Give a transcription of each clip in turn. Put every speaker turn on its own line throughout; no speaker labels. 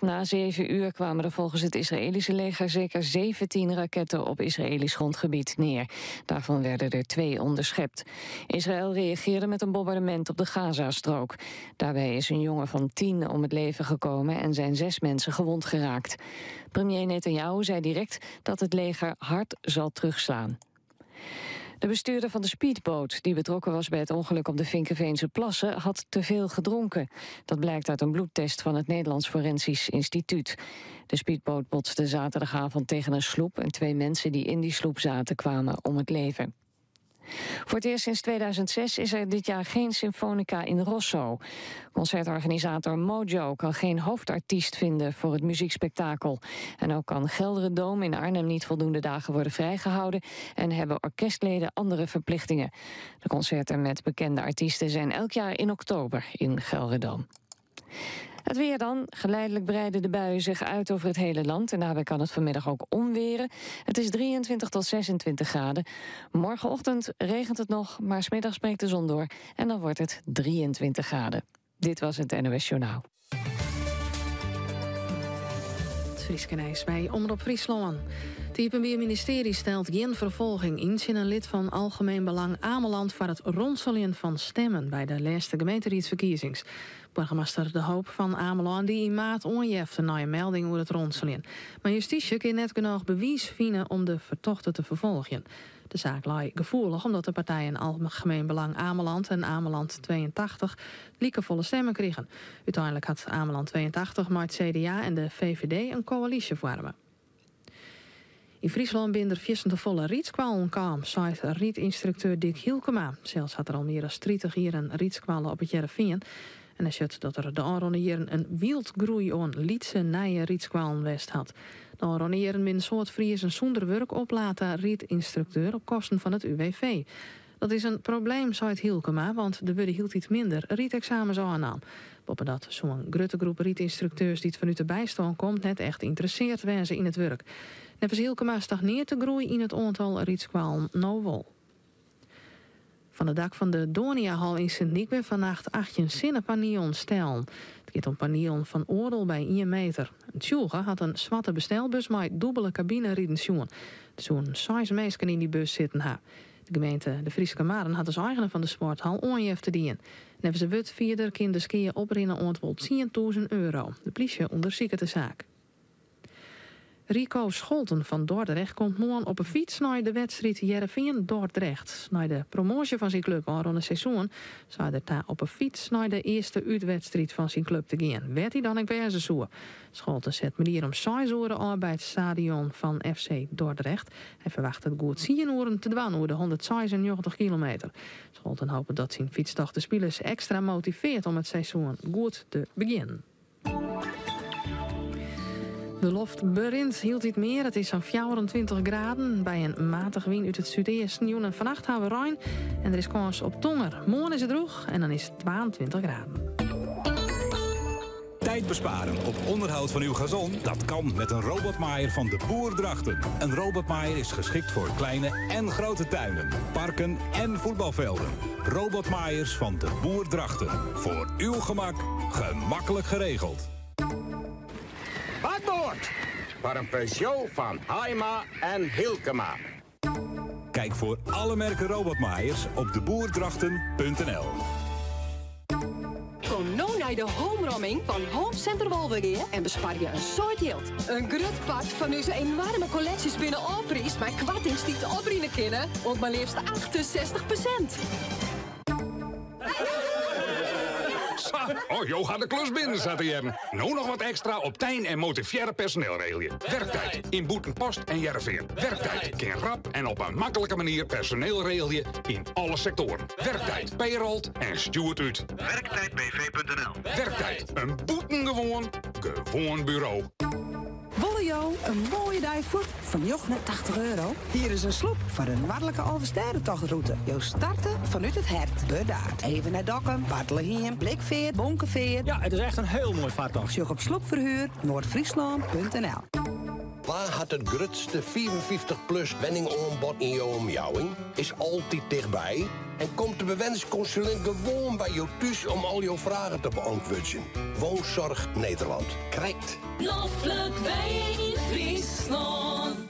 Na 7 uur kwamen er volgens het Israëlische leger zeker 17 raketten op Israëlisch grondgebied neer. Daarvan werden er twee onderschept. Israël reageerde met een bombardement op de Gazastrook. Daarbij is een jongen van 10 om het leven gekomen en zijn zes mensen gewond geraakt. Premier Netanyahu zei direct dat het leger hard zal terugslaan. De bestuurder van de speedboot die betrokken was bij het ongeluk op de Vinkeveense Plassen had te veel gedronken. Dat blijkt uit een bloedtest van het Nederlands Forensisch Instituut. De speedboot botste zaterdagavond tegen een sloep en twee mensen die in die sloep zaten kwamen om het leven. Voor het eerst sinds 2006 is er dit jaar geen Symphonica in Rosso. Concertorganisator Mojo kan geen hoofdartiest vinden voor het muziekspektakel. En ook kan GelreDome in Arnhem niet voldoende dagen worden vrijgehouden en hebben orkestleden andere verplichtingen. De concerten met bekende artiesten zijn elk jaar in oktober in GelreDome. Het weer dan. Geleidelijk breiden de buien zich uit over het hele land. En daarbij kan het vanmiddag ook onweren. Het is 23 tot 26 graden. Morgenochtend regent het nog, maar 's middags breekt de zon door. En dan wordt het 23 graden. Dit was het NOS Journaal.
Het Fryske nijs by Omrop Fryslân. Het Iepenbier Ministearje stelt gjin ferfolging yn tsjin in lid fan Algemeen Belang Ameland foar it ronseljen fan stimmen by de lêste gemeenteriedsferkiezings. Boargemaster De Hoop fan Amelân die yn maart oanjefte nei in melding oer it ronseljen. Mar justysje kin net genôch bewiis fine om de fertochte te ferfolgjen. De saak lei gefoelich omdat de partijen Algemeen Belang Ameland en Ameland 82 likefolle stimmen krigen. Uteinlik hat Ameland 82 mei it CDA en de VVD in koälysje foarme. Yn Fryslân binne der fierstente folle rydskoallen kaam, seit rydynstrukteur Dick Hielkema. Sels hat er al mear as 30 jier in rydskoalle op It Hearrenfean. En hy sjocht dat der de ôfrûne jierren in wyldgroei oan lytse nije rydskoallen west hat. De ôfrûne jierren binne in soad Friezen sûnder wurk oplaat ta rydynstrukteur op kosten fan it UWV. Dat is in probleem, seit Hielkema, want der wurde hieltyd minder rydeksamens ôfnaam. Boppedat soe in grutte groep rydynstrukteurs dy't fanút de bystân komt net echt ynteressearre wêze yn it wurk. Neffens Hielkema stagnearret de groei yn it oantal rydskoallen no wol. Fan it dak fan de Doniahal yn Sint Nyk binne fannacht 18 sinnepanielen stellen. It giet om panielen fan oardel by 1 meter. In tsjûge hat in swarte bestelbus mei dûbele kabine riden sjoen. Der soene seis minsken yn dy bus sitten ha. De gemeente De Fryske Marren hat as eigener fan de sporthal oanjefte dien. Neffens de wurdfierder kin de skea oprinne oant wol €10.000. De plysje ûndersiket de saak. Rico Scholten fan Dordrecht komt moarn op 'e fyts nei de wedstriid Hearrenfean-Dordrecht. Nei de promoasje fan syn klup ôfrûne seizoen sei er ta op 'e fyts nei de earste útwedstriid fan syn klup te gean. Wêr't dy dan ek wêze soe. Scholten set moarnier om 6 oere ôf by it stadion fan FC Dordrecht. Hy ferwachtet goed 10 oeren te dwaan oer de 196 kilometer. Scholten hopet dat syn fytstocht de spilers ekstra motivearret om it seizoen goed te begjinnen. De loft berint hieltyd mear. It is sa'n 24 graden by in matige wyn út it súdeasten. Jûn en fannacht ha we rein en der is kâns op tonger. Moarn is it drûch en dan is it 22 graden.
Tijd besparen op onderhoud van uw gazon? Dat kan met een robotmaaier van de Boer Drachten. Een robotmaaier is geschikt voor kleine en grote tuinen, parken en voetbalvelden. Robotmaaiers van de Boer Drachten. Voor uw gemak, gemakkelijk geregeld.
Bakboord! Foar in Peugeot fan Haima en Hielkema.
Kijk voor alle merken robotmaaiers op deboerdrachten.nl.
Kom no nei de homeromming fan Home Center Wolvegea en besparje in soad jild. In grut part fan ús enoarme kolleksjes binne ôfpriisd mei koartings dy't oprinne kinne oant mar leafst 68%.
Sa, oh, jo ha de klus binnen, sa te hearren. No noch wat ekstra op tein en motivearre personeel regelje. Werktijd yn Bûtenpost en Hearrenfean. Werktijd kin rap en op in maklike manier personeel regelje yn alle sektoaren. Werktijd payrolt en stjoert út.
Werktijdbv.nl
Werktijd, in bûtengewoan, gewoan buro.
Wolle jo in moaie dei fuort foar €89? Hier is in sloep foar de Noardlike Alvestêdetochtrûte. Jo starte fanút it hert, Burdaard. Even nei Dokkum, Bartlehiem, Blikfeart, Bonkefeart.
Ja, it is echt in hiel moai fartocht.
Sjoch op sloepverhuur noordfriesland.nl.
Wa hat it grutste 55 plus wenningoanbod yn jo omjouwing? Is altyd tichtby en komt de bewennerskonsulint gewoan by jo thús om al jo fragen te beantwurdzjen. Woonzorg Nederland. Krekt.
Noflik wenje yn Fryslân.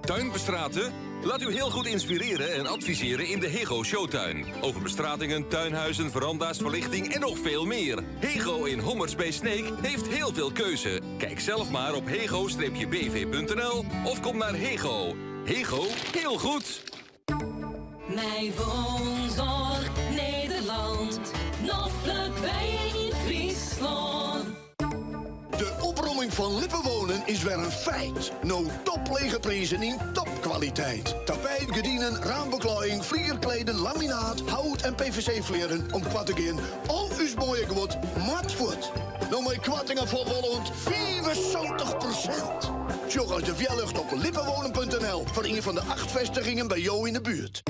Tuinbestraten? Laat u heel goed inspireren en adviseren in de Hego Showtuin. Over bestratingen, tuinhuizen, veranda's, verlichting en nog veel meer. Hego in Hommers bij Sneek heeft heel veel keuze. Kijk zelf maar op hego-bv.nl of kom naar Hego. Hego, heel goed!
Mei Woonzorg Nederland. Noflik wenje yn Fryslân.
De opromming fan Lippenwonen is wer in feit. No toplege prizen yn topkwaliteit. Tapijt, gerdinen, raambeklaaiing, flierkleden, laminaat, hout en PVC-flierren om koart te gean, al ús moaie guod moat fuort. No mei koartingen fan wol oant 75%. Sjoch as de wjerlucht op lippenwonen.nl foar ien fan de acht festigingen by jo yn de buert.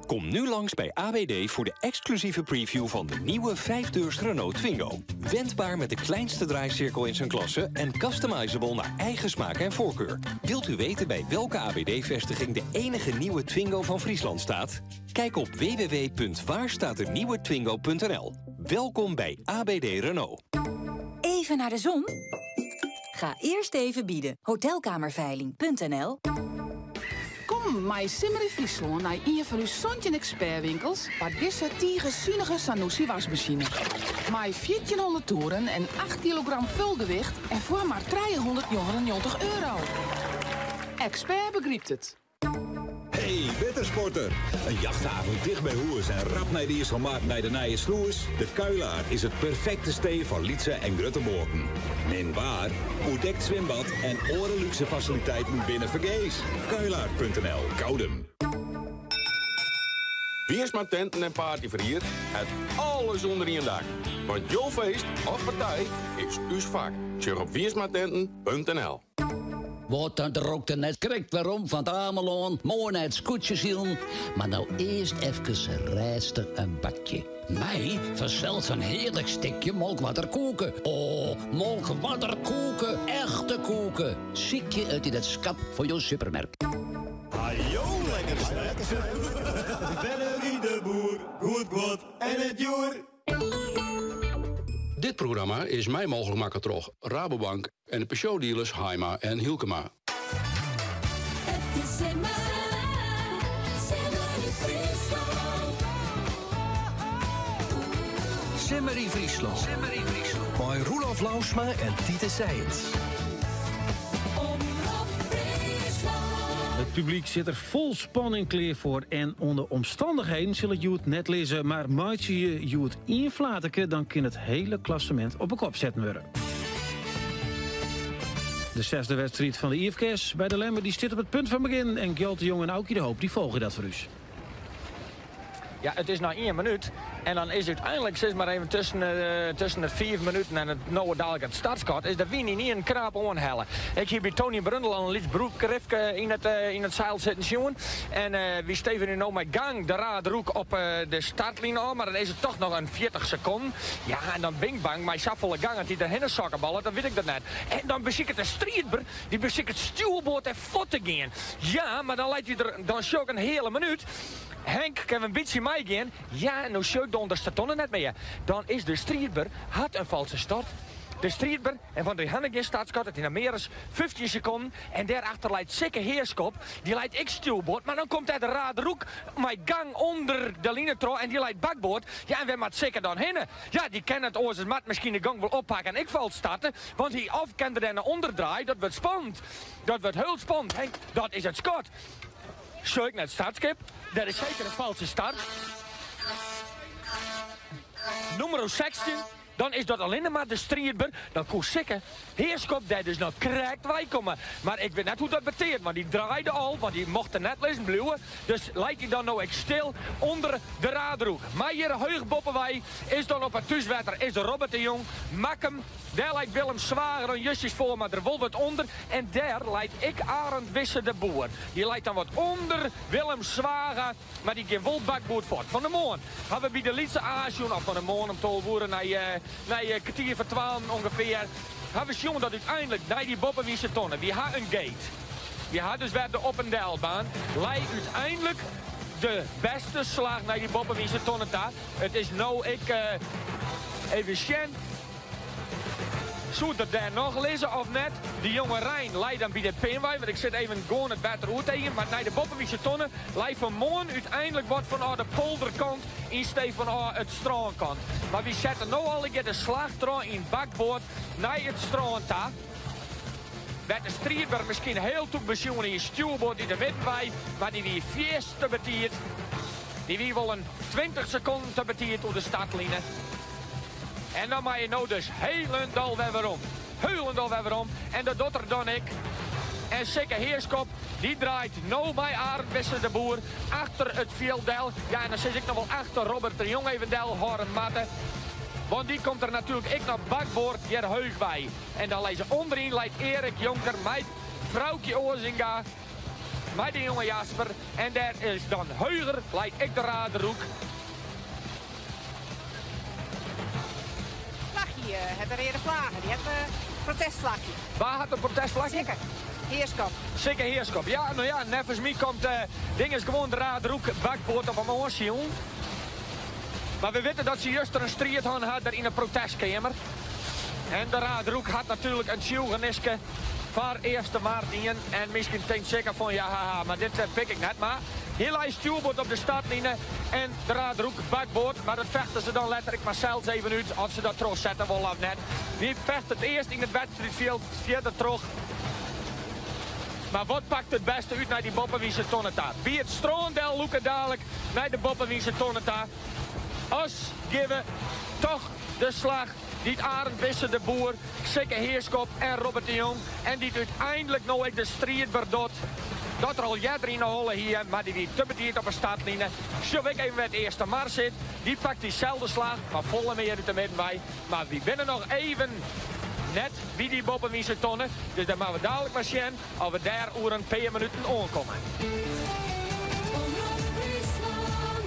Kom nu langs bij AWD voor de exclusieve preview van de nieuwe 5-deurs Renault Twingo. Wendbaar met de kleinste draaicirkel in zijn klasse en customizable naar eigen smaak en voorkeur. Wilt u weten bij welke AWD-vestiging de enige nieuwe Twingo van Friesland staat? Kijk op www.waarstaatdenieuwetwingo.nl. Welkom bij ABD Renault.
Even naar de zon? Ga eerst even bieden. Hotelkamerveiling.nl
Kom mei Simmer yn Fryslân nei ien fan ús 17 ekspertwinkels foar dizze tige sunige Zanussi wasmasine. Mei 1400 toeren en 8 kilogram fulgewicht en foar mar 399 euro. Expert begrypt it.
Hey wettersporter! In jachthaven ticht by hûs en rap nei de Iselmar nei de nije slûs. De Kuilart is it perfekte stee foar lytse en grutte boaten. Min waar, oerdekt swimbad en oare lúkse fasiliteiten binne fergees. Kuilart.nl, Koudum.
Wiersma Tenten en Partyferhier hat alles ûnder ien dak. Want jo feest of partij is ús fak. Sjoch op wiersmatenten.nl.
Wat dan rookte net krekt werom fan it Amelân, moai nei it skûtsjesilen, mar no earst efkes rêstich in bakje. Mei fansels in hearlik stikje Molkwarder koeke. O, Molkwarder koeke, echte koeke. Sykje it yn it skap fan jo supermerk.
Hajo, lekker Bennerie de Boer, goed guod en it djoer.
Dit programma is mei mooglik makke troch Rabobank en de Peugeot-dealers Haima en Hylkema.
It is simmer, simmer yn Fryslân.
Simmer yn Fryslân. Simmer yn Fryslân. Mei Roelof Lousma en Titus Sijens.
Omrop Fryslân.
It publyk sit der fol spanning klear foar en oan de omstannichheden sil it hjoed net lizze, mar meitsje je hjoed ien flaterke, dan kin it hiele klassemint op 'e kop setten wurde. De sechsde wedstriid fan de IFKS by De Lemmer dy stiet op it punt fan begjin en Gjalt de Jong en Aukje de Hoop dy folgje dat foar ús.
Ja, it is noch ien minút. En dan is úteinlik, sis mar even tusken, tusken de fiif minuten en it no dalik it startskot, is de wyn yn ien krap oanhelle. Ik hie by Tony Brundel al in lyts broekrifke yn it, yn it seil sitten sjoen. En wy stevenje no mei gang de Raadroek op de startline ôf, mar dan is it toch noch in 40 sekonden. Ja, en dan bin ik bang, mei safolle gang dat hy derhinne sokkeballet, dan wit ik dat net. En dan besiket de striidber, dy besiket stjoerboard en fuort te gean. Ja, mar dan leit hy der, dan sjoch ik in heale minút. Henk, kinne we in bytsje meigean? Ja, en no sjoch ik de ûnderste tonne net mear. Dan is de striidber hat in falske start. De striidber en fan dy hanne gjin startskot, it is noch mear as 15 sekonden. En dêrachter leit Sikke Heerskop, dy leit ek stjoerboard, mar dan komt dêr de Raadroek mei gang ûnder de line troch en dy leit bakboard. Ja, en wêr moat Sikke dan hinne? Ja, dy kin it oars as moat miskien de gong wol oppakke en ek fals starte, want hy of kin der dêrnei ûnderdraaie, dat wurdt spannend. Dat wurdt hiel spannend, Henk, dat is it skot. Sjoch ik nei it startskip, dêr is seker in falske start. Nûmer 16. Dan is dat allinne mar de striidber. Dan koe Sikke Heerskop dêr dus noch krekt wei komme. Mar ik wit net hoe't dat beteart, want dy draaide al, want dy mocht der net lizzen bliuwe. Dus leit hy dan no ek stil ûnder de Raadroek. Mei hjir heech boppewei is dan op it thúswetter is Robert de Jong. Makkum, dêr leit Willem Swager dan justjes foar, mar der wol wat ûnder. En dêr leit ek Arend Wisse de Boer. Dy leit dan wat ûnder Willem Swager. Mar dy gean wol bakboard fuort. Fan 'e moarn ha we by de lytse A sjoen, of fan 'e moarn om 12 oere nei, nei kertier foar twaalfen ûngefear. Ha we sjoen dat úteinlik nei dy boppewynse tonne, wy ha in gate. Wy ha dus wer de op en delbaan. Lei úteinlik de bêste slach nei dy boppewynse tonne ta. It is no ek even sjen. Soe er dêr noch lizze of net? De jonge Rein lei dan by de pinwei, want ik sit even gewoan it wetter oer te Maar nei de boppewynse tonne lei fanmoarn úteinlik wat fanôf de polderkant yn stee fanôf it strânkant. Mar wy sette no allegear de slach troch yn bakboard nei it strân ta. Wêr't de striidber miskien hiel tûk besjoen hie stjoerboard út de middenwei, mar dy wie fierste betiid. Dy wie wol in 20 sekonden te betiid oer de startline. En dan mei je no dus hielendal wer werom. Hielendal wer werom. En dat docht er dan ek. En Sikke Heerskop, dy draait no mei Arend Wisse de Boer achter it fjild del. Ja, en dan sis ik noch wol achter Robert de Jong even del hâlde moatte. Want dy komt der natuerlik ek noch bakboard hjir heech by. En dan lizze ûnderyn leit Erik Jonker mei Froukje Oazinga, mei de jonge Jasper. En dêr is dan heger leit ek de Raderhoek.
Vlagje, het de reade vlaggen, dy hat in protestflagje.
Wa hat in protestflagje?
Sikke Heerskop.
Sikke Heerskop. Ja, no ja, neffens my komt uh, ding is gewoan de Raderhoek bakboard op him oansilen. Mar we witte dat se juster in striid hân hat dêr yn 'e protestkeamer. En de Raadroek hat natuerlik in tsjûgeniske foar Eastermar dien. En miskien tinkt Sikke fan ja haha, mar dit pik ik net. Mar hy lei stjoerboard op de startline en de Raadroek bakboard. Mar dat fechte se dan letter ek mar sels even út oft se dat trochsette wolle of net. Wy fechte it earst yn it wedstriidfjild fierder troch. Mar wat pakt it bêste út nei dy boppewynse tonne ta? By it strân del lûke dalik nei de boppewynse tonne ta. As gean we toch de slach dy't Arend Wisse de Boer, Sikke Heerskop en Robert de Jong en dy't úteinlik no ek de striidber docht dat er al earder yn 'e holle hie, mar dy wie te betiid op 'e startline. Sjoch ik even wêr't Eastermar sit. Dy pakt dyselde slach, mar folle mear út de middenwei. Mar wy binne noch even net by dy boppewynse tonne, dus dêr moatte we dalik mar sjen oft we dêr oer in pear minuten oankomme.
Omrop Fryslân,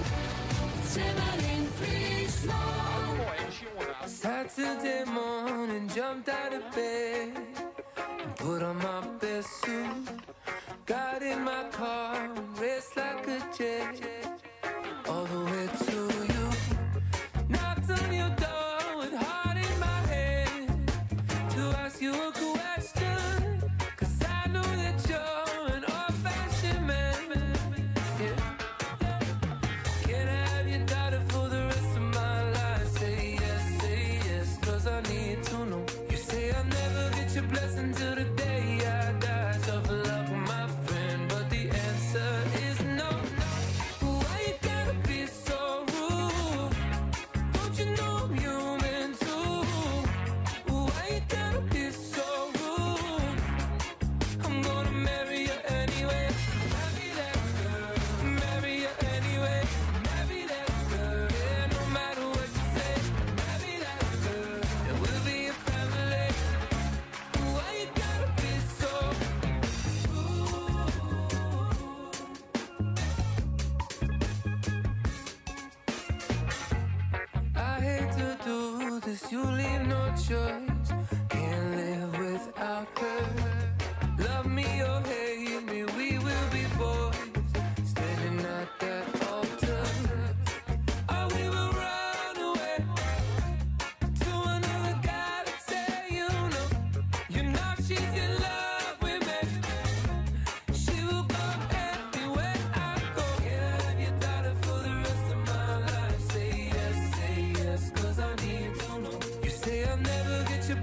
Simmer yn Fryslân.
Saturday morning, jumped out of bed and put on my best suit. Got in my car and raced like a jet all the way to you. Knocked on your door with heart in my head to ask you a question. 'Cause I know that you're an old-fashioned man. Yeah. Can I have your daughter for the rest of my life? Say yes, 'cause I need to know. You say I'll never get your blessing till the day I die. Tough luck, my friend, but the answer is no. Why you gotta be so rude? Don't you know I'm human too? Why you gotta be so rude? I'm gonna marry you anyway. Marry that girl. Marry you anyway. Marry that girl. Yeah, no matter what you say. Marry that girl. And we'll be a family. Why you gotta be so rude? I hate to do this, you leave no choice. Can't live without her. Love me or hate me, we will be boys. Standing at that altar. Or we will run away to another guy to tell you no. You know she's in love with me. She will go anywhere I go. Can I have your daughter for the rest of my life? Say yes, 'cause I need to know. You say I'll never get your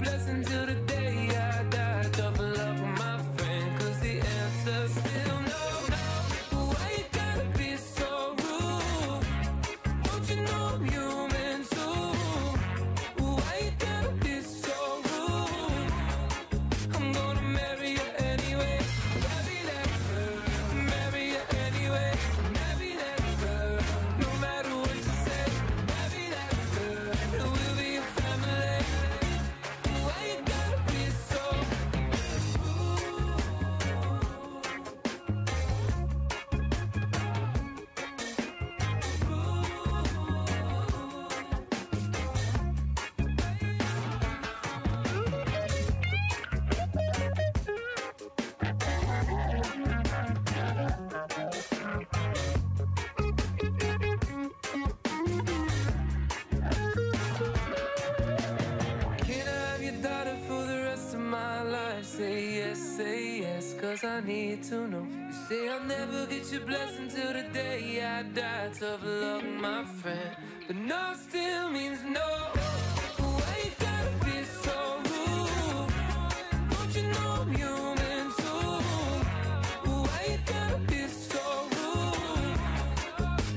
Cause I need to know. You say I'll never get your blessing till the day I die. Tough luck, my friend. But no still means no. Why you gotta be so rude? Don't you know I'm human too? Why you gotta be so rude?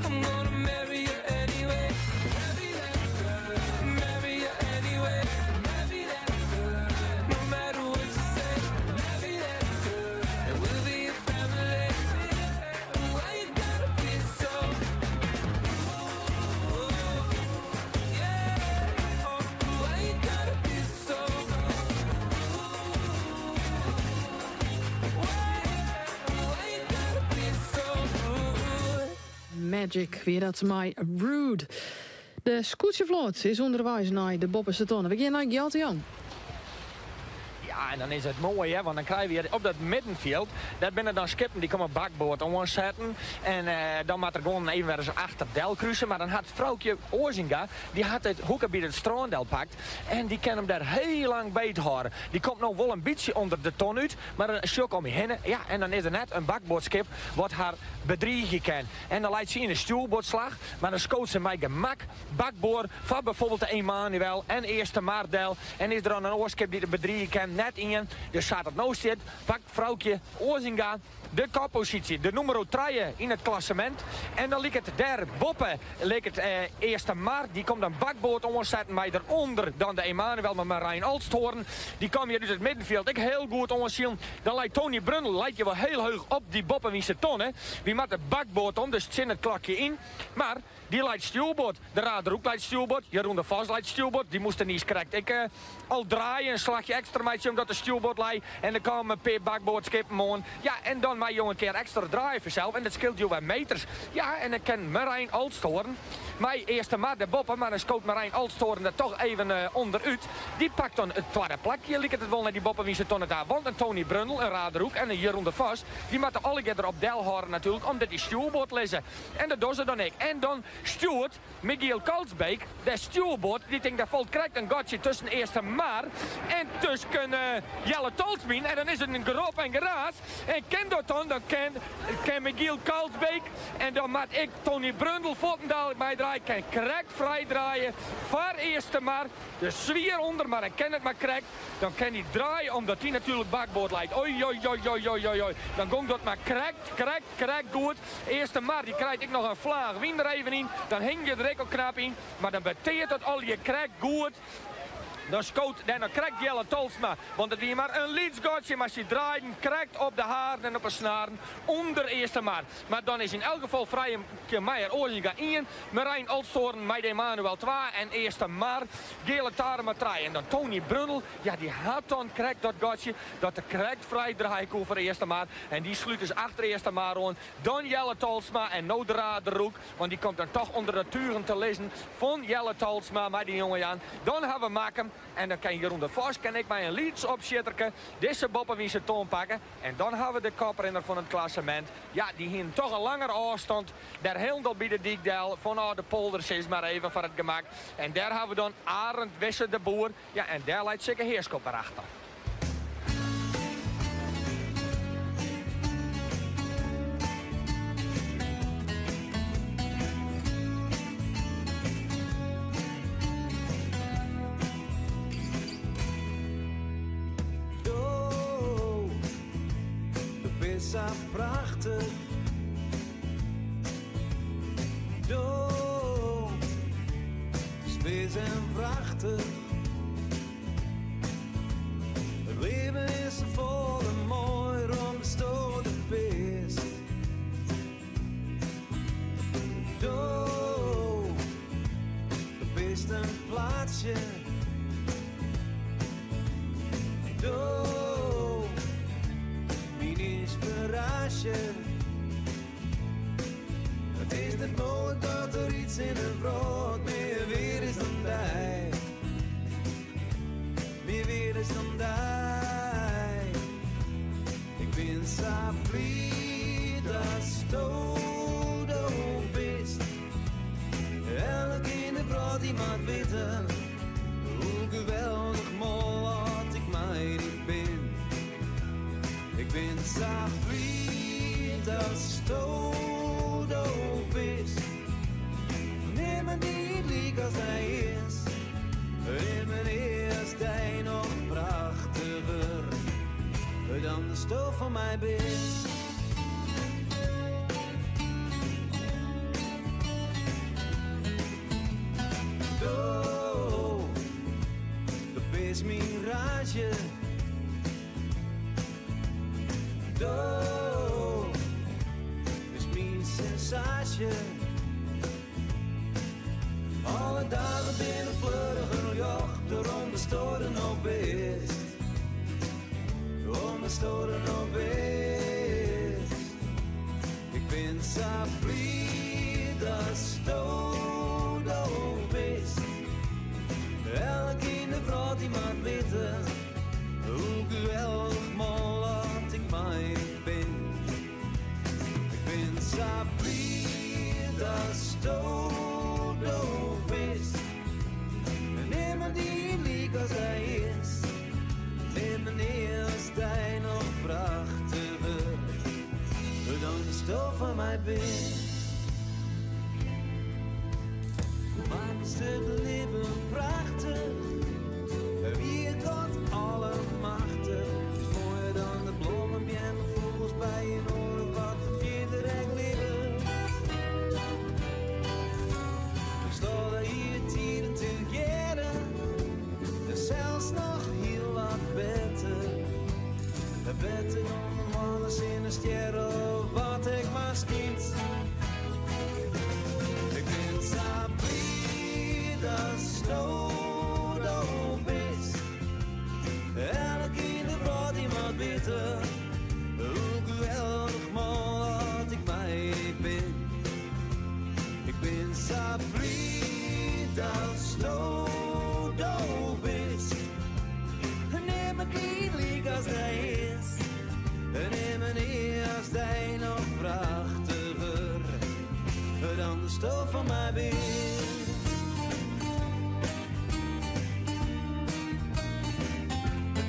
I'm gonna marry you anyway. Marry that girl. Marry you anyway. Marry that girl. No matter what you say. Marry that girl. And we'll be a family. Why you gotta be so rude? Yeah. Oh, why you gotta be so rude? Why you gotta be so rude?
Magic, wie dat mei Rude. De skûtsjefloat is ûnderweis nei de boppeste tonne. We gean nei Gjalt de Jong.
Ja, en dan is it moai, hè, want dan krije we hjir op dat middenfjild, dêr binne dan skippen dy komme bakboard oansetten. En dan moat der gewoan even wer ris achter del kruse. Mar dan hat Froukje Oazinga, dy hat it hoeke by it strân del pakt. En dy kin him dêr hiel lang beet hâlde. Dy komt no wol in bytsje ûnder de ton út, mar dan sjoch ik om my hinne, ja, en dan is der net in bakboardskip wat har bedriigje kin. En dan leit sy yn de stjoerboardslach, mar dan skoot se mei gemak bakboard foar byfoarbyld de Emanuel en Eastermar del. En is der dan in oar skip dy't it bedriigje kin? Net ien. Dus sa't it no stiet, pakt Froukje Oazinga de kopposysje, de nûmer trije yn it klassemint. En dan liket dêr boppe liket Eastermar, dy komt dan bakboard oansetten mei derûnder dan de Emanuel mei Marijn Olsthoorn. Dy kom hjir út it middenfjild ek hiel goed oansilen. Dan leit Tony Brundel leit hjir wol hiel heech op dy boppewynse tonne. Wy moatte bakboard om, dus tsjin it klokje yn. Mar dy leit stjoerboard. De Raderoek leit stjoerboard. Jeroen de Vos leit stjoerboard. Dy moast der niis krekt ek al draaie, in slachje ekstra meitsje omdat de stjoerboard lei. En der kamen in pear bakboardskippen oan. Ja, en dan mei jo in kear ekstra draaie fansels en dat skeelt jo wer meters. Ja, en dan kin Marijn Olsthoorn mei Eastermar dêrboppe, mar dan skoot Marijn Olsthoorn der toch even ûnderút. Dy pakt dan it twadde plakje, liket it wol, nei dy boppewynse tonne ta. Want in Tony Brundel, in Raderoek en in Jeroen de Vos, dy moatte allegear derop delhâlde natuerlik, omdat dy stjoerboard lizze. En dat dogge se dan ek. En dan stjoert Michiel Kalsbeek de stjoerboard, dy tinkt der falt krekt in gatsje tusken Eastermar en tusken Jelle Tolsma yn. En dan is it in gerop en geraas. En kin dat dan, dan kin Michiel Kalsbeek en dan moat ek Tony Brundel fuortendalik meidraaie, kin krekt frij draaie foar Eastermar. Dus swier ûnder, mar dan kin it mar krekt. Dan kin hy draaie omdat dy natuerlik bakboard leit. Oei oei oei oei oei oei oei. Dan gong dat mar krekt, krekt, krekt goed. Eastermar dy krijt ek noch in flaach wyn der even yn. Dan hingje der ek al knap yn. Mar dan beteart dat allegear krekt goed. Dan skoot dêr noch krekt Jelle Tolsma, want it wie mar in lyts gatsje, mar sy draaiden krekt op de haren en op de snaren ûnder Eastermar. Mar dan is yn elk gefal Froukje Meijer Oazinga ien, Marijn Olsthoorn mei de Emanuel twa en Eastermar Geale Tarema trije. En dan Tony Brundel, ja dy hat dan krekt dat gatsje dat er krekt frij draaie koe foar Eastermar. En dy slút dus achter Eastermar oan. Dan Jelle Tolsma en no de Raderoek, want dy komt dan toch ûnder de tugen te lizzen fan Jelle Tolsma mei de jonge Jan. Dan ha we Makkum en dan kin Jeroen de Vos kin ek mei in lyts opsjitterke dizze boppewynse ton pakke. En dan ha we de koprinner fan it klassemint. Ja, dy hienen toch in langere ôfstân dêr hielendal by de dyk del, fanôf de polder sis mar even foar it gemak. En dêr ha we dan Arend Wisse de Boer. Ja, en dêr leit Sikke Heerschop wer achter.
Do, do bist sa prachtich. Do, bist wis en wrachtich. It libben is safolle moaier omdatsto der bist. Do, do bist in plaatsje. Do, myn ynspiraasje. It is net mooglik dat der yts yn 'e wrâld mear weard is dan dy. Mear weard is dan dy. Ik bin sa bliid datsto do bist. Elk yn 'e wrâld dy moat witte hoe geweldich mâl oft ik mei dy bin. Ik bin. sa bliid datsto do bist. Nimmen dy't lykas dy is. Nimmen is dy noch prachtiger dan datsto foar my bist. Do, do bist myn rage. Do, bist myn sensaasje. Alle dagen binne fleuriger ljochter omdatsto der no bist. Omdatsto der no bist. Ik bin sa bliid datsto do bist. Elk yn de wrâld dy moat witte hoe geweldich mâl oft ik mei dy bin. Ik bin sa bliid datsto do bist. Nimmen dy't lykas dy is. Nimmen is dy noch prachtiger dan datsto foar my bist. Makkest it libben prachtich. Wie God allemachtich. Is moaier dan de blommen, beammen, fûgels, bijen, oare wat der fierder ek libbet. Ik sta hjir tiden tegearre, en sels noch hiel wat better. Better dan de moanne, sinne, stjer of wat ek mar skynt. Ik bin sa bliid datsto do bist. Elk yn de wrâld dy moat witte hoe geweldich mâl oft ik mei dy bin. Ik bin sa bliid datsto do bist. Nimmen dy't lykas dy is. Nimmen is dy noch prachtiger dan datsto foar my bist.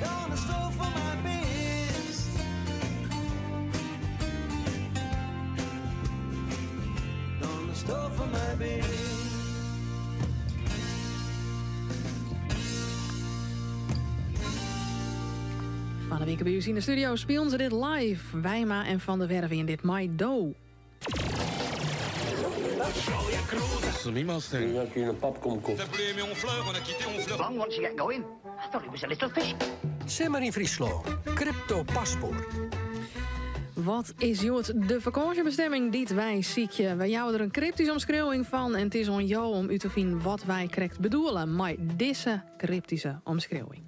Dan datsto foar my bist. Dan datsto foar my bist.
Fan 'e wike by ús yn de studio spilen se dit live. Wijma en Van der Werf yn dit mei Do.
Long once you get going. I thought it was a little fish.
Simmer yn Fryslân. Crypto paspoart.
Wat is hjoed de fakânsjebestimming dy't wy sykje? Wy jouwe der in kryptyske omskriuwing fan en it is oan jo om út te finen wat wy krekt bedoele mei dizze kryptyske omskriuwing.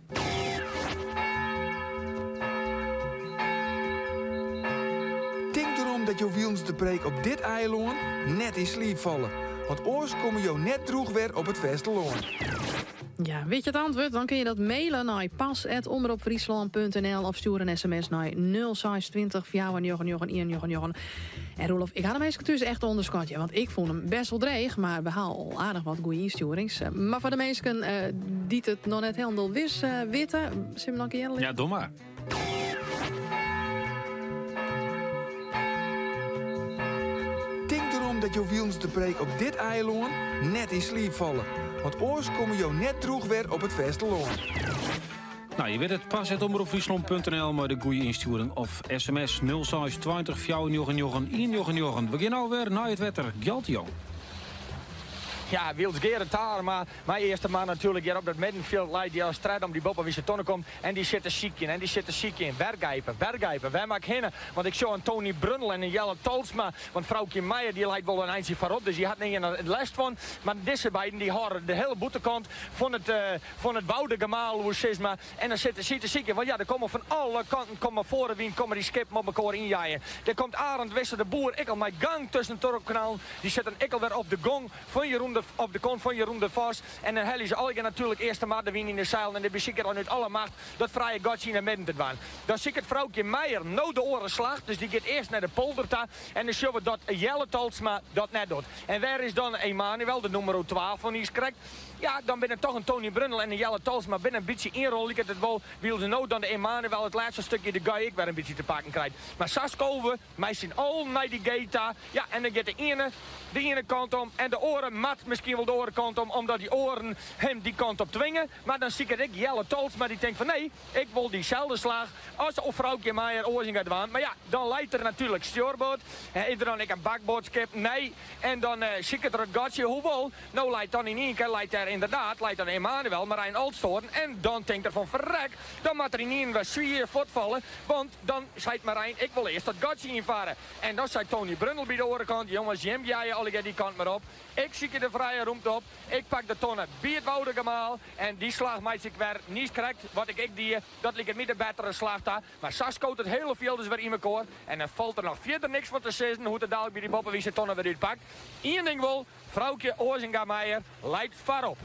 Tink derom dat jo wilens de preek op dit eilân net yn sliep falle. Want oars komme jo net droech wer op it fêstelân.
Ja, wit je it antwurd? Dan kin je dat maile nei pas@omropfryslan.nl of stjoer in sms nei 0620 499 199. En Roelof, ik ha de minsken thús echt ûnderskat, ja, want ik fûn him bêst wol dreech, mar we ha al aardich wat goede ynstjoerings. Mar foar de minsken dy't it noch net hielendal wis witte, sil 'm noch in kear hearre
Ja, doch mar.
Tink derom dat jo wilens de preek op dit eilân net yn sliep falle. Want oars komme jo net droech wer op it fêstelân.
Nou, je wit it, pas@omropfryslan.nl mei de goede ynstjoering of sms 0620 499 199. We gean alwer nei it wetter. Gjalt de Jong.
Ja, wylst Gerrit Talema, mei Eastermar natuerlik hjir op dat middenfjild leit, dy as tredde om dy boppe tonne komt. En dy sit te sykjen en dy sit te sykjen. Wergijpen, wergijpen, wêr moat ik hinne? Want ik sjoch in Tony Brundel en in Jelle Tolsma. Want Froukje Meijer dy leit wol in eintsje foarop, dus dy hat nearne lêst fan. Mar dizze beiden dy hâlde de hiele bûtenkant fan it Woudagemaal oer sis mar. En dan sitte sy te sykjen, want ja, der komme fan alle kanten komme foar de wyn komme dy skippen op mekoar ynjeien. Dêr komt Arend Wisse de Boer ek al mei gang tusken trochknallen. Dy sit dan ek alwer op de gong fan Jeroen de, op de kont fan Jeroen de Vos. En dan helje se allegear natuerlik Eastermar de wyn yn de seilen en dy besiket dan út alle macht dat frije gatsje yn 'e midden te dwaan. Dan siket Froukje Meijer no de oare slach, dus dy giet earst nei de polder ta en dan sjogge we dat Jelle Tolsma dat net docht. En wêr is dan Emanuel, de nûmer twa fan niiskrekt? Ja, dan binne toch in Tony Brundel en in Jelle Tolsma binne in bytsje ynrol, liket it wol. Wylst no dan de Emanuel it lêste stikje de gei ek wer in bytsje te pakken krijt. Mar sa skowe we mei syn allen nei dy gate ta. Ja, en dan giet de iene de iene kant om en de oare moat miskien wol de oare kant om, omdat dy oaren him dy kant op twinge. Mar dan siket ek Jelle Tolsma, dy tinkt fan nee, ik wol dyselde slach as Froukje Meijer Oazinga dwaan. Mar ja, dan leit der natuerlik stjoerboard. Is der dan ek in bakboardskip? Nee. En dan siket er it gatsje. Hoewol, no leit dan yn ien kear leit dêr ynderdaad leit dan Emanuel Marijn Olsthoorn en dan tinkt er fan ferrek, dan moat er ynienen wer swier fuortfalle, want dan seit Marijn ik wol earst dat gatsje ynfarre. En dan seit Tony Brundel by de oare kant, jonges jim jeie allegear dy kant mar op, ik sykje de frije rûmte op, ik pak de tonne by it Woudagemaal en dy slach meitsje ik wer niiskrekt wat ik ek die, dat liket my de bettere slach ta. Mar sa skoot it hiele fjild dus wer yn mekoar en dan falt der noch fierder niks fan te sizzen hoe't it dalik by dy boppewyse tonne wer útpakt. Ien ding wol, Froukje Oazinga Meijer leit foarop.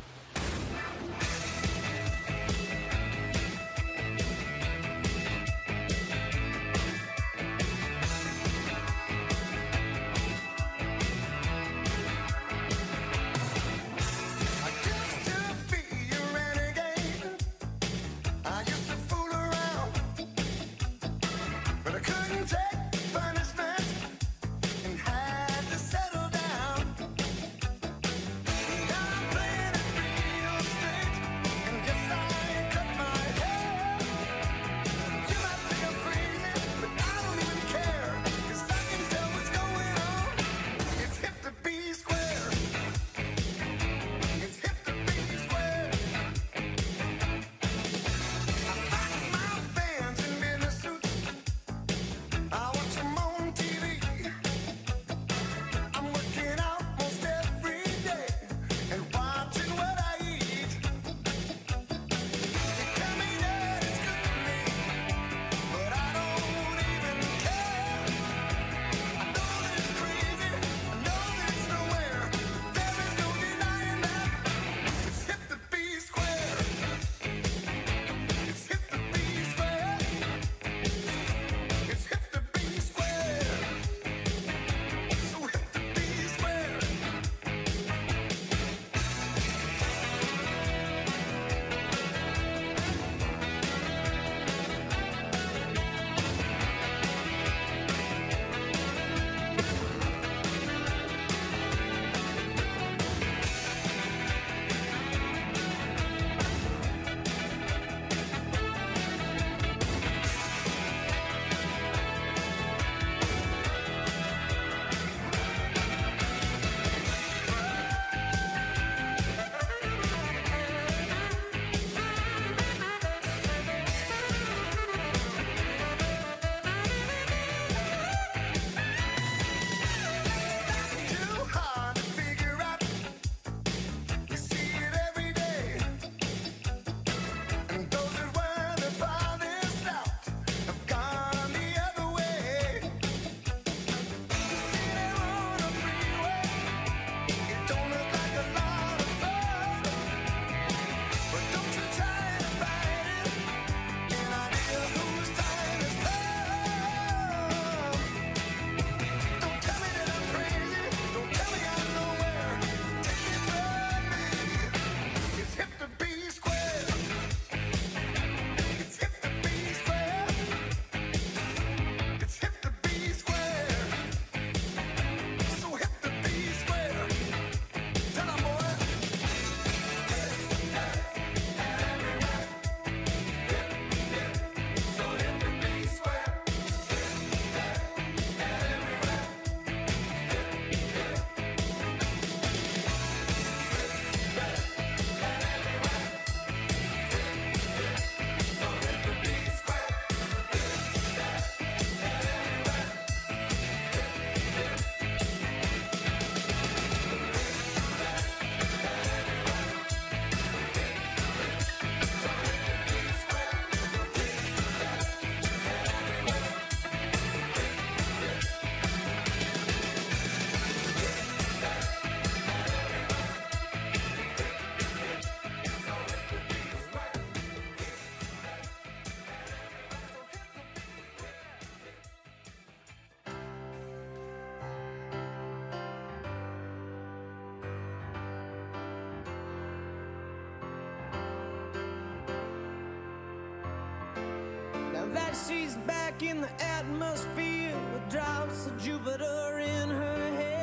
that she's back in the atmosphere with drops of Jupiter in her hair.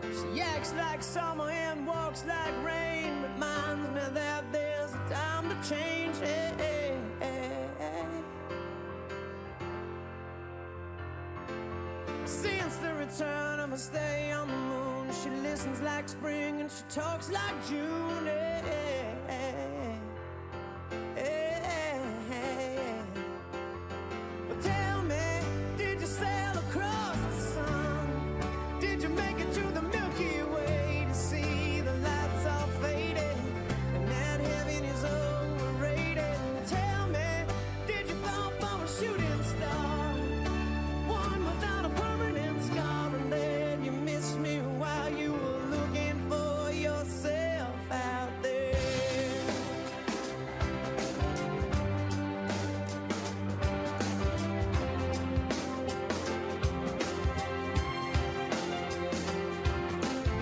She acts like summer and walks like rain. Reminds me that there's a time to change. Since the return of her stay on the moon, she listens like spring and she talks like June. But tell me, did you sail across the sun? Did you make it to the Milky Way to see the lights all faded and that heaven is overrated? Tell me, did you fall for a shooting star? One without a permanent scar, and then you missed me while you were looking for yourself out there.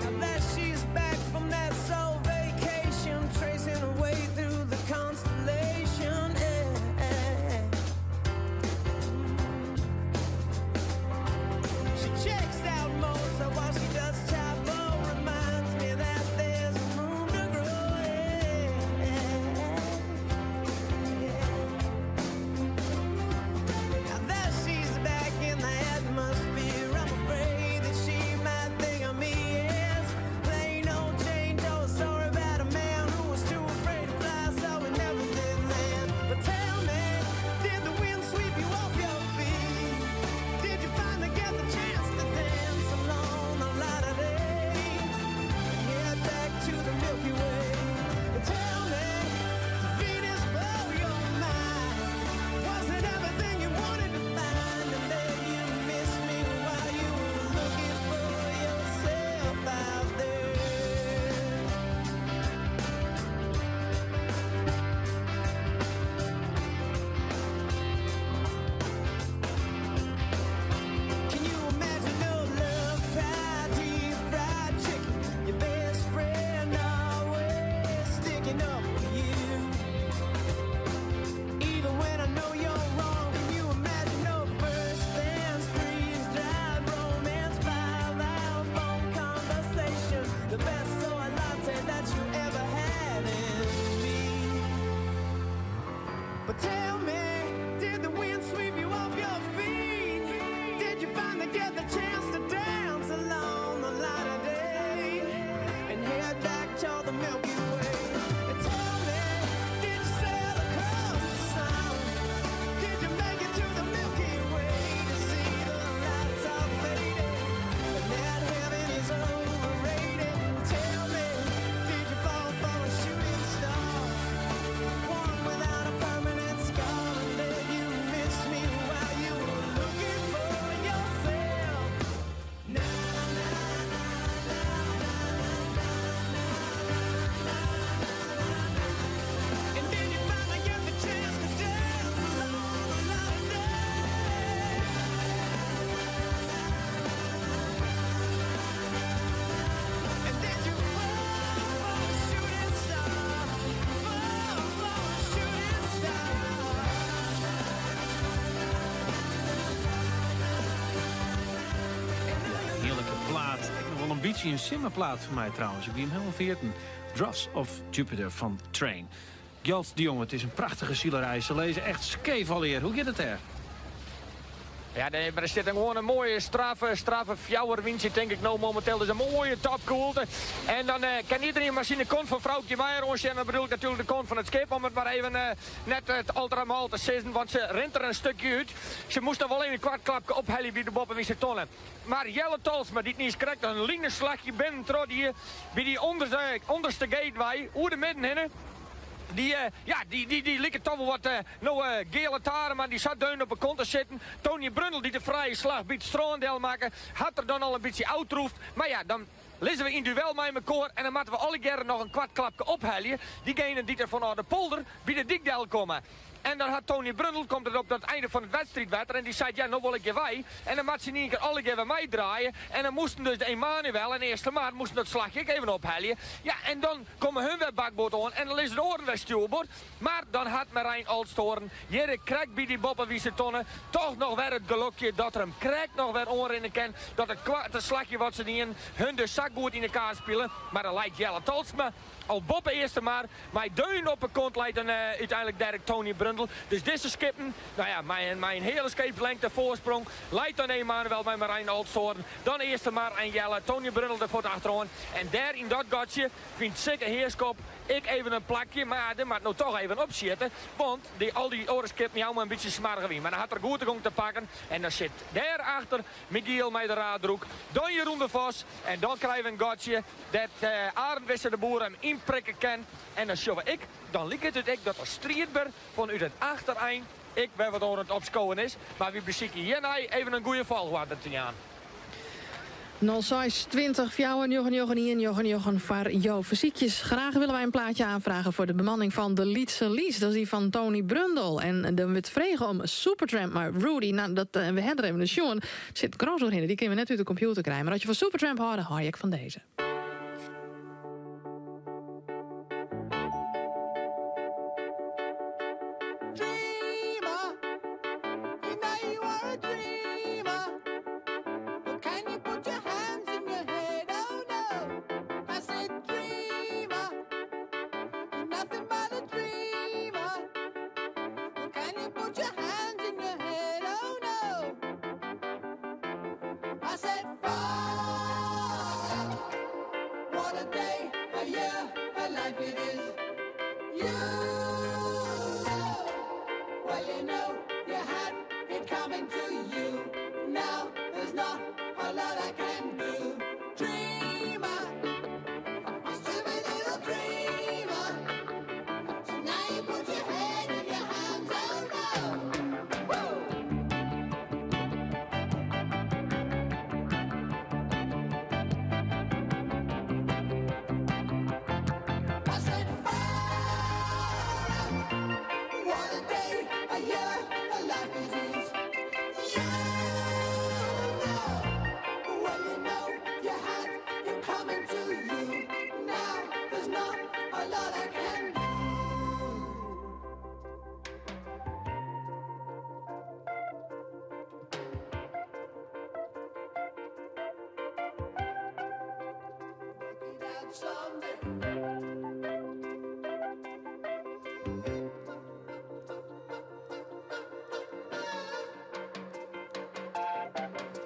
Now that she's back from that soul vacation, tracing her way through the constellation. She checks out Mozart while she does chapel. Reminds me that there's room to grow. Now that she's back in the atmosphere, I'm afraid that she might think of me as plain old Jane Doe. Sorry about a man who was too afraid to fly, so he never did land. But tell me, did the wind sweep you off your feet? Did you finally get the chance to dance along the light of day? Head back to the Milky Way. But tell me, did Venus blow your mind? Was it everything you wanted to find? And then you missed me while you were looking for yourself out there. Can you imagine no love pie, deep fried chicken? Your best friend always sticking up for you. Even when I know you're wrong, can you imagine no first dance, freeze dried romance, 5-hour phone conversation, the best soy latte that you ever had in me? But tell me, did the wind sweep you off your feet? Did you finally get the chance to dance along the light of day and head back to the Milky Way? And tell me, did you sail across the sun? Did you make it to the Milky Way to see the lights all faded and that heaven is overrated? Tell me, did you fall for a shooting star? One without a permanent scar, and then you missed me while you were looking for yourself. Na na na na na na na na na. And then you finally get the chance to dance along the light of day. And then you fall for a shooting star, fall for a shooting star.
Heerlijke plaat. Ik nog wel een beetje een simmerplaat voor mij trouwens. Ik ben hem helemaal veertien. Drops of Jupiter van Train. Gjalt de Jong, het is een prachtige zielerij. Ze lezen echt skeef alweer. Hoe gaat het er?
Ja, nee, maar er zit gewoon een mooie straffe, straffe fjouwerwindje, denk ik nou momenteel. Dus een mooie topkoelte. En dan kan iedereen maar zien de kont van vrouwtje Meijer ons. En dan bedoel ik natuurlijk de kont van het schip, om het maar even net het ultramaal te sissen. Want ze rent er een stukje uit. Ze moest nog wel even een kwart klapje ophellen bij de boppen wie ze tonnen. Maar Jelle Tolsma, die het niet eens krijgt, een lineslagje binnen trot hier bij die onderste gateway, oer de midden heen. Die ja, die, die, die likken toch wel wat nou, gele taren, maar die zat deun op de kont te zitten. Tony Brundel die de vrije slag bij het stroondeel maken, had er dan al een beetje oudroefd. Maar ja, dan lezen we in duel met elkaar en dan moeten we alle keren nog een kwart klapje ophalen. Diegenen die er vanuit de polder bij de dikdel komen. En dan hat Tony Brundel komt it op dat einde fan it wedstriidwetter en dy seit ja no wol ik hjir wei. En dan moat se yn ien kear allegear wer meidraaie. En dan moasten dus de Emanuel en Eastermar moasten dat slachje ek even ophelje. Ja en dan komme hun wer bakboard oan en dan lizze de oaren wer stjoerboard. Mar dan hat Merijn Olsthoorn hjir krekt by dy boppewise tonne toch noch wer it gelokje dat er him krekt noch wer oanrinne kin dat it koarte slachje wat se dienen hun dus sa goed yn de kaart spile. Mar dan leit Jelle Tolsma al boppe Eastermar mei deun op 'e kont leit dan úteinlik dêr ek Tony Brundel. Dus dizze skippen, no ja, mei in heale skeepslengte foarsprong leit dan Emanuel mei Merijn Olsthoorn, dan Eastermar en Jelle, Tony Brundel der fuort achteroan. En dêr yn dat gatsje fynt Sikke Heerskop ek even in plakje, mar der moat no toch even opsjitte, want dy al dy oare skippen jouwe in bytsje smoarge wyn. Mar dan hat er goed de gong te pakken en dan sit dêr achter Michiel mei de Raadroek, dan Jeroen de Vos en dan krije we in gatsje dêr't Arend Wisse de Boer him ynprikke kin. En dan sjogge we ek, dan liket it ek dat de striidber fan út it achterein ek wer wat oan it opskowen is. Mar wy besykje hjirnei even in goede folchoarder te jaan.
06 20 4 9 9 1 9 9 foar jo fersykjes. Graach wolle wy in plaatsje oanfreegje foar de bemanning fan de Lytse Lies. Dat is dy fan Tony Brundel. En dan wurdt frege om Supertramp mei Rudy. No, dat, we hawwe der even in sjoen. Sit krâns oerhinne, dy kinne we net út de kompjûter krije. Mar as je fan Supertramp hâlde, hâld je ek fan dizze.
Dreamer, you know you are a dreamer. Well, can you put your hands in your head? Oh no, I said dreamer, you're nothing but a dreamer. Well, can you put your hands in your head? Oh no, I said far out. What a day, a year, a life it is. You know, well you know you had it coming to you. Now there's not a lot I can do. Dreamer, you stupid little dreamer. So now you put your head in your hands, oh no. Woo! I said, far out. What a day, a year, a life it is. You know, well you know you had it coming to you. Now there's not a lot I can do. Work it out someday.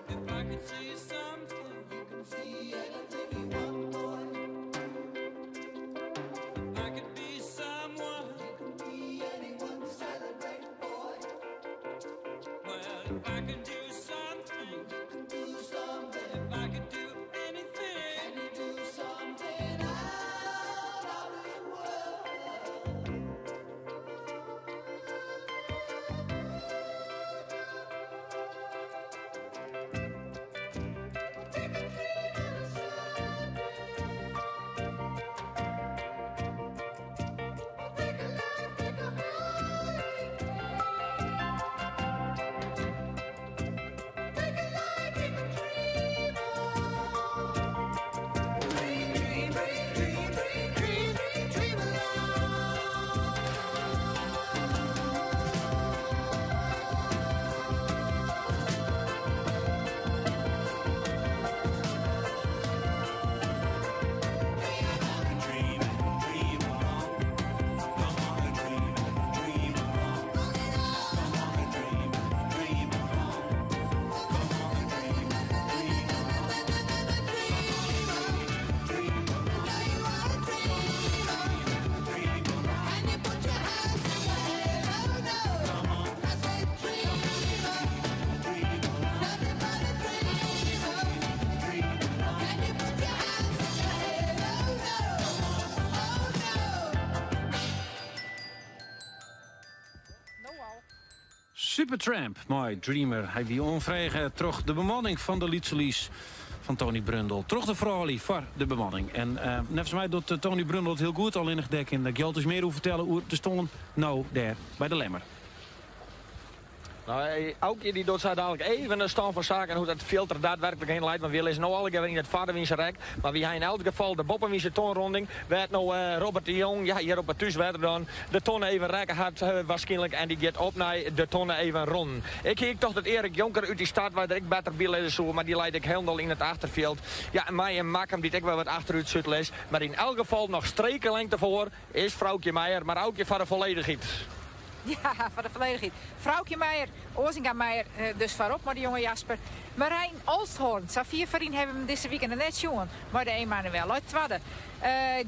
If I could see something, you can see anything you want, boy. If I could be someone, you can be anyone. Celebrate, boy. Well, if I could do something, you can do something. If I could do anything, can you do something out of this world? Take a dream on a Sunday. Take a life, take a holiday. Take a life, take a dream on. Dream, dream, dream, dream, dream, dream, dream, dream along.
Dream, dream along. Come on and dream, dream along. Come on and dream, dream along. Come on and dream, dream along. Dream along. Dream along.
Can you put your hands in your head? Oh no! I said dreamer, nothing but a dreamer. Can you put your hands in your head? Oh no! Oh no!
Supertramp, mei Dreamer. Hy wie oanfrege troch de bemanning fan de Lytse Lies. Fan Tony Brundel. Troch de froulju foar de bemanning. En neffens my docht Tony Brundel it hiel goed. Allinnich dêr kin Gjalt ús mear oer fertelle oer de stân no dêr by de Lemmer.
No, Aukje dy docht sa dadelijk even de stân fan saken hoe't dat fjild der daadwerklik hinne leit. Want wy lizze no allegear yn it foarewynse rek. Mar wy ha yn elts gefal de boppewynse tonronding. Wêr't no Robert de Jong, ja hjir op it thúswetter dan, de tonne even rekke hat waarskynlik. En dy giet op nei de tonne even rûn. Ik hie ek tocht dat Erik Jonker út dy startwei der ek better by lizze soe. Mar dy leit ek hielendal yn it achterfjild. Ja, en mei in Makkum dy't ek wer wat achterút sutele is. Mar yn elk gefal noch strekelengte foar is Froukje Meijer. Mar Aukje foar de folledichheid.
Ja, foar de folledichheid. Froukje Meijer, Oazinga Meijer dus foarop mei de jonge Jasper. Marijn Olsthoorn, sa fier foaryn hawwe we him dizze wike noch net sjoen mei de Emanuel. Leit twadde.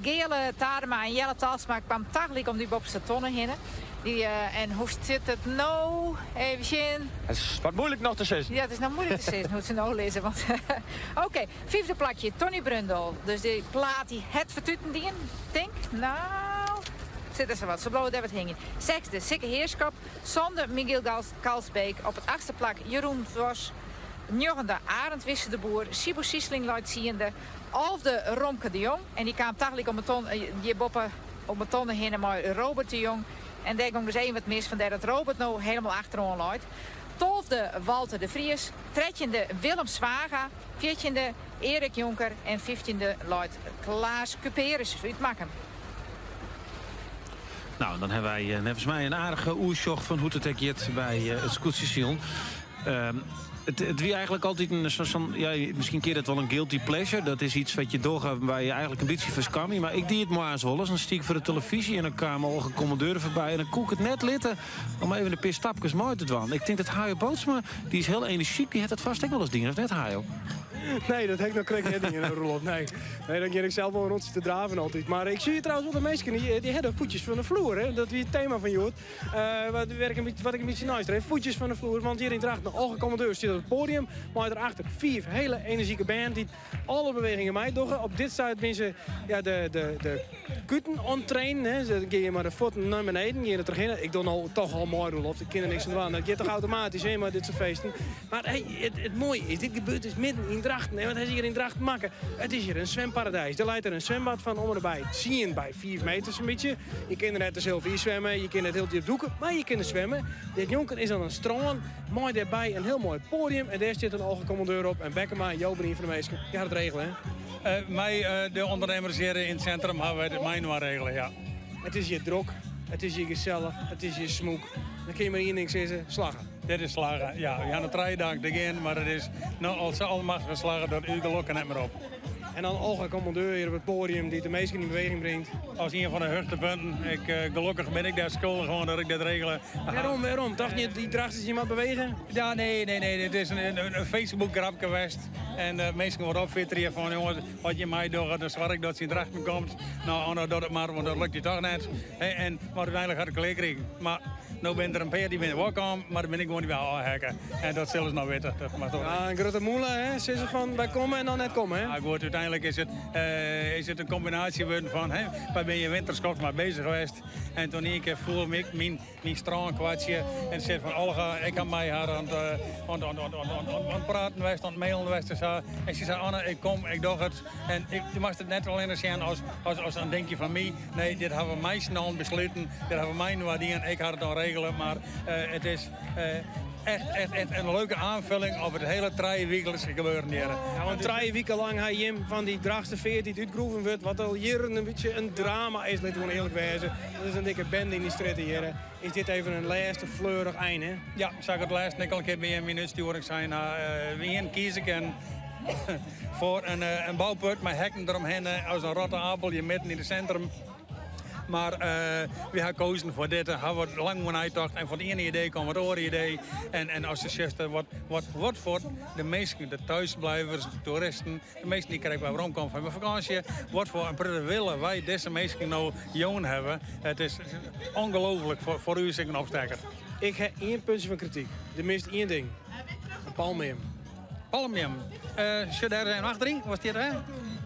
Geale Tadema en Jelle Talsma kamen tagelyk om dy boppeste tonne hinne. Dy, en hoe sit it no? Even sjen.
Het is wat moeilijk noch te sizzen.
Ja, it is noch moeilijk te sizzen hoe't se no lizze. Want oké, fyfde plakje, Tony Brundel. Dus dy plaat dy hat fertuten dien, tink. Nou, sit der sa wat. Se bliuwe dêr wat hingjen. Sechsde, Sikke Heerschop. Sânde, Michiel Kalsbeek. Op it achtste plak, Jeroen Vos. Njoggende, Arend Wisse de Boer. Siebo Siesling leit tsiende. Alfde, Romke de Jong. En dy kaam tagelyk om 'e ton, hjir boppe om 'e tonne hinne mei Robert de Jong. En dêr gong dus even wat mis, fandêr dat Robert no helemaal achteroan leit. Tolfde, Walter de Vries. Trettjinde, Willem Zwaga. Fjirtjinde, Erik Jonker. En fyftjinde leit Klaas Cuperus út Makkum.
Nou, dan hawwe wy neffens my in aardige oersjoch fan hoe't it ek giet by it skûtsjesilen. It wie eigentlik altyd in so'n, ja, miskien kin it wol in guilty pleasure. Dat is yts wat je dogge wêr je eigentlik in bytsje foar skamje. Mar ik die it moarns wolris. Dan stie ik foar de telefyzje en dan kamen alle kommandeuren foarby. En dan koe ik it net litte om even in pear stapkes mei te dwaan. Ik tink dat Hayo Bootsma, dy is hiel enerzjyk, dy hat dat fêst ek wolris dien, of net Hayo?
Nee, dat ha ik noch krekt net dien, Roelof. Nee. Nee, dan gean ik sels wol in rûntsje te draven altyd. Mar ik sjoch trouwens wol de minsken, dy hawwe de voetjes fan de vloer. Hè? Dat wie it tema fan hjoed. Wat, ik in, wat ik in bytsje neistreef, voetjes fan de vloer. Want hjir yn Drachten, Olga Commandeur stiet op it poadium. Mei derachter fiif hiele enerzjike bern dy't alle bewegingen meidogge. Op dit stuit binne se ja, de kuten oan it trainen. Hè. Dan gean je mei de fuotten nei beneden, gean je der trochhinne. Ik doch no toch al mei, Roelof. Ik kin der niks oan dwaan. Dat giet toch automatysk hè, mei dit soart feesten. Mar hey, it moaie is, dit gebeurt dus midden yn Drachten. En wat hawwe se hjir yn Drachten makke? It is hjir in swimparadys. Der leit der in swimbad fan om en by 10 by 5 meter sa'n bytsje. Je kinne der net sels yn swimme, je kinne net hiel djip dûke, mar je kinne swimme. Dêrnjonken is dan in strân mei dêrby in hiel moai poadium. En dêr stiet in Olga Commandeur op. En Bekkema, jo binne ien fan de minsken dy't hat it regele, hè?
Mei de ûndernimmers hjir yn it sintrum hawwe wy it mei-inoar regele, ja.
It is hjir drok, it is hjir gesellich, it is hjir smûk. Dan kin je mar ien ding sizze, slagge.
Dit is slagge, ja. We hawwe noch trije dagen te gean, mar it is no al sa almachtich slagge dat ús gelok net mear op.
En dan Olga Commandeur hjir op it poadium dy't de minsken yn beweging bringt.
As ien fan de hichtepunten. Ik, gelokkich bin ik dêr skuldich oan dat ik dit regele.
Wêrom, wêrom? Tocht net dy Drachtsters, je moat bewege?
Ja, nee, nee, nee. Dit is in Facebook grapke west. En minsken wat opfitterje fan jonges, as je meidogge, dan soarch ik dat se yn Drachten komt. No, Anno, doch it mar, want dat lukt je toch net. En, mar úteinlik hat ik klear krigen. Mar no binne der in pear dy binne wol kaam, mar der binne ek guon dy binne ôfheakke. En dat sille se noch witte. Dat moat
Ja, in grutte mûle, hè? Sizze fan wy komme en dan net komme, hè?
Ja, goed, úteinlik is it in kombinaasje wurden fan, hè, wy binne hjir winterskoft mei bezich west. En toen ien kear foel my myn myn strânkwartsje en sei fan Olga, ik ha mei har oan it praten west, oan it mailen west en sa. En sy sei, Anne, ik kom, ik doch it. En ik, do moatst it net allinne sjen as in dinkje fan my. Nee, dit hawwe we mei syn allen besluten, dit hawwe we mei-inoar dien. Ik ha it dan regele, mar it is echt, echt, echt in leuke aanvulling op it hiele trijewyklikse gebeuren hjir.
Ja, want trije wiken lang ha jim fan dy Drachtsterfeart dy't útgroeven wurdt, wat al jierren in bytsje in drama is, lit gewoan earlik wêze. Dat is in dikke bende yn dy strjitte hjir. Is dit even in lêste fleurich ein, hè?
Ja, sa ik it lêsten ek al in kear by myn útstjoering sein ha. Ien kies ik en foar in bouput mei hekken deromhinne as in rotte apel hjir midden yn it sintrum. Mar wy ha kozen foar dit en hawwe wat lang oer neitocht. En fan it iene idee kwam it oare idee. En as de sjochst wat foar de minsken, de thuisblijvers, de toeristen, de minsken dy't krekt wer weromkomme fan de fakânsje, wat foar in protte wille wy dizze minsken no jûn hawwe. It is ongelooflik foar ús ek in opstekker.
Ik ha ien puntsje fan krityk. Der mist ien ding. In palmbeam.
Palmbeam. Sjoch dêr ris even achteryn. Wat stiet der?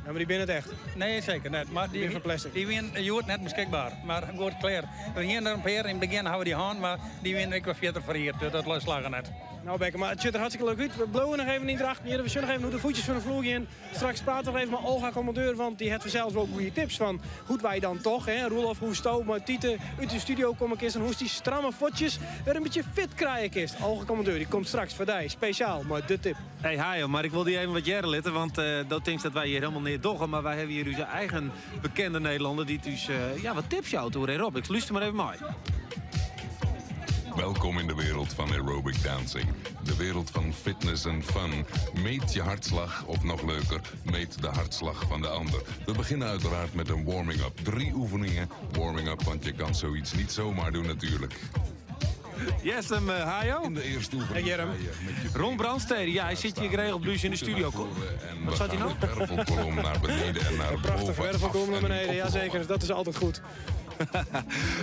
Ja, mar dy binne net echt.
Nee, seker net. Mar
dy binne fan plastic.
Dy wienen hjoed net beskikber. Mar goed, klear. We hienen der in pear. Yn it begjin hawwe we dy hân, mar dy wienen ek wer fierder ferhierd. Dus dat slagge net.
Nou Bekke, maar het ziet er hartstikke leuk uit. We blowen nog even in Drachten hier. We zullen nog even hoe de voetjes van de vloer gaan. Straks praten we nog even met Olga Commandeur, want die heeft zelfs ook goede tips van hoe wij dan toch, hè? Roelof, hoe sto, maar Tiete uit de studio komen kist en hoe is die stramme voetjes weer een beetje fit krijgen kist. Olga Commandeur, die komt straks voor die, speciaal, maar de tip.
Hey, hajo, maar ik wil die even wat jaren litten, want dat denkt dat wij hier helemaal neer doggen, maar wij hebben hier onze eigen bekende Nederlander die dus ja, wat tips jou toe, Rob. Ik luister maar even mee.
Welkom in de wereld van aerobic dancing. De wereld van fitness en fun. Meet je hartslag, of nog leuker, meet de hartslag van de ander. We beginnen uiteraard met een warming-up. 3 oefeningen warming-up, want je kan zoiets niet zomaar doen natuurlijk.
Yes, hem, Hajo.
In de eerste oefening
Hey, Jerem.
ga je met je
Ron Brandstede, ja, hij zit hier geregeld bij ons in de studio.
En
Wat
we
staat hij
gaan
nou?
de wervelkolom naar beneden en naar
Prachtig,
boven.
wervelkolom naar
af en
beneden,
oprollen.
jazeker, dat is altijd goed.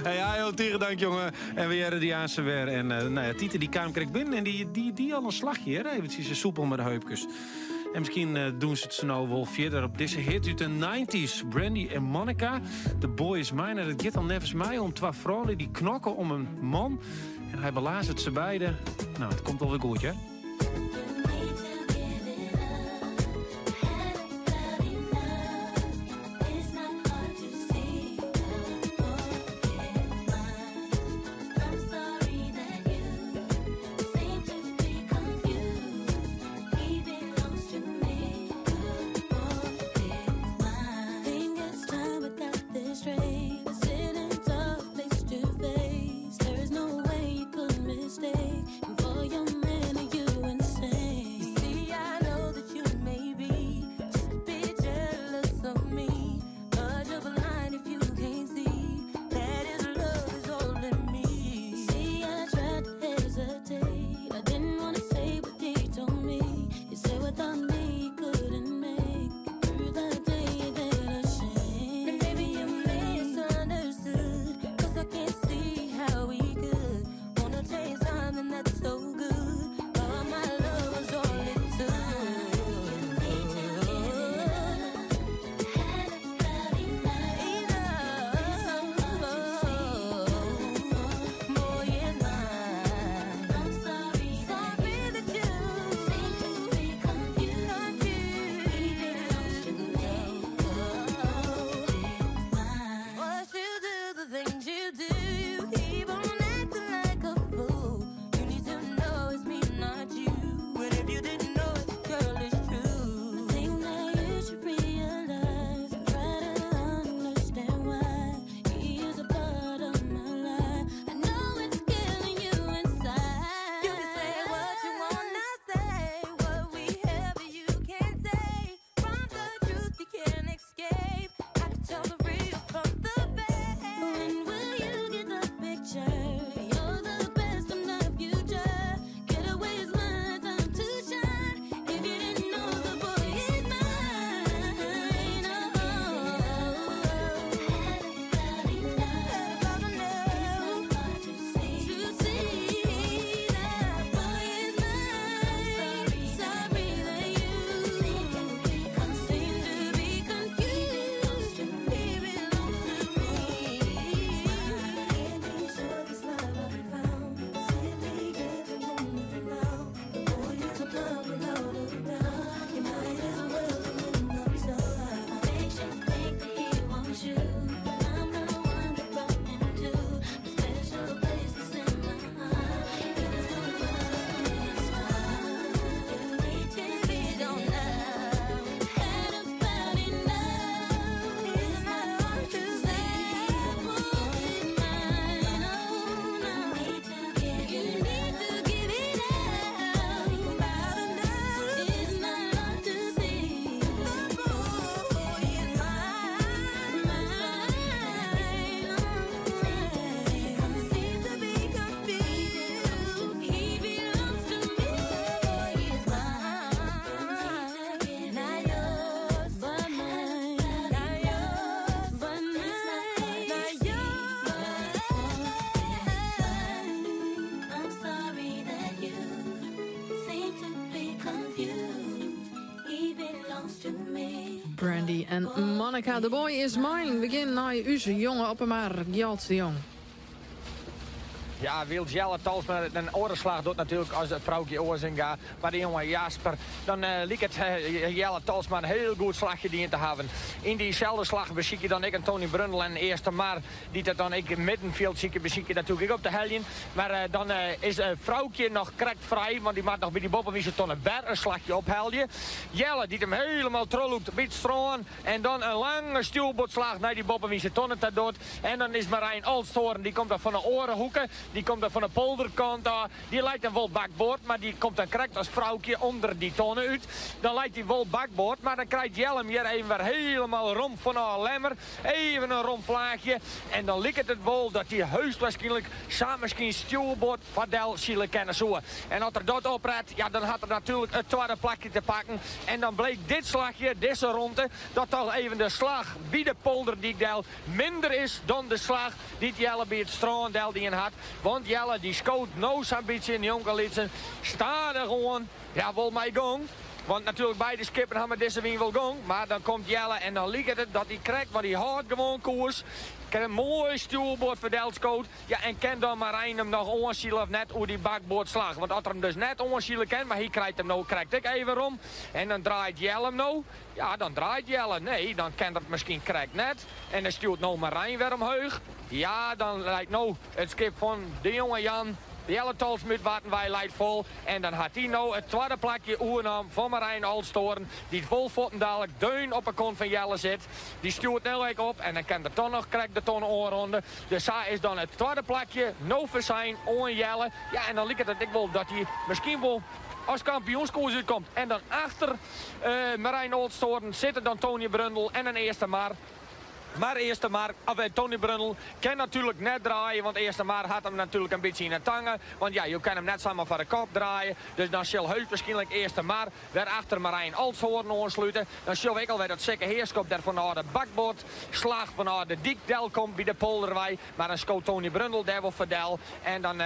Hey, Hajo, tegen dank, jongen. En we jaren die aan ze weer. En nou ja, Tiete die kwam kreeg binnen en die al een slagje, hè? Eventjes zo soepel met de heupjes. En misschien doen ze het zo nou wel verder op deze hit uit de 90s. Brandy en Monica, The Boy Is Mine. En het gaat dan nevens mij om twee vrouwen die knokken om een man. En hij belazert ze beiden. Nou, het komt alweer goed, hè?
For your man, are you insane? You see, I know that you may be just a bit jealous of me, but you're blind if you can't see that his love is all in me. You see, I tried to hesitate. I didn't wanna say what he told me. He said without me he couldn't make it through the day. That a shame. And maybe you misunderstood, 'cause I can't see how we could wanna change something that's so good. But my love was all it took. What you do, the things you do, you keep on acting like a fool. You need to know it's me, not you. And if you didn't know it, girl, it's true. I think that you should realize and try to understand why he is a part of my life. I know it's killing you inside. You can say what you wanna say, what we have you can't take. From the truth you can't escape. I can tell the real from the fake. When will you get the picture? You're the best of my future. Get away is my time to shine. If you didn't know, the boy is mine. Oh, to see that boy is mine. Sorry that you seem to be confused. He belongs to me. I'm sorry that you seem to be confused. He belongs to me.
Brandy en Monica, The Boy Is Mine. Begin naar uw jongen op maar, Gjalt de Jong.
Ja, wylst Jelle Talsma in oare slach docht natuerlik as Froukje Oazinga. Mar de jonge Jasper, dan liket Jelle Talsma in hiel goed slachje dien te hawwen. Yn dyselde slach besykje dan ek in Tony Brundel en Eastermar, dy't it dan ek middenfjild sykje, besykje natuerlik ek op te heljen. Mar dan is Froukje noch krekt frij, want dy moat noch by dy boppewynse tonne wer in slachje ophelje. Jelle, dy't him helemaal trochlûkt by it strân en dan in lange stjoerboardslach nei dy boppewynse tonne ta docht. En dan is Marijn Olsthoorn, dy komt dan fan de oare hoeke, dy komt dan fan de polderkant ôf. Dy leit dan wol bakboard, mar dy komt dan krekt as Froukje ûnder dy tonne út. Dan leit dy wol bakboard, mar dan krijt Jelle him hjir even wer helemaal rom fanôf Lemmer. Even in rom flaachje. En dan liket it wol dat dy heuswaarskynlik sa miskien stjoerboard foardel sile kinne soe. En as er dat opret, ja, dan hat er natuerlik it twadde plakje te pakken. En dan bleek dit slachje, dizze ronde, dat toch even de slach by de polderdyk del minder is dan de slach dy't Jelle by it strân del dien hat. Want Jelle dy skoot no sa'n bytsje njonkenlytsen stadich oan. Ja, wol mei gong. Want natuerlik beide skippen ha mei dizze wyn wol gong. Mar dan komt Jelle en dan liket it dat hy krekt, want hy hâldt gewoan koers, kin in moai stjoerboard foardel skoot. Ja, en kin dan Marijn him noch oansile of net oer dy bakboardslach? Want as er him dus net oansile kin, mar hy krijt him no krekt ek even rom. En dan draait Jelle him no. Ja, dan draait Jelle. Nee, dan kin er it miskien krekt net. En dan stjoert no Marijn wer omheech. Ja, dan leit no it skip fan de jonge Jan. Jelle Tolsma út Warten wei leit fol. En dan hat hy no it twadde plakje oernommen fan Marijn Olsthoorn, dy't wol fuortendalik deun op 'e kont fan Jelle sit. Dy stjoert no ek op en dan kin er toch noch krekt de tonne oanronde. Dus sa is dan it twadde plakje no fersein oan Jelle. Ja, en dan liket it ek wol dat hy miskien wol as kampioenskoers útkomt. En dan achter Marijn Olsthoorn sitte dan Tony Brundel en in Eastermar. Mar Eastermar, of Tony Brundel, kin natuerlik net draaie, want Eastermar hat him natuerlik in bytsje yn 'e tange. Want ja, jo kinne him net samar foar de kop draaie. Dus dan sil heuswaarskynlik Eastermar wer achter Marijn Olsthoorn oanslute. Dan sjogge we ek alwer dat Sikke Heerschop der fanôf de bakboardslach, fanôf de dyk delkomt by de Polderwei. Mar dan skoot Tony Brundel dêr wol foardel. En dan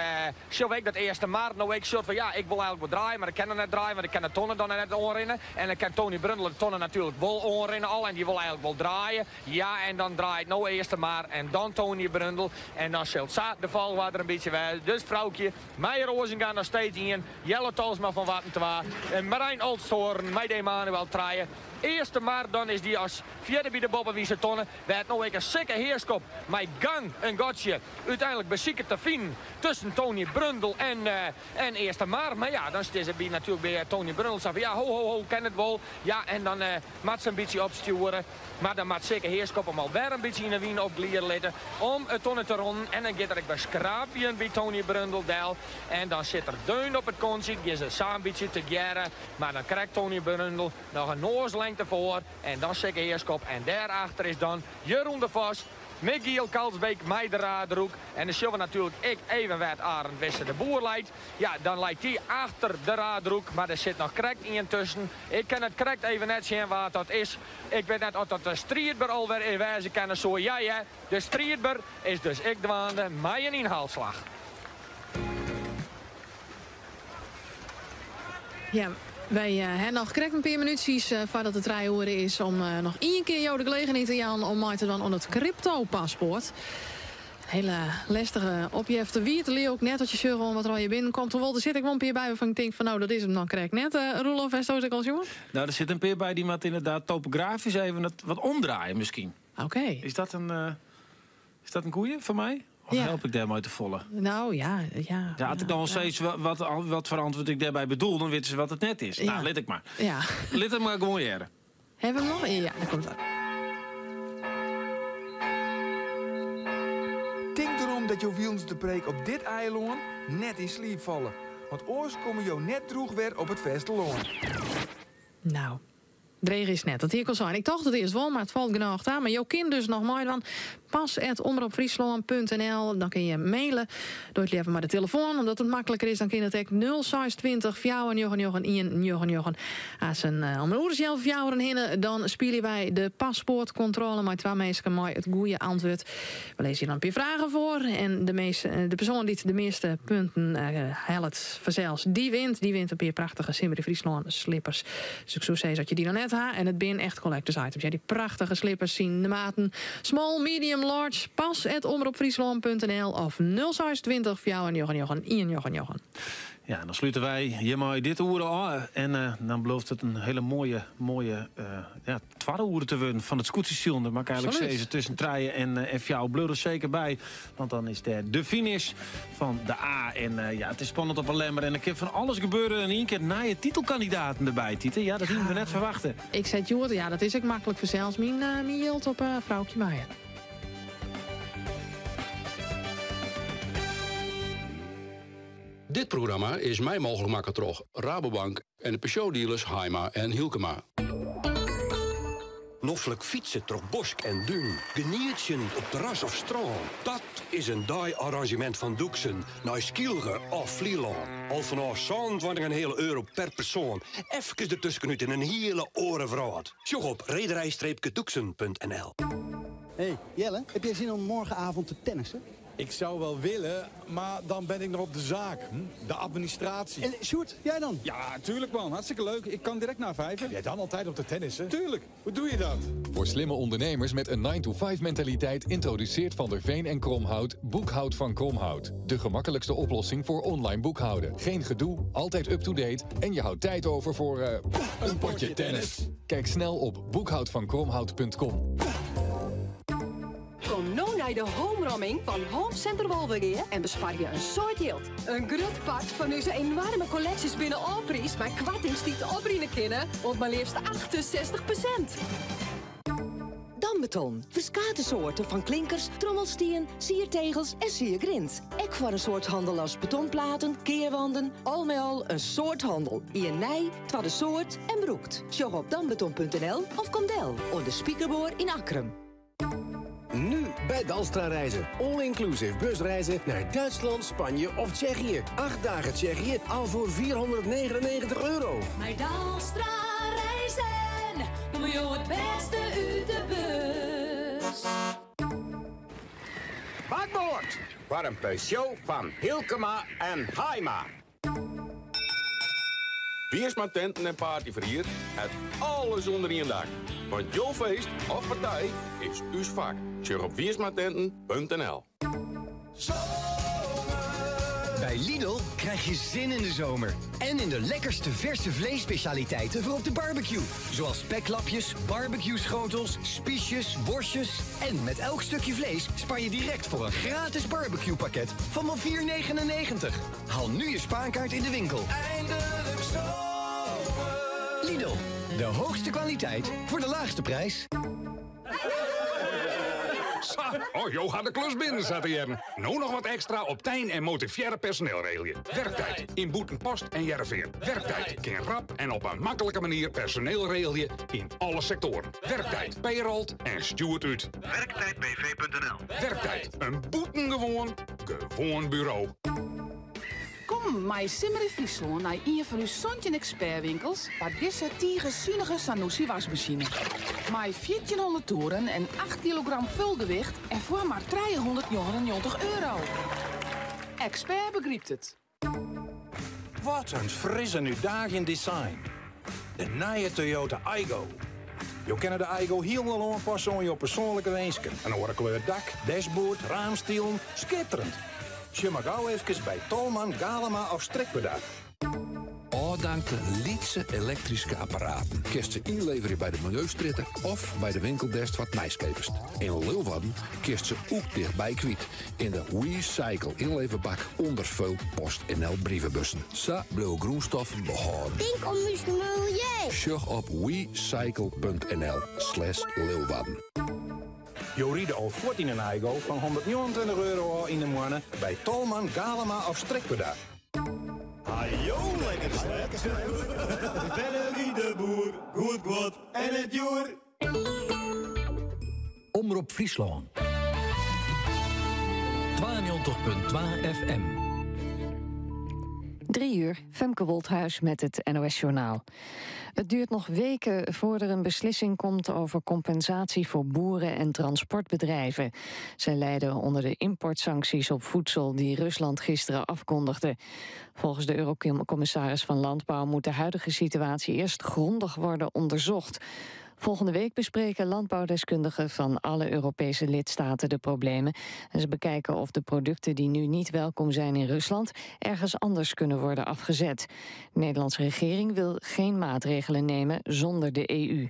sjogge we ek dat Eastermar no ek sjocht fan ja, ik wol eigentlik wol draaie, mar ik kin noch net draaie, want ik kin de tonne dan net oanrinne. En dan kin Tony Brundel de tonne natuerlik wol oanrinne al en dy wol eigentlik wol draaie. Ja, en dan draait no Eastermar en dan Tony Brundel. En dan sil sa de folchoarder in bytsje wêze. Dus Froukje, Meijer Oazinga noch steeds ien, Jelle Tolsma fan Warten twa, en Marijn Olsthoorn mei de Emanuel trije. Eastermar dan is dy as fjirde by de boppewynse tonne, wêr't no ek in Sikke Heerschop mei gang in gatsje úteinlik besiket te finen tusken Tony Brundel en en Eastermar. Mar ja, dan stean se by natuerlik by Tony Brundel sa fan ja ho ho ho ken it wol. Ja en dan moat se in bytsje opstjoere. Mar dan moat Sikke Heerschop him alwer in bytsje yn 'e wyn opgliere litte om it tonne te ronnen. En dan giet er ek wer skraabjen by Tony Brundel del. En dan sit er deun op it kontsje, gean se sa in bytsje tegearre. Mar dan krijt Tony Brundel noch in noaslengte foar en dan Sikke Heerschop. En dêrachter is dan Jeroen de Vos, Michiel Kalsbeek mei de Raderoek. En dan sjogge we natuerlik ek even wêr't Arend Wisse de Boer leit. Ja, dan leit dy achter de Raadroek, mar der sit noch krekt ien tusken. Ik kin it krekt even net sjen wa't dat is. Ik wit net oft dat de Striidber alwer wêze kinne soe. Ja hear, de Striidber is dus ek dwaande mei in ynhaalslach.
Ja, wy ha noch krekt in pear minútsjes foardat it trije oere is om noch ien kear jo de gelegenheid te jaan om mei te dwaan oan it kryptopaspoart. Hele lestige opjefte. Wie it leau ik net as je sjogge oan wat der allegear binnen komt. Hoewol, der sit ek wol in pear by wêrfan ik tink fan no, dat is him dan krekt net. Roelof, hast it ek al sjoen?
Nou, der sit in pear by dy moat ynderdaad topografysk even it wat omdraaie miskien.
Oké.
Is dat in, is dat in goeie foar my? Of help ik dêrmei te folle?
Nou ja, ja.
Ja, as ik dan al sis wat, wat foar antwurd ik dêrby bedoel, dan witte se wat it net is. Nou, lit ik mar. Lit it mar gewoan hearre.
Hawwe we him noch? Ja, dêr komt er.
Tink derom dat jo wilens de preek op dit eilân net yn sliep falle, want oars komme jo net droech wer op it fêstelân.
Nou, dreech is net. Dat hie ik al sein. Ik tocht it earst wol, mar it falt genôch ta. Mar jo kinne dus noch meidwaan. Pas@omropfryslân.nl. Dan kinne je maile. Doch it leaver mei de telefoan, omdat it makliker is. Dan kin it ek 026 499 199. As in, om in oere as healwei fjouweren hinne, dan spylje wy de paspoartkontrôle mei twa minsken mei it goede antwurd. We lizze je dan in pear fragen foar en de, meeste, de persoan dy't de measte punten hellet fansels, dy wint. Dy wint in pear prachtige Simmer yn Fryslân slippers. Dus ik soe sizze, as je dy noch net ha, en it binne echt collectors items. Ja, dy prachtige slippers yn de maten small, medium, Medium Large? Pas@omropfryslan.nl of 026 499 199.
Ja, dan slute wy hjirmei dit oere ôf. En eh, dan belooft it in hiele moaie, moaie eh, ja, twadde oere te wurden fan it skûtsjesilen. Dat moat ik eigenlik sizze. Tusken trije en, eh, en fjouwer. Bliuw der seker by, want dan is dêr de finish fan de A. En eh, ja, it is spannend op 'e Lemmer. En der kin fan alles gebeure. En ien kear nije titelkandidaten derby, Tite. Ja, dat hiene we net ferwachte.
Ik set hjoed, ja, dat is ek maklik fansels, myn, eh, myn jild op uh, Froukje Meijer.
Dit programma is mei mooglik makke troch Rabobank en de Peugeot-dealers Haima en Hylkema.
Noflik fytse troch bosk en dún, genietsjen op terras of strân. Dat is in dei-arranzjemint fan Doeksen nei Skylge of Flylân. Al fanôf 27,5 euro per persoan. Efkes dertuskenút yn in hiele oare wrâld. Sjoch op rederij-doeksen.nl.
Hey Jelle, heb jij zin om morgenavond te tennissen?
Ik zou wel willen, maar dan ben ik nog op de zaak. Hm? De administratie.
En Sjoerd, jij dan?
Ja, tuurlijk man. Hartstikke leuk. Ik kan direct na vijven. Jij dan altijd op de tennissen? Tuurlijk. Hoe doe je dat?
Voor slimme ondernemers met een 9-to-5 mentaliteit introduceert Van der Veen en Kromhout Boekhoud van Kromhout. De gemakkelijkste oplossing voor online boekhouden. Geen gedoe, altijd up-to-date en je houdt tijd over voor een potje tennis. Kijk snel op boekhoudvankromhout.com.
Kom no nei de homeramming fan Home Center Wolvegea en besparje in soad jild. In grut part fan ús enoarme kolleksjes binne ôfpriisd mei koartings dy't oprinne kinne oant mar leafst 68%.
Dambeton. Ferskate soarten fan klinkers, trommelstien, siertegels en siergrint. Ek foar in soad hannel as betonplaten, kearwanden. Al mei al in soad hannel. Ien nij, twadde soart en brûkt. Sjoch op dambeton.nl of kom del oan de Spikerboar yn Akkrum.
Nu bij Dalstra Reizen. All-inclusive busreizen naar Duitsland, Spanje of Tsjechië. 8 dagen Tsjechië al voor 499 euro.
Mei Dalstra Reizen, komme jo it bêste út de bus.
Bakboard foar in Peugeot fan Hylkema en Haima.
Wiersma Tenten en Partyferhier hat alles ûnder ien dak. Want jo feest of partij is ús fak. Sjoch op wiersmatenten.nl.
Bij Lidl krijg je zin in de zomer. En in de lekkerste verse vleesspecialiteiten voor op de barbecue. Zoals speklapjes, barbecue-schotels, spiesjes, worstjes. En met elk stukje vlees spaar je direct voor een gratis barbecuepakket van maar 4,99. Haal nu je spaarkaart in de winkel.
Eindelijk zomer.
Lidl, de hoogste kwaliteit voor de laagste prijs.
Sa, oh, jo ha de klus binnen, sa te hearren. No noch wat ekstra op tyn en motivearre personeel regelje. Werktijd yn Bûtenpost en Hearrenfean. Werktijd kin rap en op in maklike manier personeel regelje yn alle sektoaren. Werktijd payrolt en stjoert út.
Werktijdbv.nl
Werktijd, in bûtengewoan, gewoan buro.
Kom mei Simmer yn Fryslân nei ien fan ús 17 ekspertwinkels foar dizze tige sunige Sanusi wasmasine. Mei 1400 toeren en 8 kilogram fulgewicht en foar mar 399 euro. Expert begrypt it.
Wat in fris en útdaagjend design. De nije Toyota Aygo. Jo kinne de Aygo hielendal oanpasse oan jo persoanlike winsken. In oare kleur dak, dashboard, raamstilen. Skitterend! Sjoch mar gau efkes by Tolman, Galema of Strikwerda.
Ôfdankte lytse elektryske apparaten kinst se ynleverje by de Miljeustrjitte of by de winkel dêr'tst wat nijs keapest. Yn Leeuwarden kinst se ek tichtby kwyt yn de WeCycle ynleverbak ûnder veel PostNL brievebussen. Sa bliuwe grûnstoffen behâlden.
Tink om ús miljeu.
Sjoch op wecycle.nl slash Leeuwarden.
Jo ride al fuort yn in Aygo fan 129 euro ôf yn 'e moanne by Tolman, Galema of Strikwerda.
Hajo, lekker slet. Bennerie de Boer, goed guod en it djoer.
Omrop Fryslân. 92.2 FM.
3 uur, Femke Wolthuis met het NOS Journaal. Het duurt nog weken voor er een beslissing komt over compensatie voor boeren en transportbedrijven. Zij lijden onder de importsancties op voedsel die Rusland gisteren afkondigde. Volgens de Eurocommissaris van Landbouw moet de huidige situatie eerst grondig worden onderzocht. Volgende week bespreken landbouwdeskundigen van alle Europese lidstaten de problemen. En ze bekijken of de producten die nu niet welkom zijn in Rusland ergens anders kunnen worden afgezet. De Nederlandse regering wil geen maatregelen nemen zonder de EU.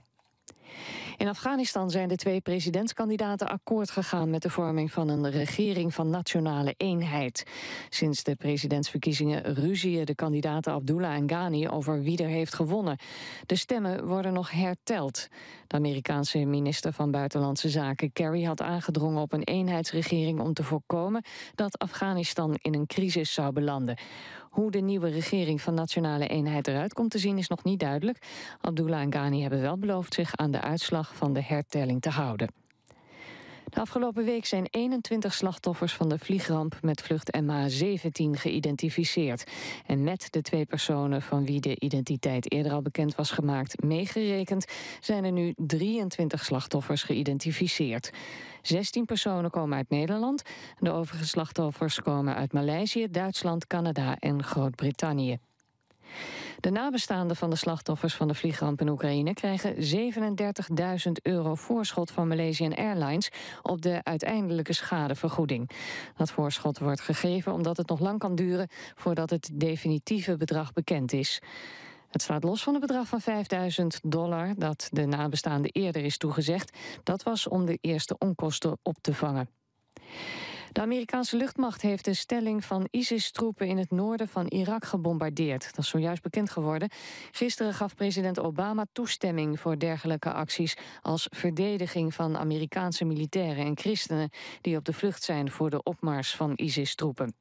In Afghanistan zijn de twee presidentskandidaten akkoord gegaan met de vorming van een regering van nationale eenheid. Sinds de presidentsverkiezingen ruzien de kandidaten Abdullah en Ghani over wie er heeft gewonnen. De stemmen worden nog herteld. De Amerikaanse minister van Buitenlandse Zaken Kerry had aangedrongen op een eenheidsregering om te voorkomen dat Afghanistan in een crisis zou belanden. Hoe de nieuwe regering van Nationale Eenheid eruit komt te zien is nog niet duidelijk. Abdullah en Ghani hebben wel beloofd zich aan de uitslag van de hertelling te houden. De afgelopen week zijn 21 slachtoffers van de vliegramp met vlucht MH17 geïdentificeerd. En met de twee personen van wie de identiteit eerder al bekend was gemaakt meegerekend, zijn er nu 23 slachtoffers geïdentificeerd. 16 personen komen uit Nederland. De overige slachtoffers komen uit Maleisië, Duitsland, Canada en Groot-Brittannië. De nabestaanden van de slachtoffers van de vliegramp in Oekraïne krijgen 37.000 euro voorschot van Malaysian Airlines op de uiteindelijke schadevergoeding. Dat voorschot wordt gegeven omdat het nog lang kan duren voordat het definitieve bedrag bekend is. Het staat los van het bedrag van 5000 dollar dat de nabestaanden eerder is toegezegd. Dat was om de eerste onkosten op te vangen. De Amerikaanse luchtmacht heeft de stelling van ISIS-troepen in het noorden van Irak gebombardeerd. Dat is zojuist bekend geworden. Gisteren gaf president Obama toestemming voor dergelijke acties als verdediging van Amerikaanse militairen en christenen die op de vlucht zijn voor de opmars van ISIS-troepen.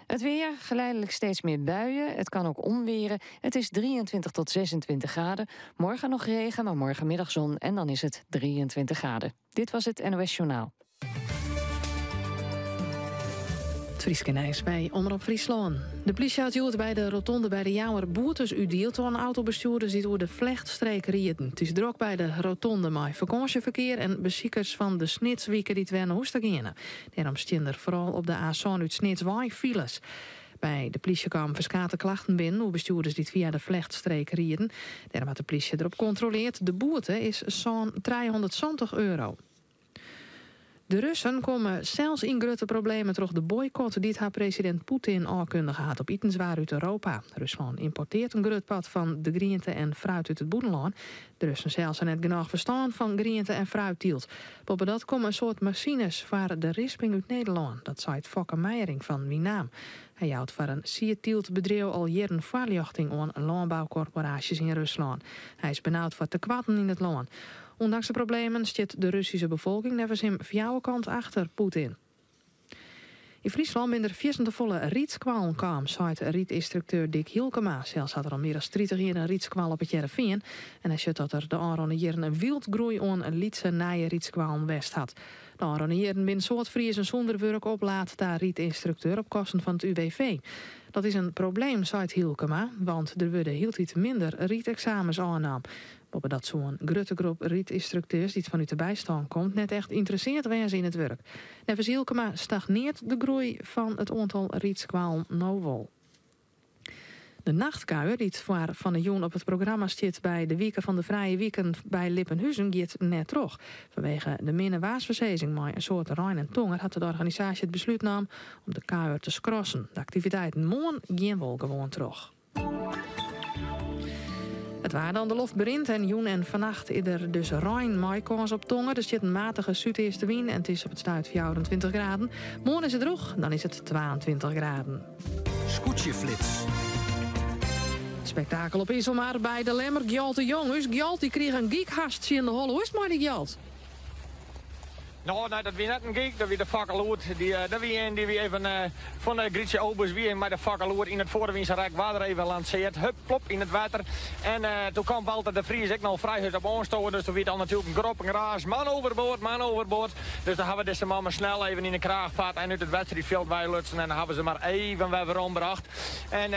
Het weer, geleidelijk steeds meer buien. Het kan ook onweren. Het is 23 tot 26 graden. Morgen nog regen, maar morgenmiddag zon en dan is het 23 graden. Dit was het NOS Journaal.
Het Fryske nijs by Omrop Fryslân. De plysje hat hjoed by de rotonde by De Jouwer boetes útdield oan autobestjoerders dy't oer de flechtstreek rieden. It is drok by de rotonde mei fakânsjeferkear en besikers fan de Snitswike dy't wer nei hûs ta geane. Dêrom stean der foaral op de A sân út Snits wei files. By de plysje kamen ferskate klachten binnen oer bestjoerders dy't fia de flechtstreek rieden. Dêrom hat de plysje derop kontroleard. De boete is sa'n 370 euro. De Russen komme sels yn grutte problemen troch de boycot dy't har presidint Poetin ôfkundige hat op itenswaar út Europa. Ruslân ymporteart in grut part fan de griente en fruit út it bûtenlân. De Russen sels ha net genôch ferstân fan griente en fruittylt. Boppedat komme in soad masines foar de risping út Nederlân. Dat seit Fokke Meijering fan Winaam. Hy jout foar in siertyltbedriuw al jierren foarljochting oan lânboukorporaasjes yn Ruslân. Hy is benaud foar tekoarten yn it lân. Ûndanks de problemen stiet de Russyske befolking neffens him fjouwerkant achter Poetin. Yn Fryslân binne der fierstente folle rydskoallen kaam, seit rydynstrukteur Dick Hielkema. Sels hat er al mear as 30 jier in rydskoalle op It Hearrenfean. En hy sjocht dat der de ôfrûne jierren in wyldgroei oan lytse nije rydskoallen west hat. De ôfrûne jierren binne in soad Friezen sûnder wurk oplaat ta rydynstrukteur op kosten fan it UWV. Dat is in probleem, seit Hielkema, want der wurde hieltyd minder rydeksamens ôfnaam. Boppedat soe in grutte groep rydynstrukteurs dy't fanút de bystân komt net echt ynteresseard wêze yn it wurk. Neffens Hielkema stagneart de groei fan it oantal rydskoallen no wol. De nachtkuier dy't foar fan 'e jûn op it programma stiet by de Wike fan de Frije Wiken by Lippenhuzen giet net troch. Fanwege de minne waarsfoarsizzing mei in soad rein en tonger hat de organisaasje it beslút naam om de kuier te skrassen. De aktiviteiten moarn gean wol gewoan troch. It waar dan, de loft berint en jûn en fannacht is der dus rein mei kâns op tonger. Der stiet in matige súdeastewyn en it is op it stuit 24 graden. Moarn is it drûch, dan is it 22 graden.
Skûtsjeflits.
Spektakel op Iselmar by De Lemmer. Gjalt de Jong, ús Gjalt, dy krige in gyk hast tsjin de holle. Hoe is it mei dy Gjalt?
No, nee, dat wie net in gyk, dat wie de fakkel oer. Dy, eh, dat wie een dy wie even eh, fan de Grietje Obers wie mei de fakkel oer yn it foarewynse rek waard er even lanseard. Hup, plop yn it wetter. En eh, doe kwam Walter de Vries ek noch frij hurd op oanstowen, dus doe wie it al natuerlik in grop, in geraas. Man overboord, man overboord. Dus dan hawwe we dizze man mar snel even yn de kraach fat en út it wedstriidfjild weilutsen en dan hawwe se mar even wer werombrocht. En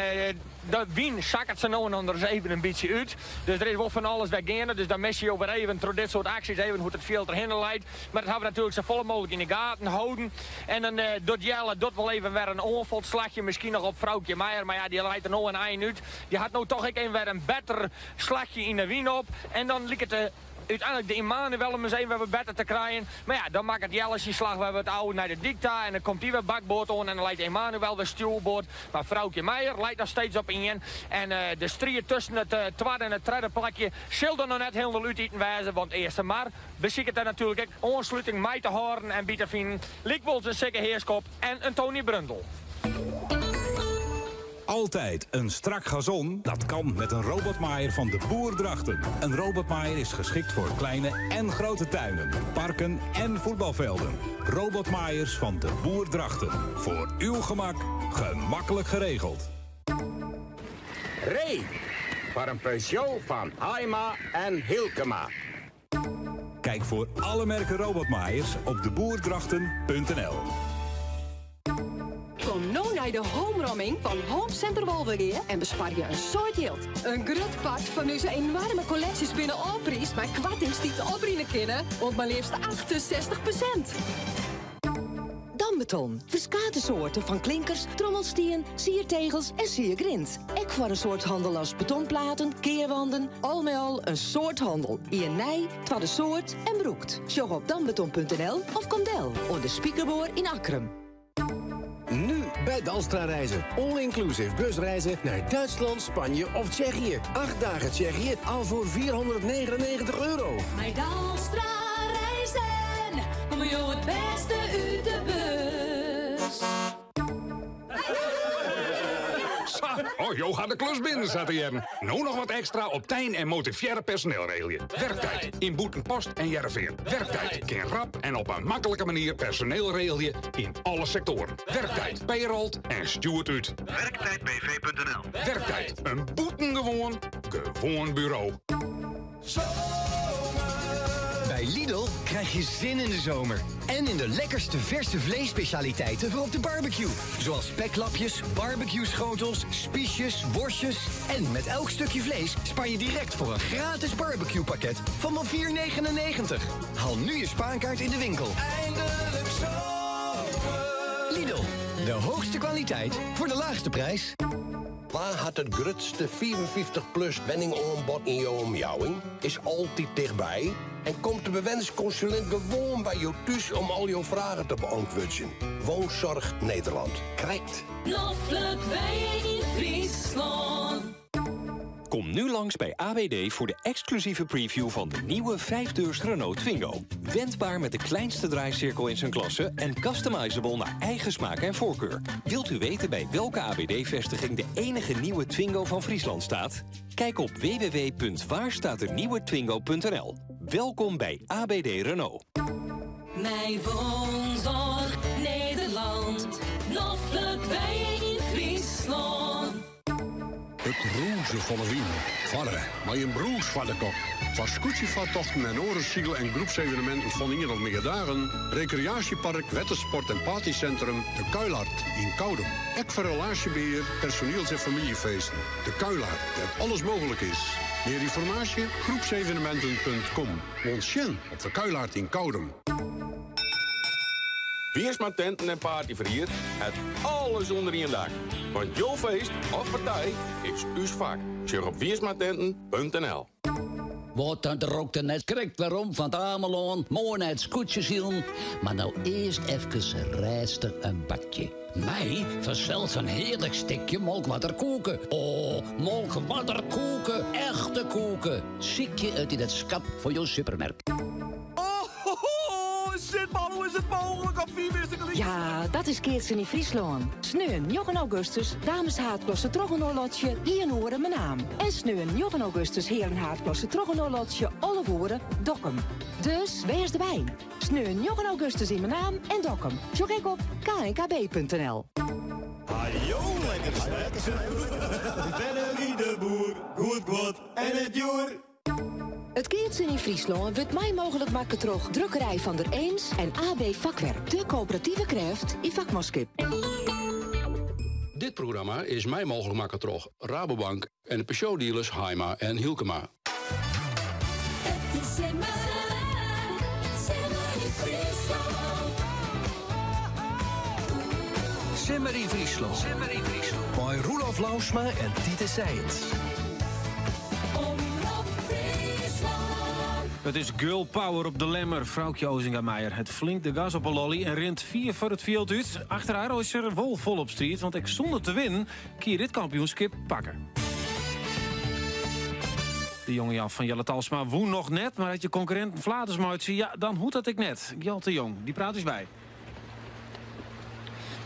De wyn sakket sa no en dan der ris even in bytsje út. Dus der is wol fan alles wer geande. Dus dan misse jo wer even troch dit soart aksjes even hoe't it fjild der hinne leit. Mar dat hawwe we natuerlik safolle mooglik yn de gaten holden. En dan docht Jelle docht wol even wer in oanfalslachje. Miskien noch op Froukje Meijer. Mar ja, dy leit der no in ein út. Dy hat no toch ek even wer in better slachje yn de wyn op. En dan liket de úteinlik de Immanuel om ris even wer wat better te krijen. Mar ja, dan makket Jelle syn slach wer wat ôf nei de dyk ta en dan komt dy wer bakboard oan en dan leit Emanuel wer stjoerboard. Mar Froukje Meijer leit noch steeds op ien. En de striid tusken it twadde en it tredde plakje sil der noch net hielendal útiten wêze, want Eastermar besiket der natuerlik ek oansluting mei te hâlden en by te finen. Lykwols in Sikke Heerschop en in Tony Brundel.
Altijd een strak gazon? Dat kan met een robotmaaier van de Boer Drachten. Een robotmaaier is geschikt voor kleine en grote tuinen, parken en voetbalvelden. Robotmaaiers van de Boer Drachten. Voor uw gemak, gemakkelijk geregeld.
Ree foar in Peugeot fan Haima en Hylkema.
Kijk voor alle merken robotmaaiers op deboerdrachten.nl.
Kom no nei de homeromming fan Home Center Wolvegea en besparje in soad jild. In grut part fan ús enoarme kolleksjes binne ôfpriisd mei koartings dy't oprinne kinne oant mar leafst 68%.
Dambeton, ferskate soarten fan klinkers, trommelstien, siertegels en siergrint. Ek foar in soad hannel as betonplaten, kearwanden, al mei al in soad hannel. Ien nij, twadde soart en brûkt. Sjoch op dambeton.nl of kom del oan de Spikerboar yn Akkrum.
Nu bij Dalstra Reizen. All-inclusive busreizen naar Duitsland, Spanje of Tsjechië. 8 dagen Tsjechië al voor 499 euro.
Mei Dalstra Reizen komme jo it bêste út de bus.
Sa, oh, jo ha de klus binnen, sa te hearren. No noch wat ekstra op tein en motivearre personeel regelje. Werktijd yn Bûtenpost en Hearrenfean. Werktijd kin rap en op in maklike manier personeel regelje yn alle sektoaren. Werktijd payrolt en stjoert út.
Werktijdbv.nl
Werktijd, in bûtengewoan, gewoan buro.
Bij Lidl krijg je zin in de zomer. En in de lekkerste verse vleesspecialiteiten voor op de barbecue. Zoals speklapjes, barbecue-schotels, spiesjes, worstjes. En met elk stukje vlees spaar je direct voor een gratis barbecue-pakket van maar 4,99. Haal nu je spaarkaart in de winkel.
Eindelijk zomer.
Lidl, de hoogste kwaliteit voor de laagste prijs.
Wa hat it grutste 55-plus wenningoanbod yn jo omjouwing? Is altyd tichtby en komt de bewennerskonsulint gewoan by jo thús om al jo fragen te beäntwurdzjen. Woonzorg Nederland. Krekt.
Noflik wenje yn Fryslân.
Kom nu langs bij AWD voor de exclusieve preview van de nieuwe 5-deurs Renault Twingo. Wendbaar met de kleinste draaicirkel in zijn klasse en customizable naar eigen smaak en voorkeur. Wilt u weten bij welke AWD-vestiging de enige nieuwe Twingo van Friesland staat? Kijk op www.waarstaatdenieuwetwingo.nl. Welkom bij ABD Renault.
Mei Woonzorg Nederland. Noflik wenje yn Fryslân.
It rûzen fan 'e wyn. Farre mei in brûs foar de kop. Foar skûtsjefartochten en oare syl- en groepseveneminten fan ien of mear dagen, rekreaasjepark, wettersport en partysintrum De Kuilart yn Koudum. Ek foar relaasjebehear, personiels- en famyljefeesten. De Kuilart, dêr't alles mooglik is. Mear ynformaasje? Groepsevenementen.com. Oant sjen op De Kuilart yn Koudum.
Wiersma Tenten en Partyferhier hat alles ûnder ien dak. Want jo feest of partij is ús fak. Sjoch op wiersmatenten.nl.
Wat dan rokte net krekt werom fan it Amelân, moai nei it skûtsjesilen, mar no earst efkes rêstich in bakje. Mei fansels in hearlik stikje Molkwarder koeke. O, Molkwarder koeke, echte koeke. Sykje it yn it skap fan jo supermerk.
Oh, sit man, hoe is it mooglik? Al 5 is gelyk.
Ja, dat is keatsen yn Fryslân. Sneon 9 augustus, dames haadklasse trochinoarlotsje, ien oere Menaam. En sneon 9 augustus hearen haadklasse trochinoarlotsje, 11 oere Dokkum. Dus wês derby. Sneon 9 augustus yn Menaam en Dokkum. Sjoch ek op knkb.nl.
Hajo, lekker lekker. Bennerie de Boer, goed guod en it djoer.
It keatsen yn Fryslân wurdt mei mooglik makke troch Drukkerij van der Eems en AB Vakwerk, de koöperative krêft yn fakmanskip.
Dit programma is mei mooglik makke troch Rabobank en de Peugeot-dealers Haima en Hylkema.
It is simmer, simmer yn Fryslân.
Simmer yn Fryslân. Simmer yn Fryslân. Mei Roelof Lousma en Titus Sijens.
Omrop Fryslân.
It is girl power op De Lemmer. Froukje Ozinga-Meijer hat flink de gas op 'e lolly en rint fier foar it fjild út. Achter har is der wol folop striid, want ek sûnder te winnen kin je dit kampioenskip pakke. De jonge Jan fan Jelle Talsma wûn noch net, mar as je konkurrinten flaters meitsje, ja, dan hoecht dat ek net. Gjalt de Jong, dy praat ús by.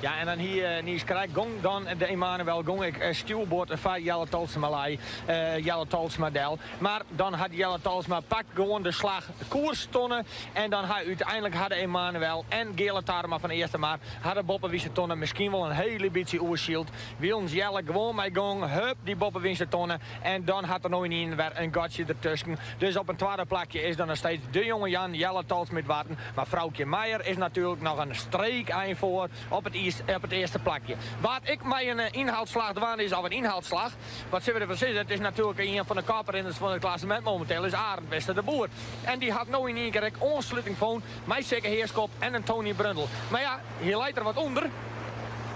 Ja, en dan hie eh, Nies Krijk gong dan de Emanuel gong ek eh, stjoerboard foar Jelle Talsma lei, eh, Jelle Talsma del. Mar dan hat Jelle Talsma pakt gewoan de slach koerstonne en dan ha úteinlik ha de Emanuel en Geale Tarma fan Eastermar ha de boppewynse tonne miskien wol in hiele bytsje oersyld. Wilens Jelle gewoan mei gong, hup, dy boppewynse tonne en dan hat der no ynienen wer in gatsje dertusken. Dus op in twadde plakje is dan noch steeds de jonge Jan Jelle Talsma út Warten. Mar Froukje Meijer is natuerlik noch in streek ein foar op it, op it earste plakje. Wa't ek mei in ynhaalslach dwaan is, of in ynhaalslach, wat sille we derfan sizze, it is natuerlik ien fan de koprinners fan it klassemint mominteel, is Arend Wester de Boer. En dy hat no yn ien kear ek oansluting fûn mei Sikke Heerschop en in Tony Brundel. Mar ja, hy leit der wat ûnder.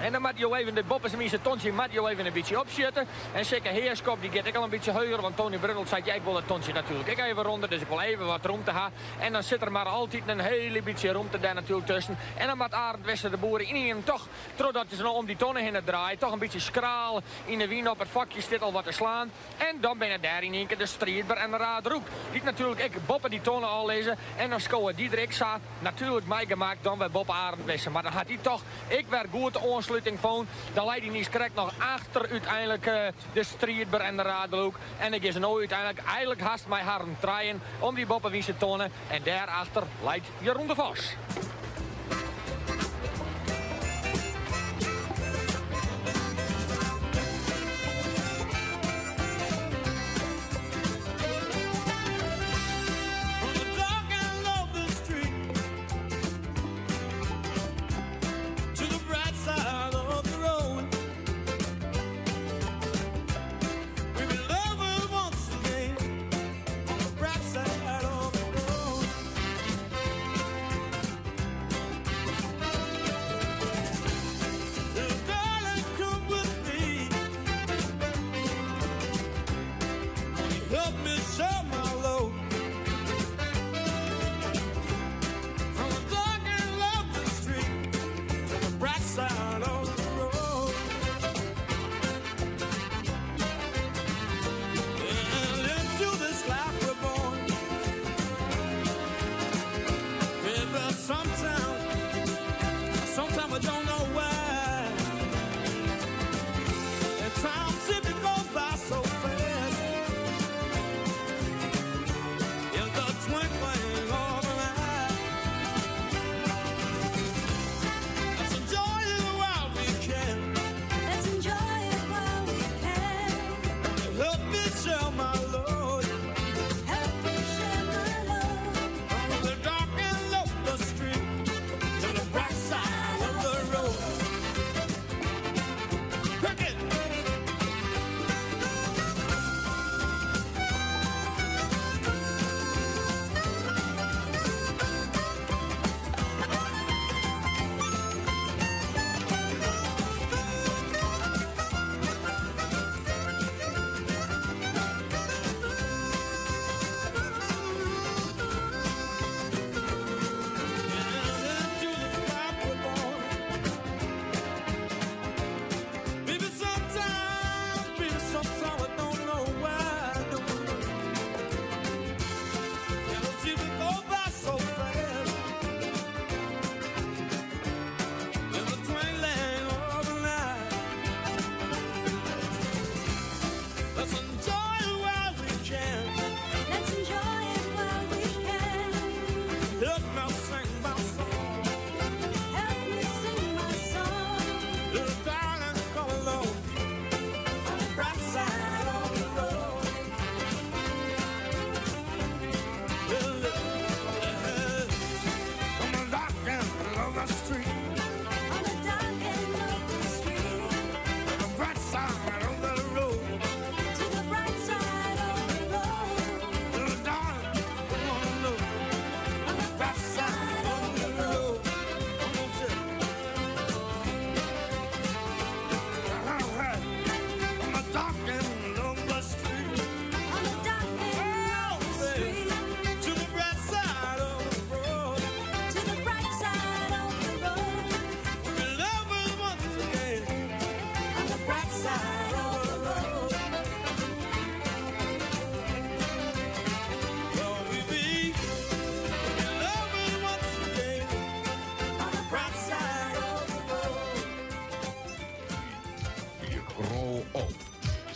En dan moatte jo even dit boppewynse tontsje moatte jo even in bytsje opsjitte. En Sikke Heerschop dy giet ek al in bytsje heuger, want Tony Brundel seit ja ik wol it tontsje natuerlik ek even ronder, dus ik wol even wat rûmte ha. En dan sit der mar altyd in hiele bytsje rûmte dêr natuerlik tusken. En dan moat Arend Wester de Boer ynienen toch, trochdat se no om dy tonne hinne draaie, toch in bytsje skraal yn de wyn op it fokje stiet al wat te slaan. En dan binne dêr yn ien kear de Striidber en de Raadroek, dy't natuerlik ek boppe dy tonne al lizze. En dan skowe dy der ek sa natuerlik mei gemak dan wer boppe Arend Wester. Mar dan hat hy toch ek wer goed de oansluting fûn. Dan leit hy niis krekt noch achter úteinlik de Striidber en de Raadroek. En ik is no úteinlik eigenlik hast mei harren trijen om dy boppewynse tonne. En dêrachter leit Jeroen de Vos.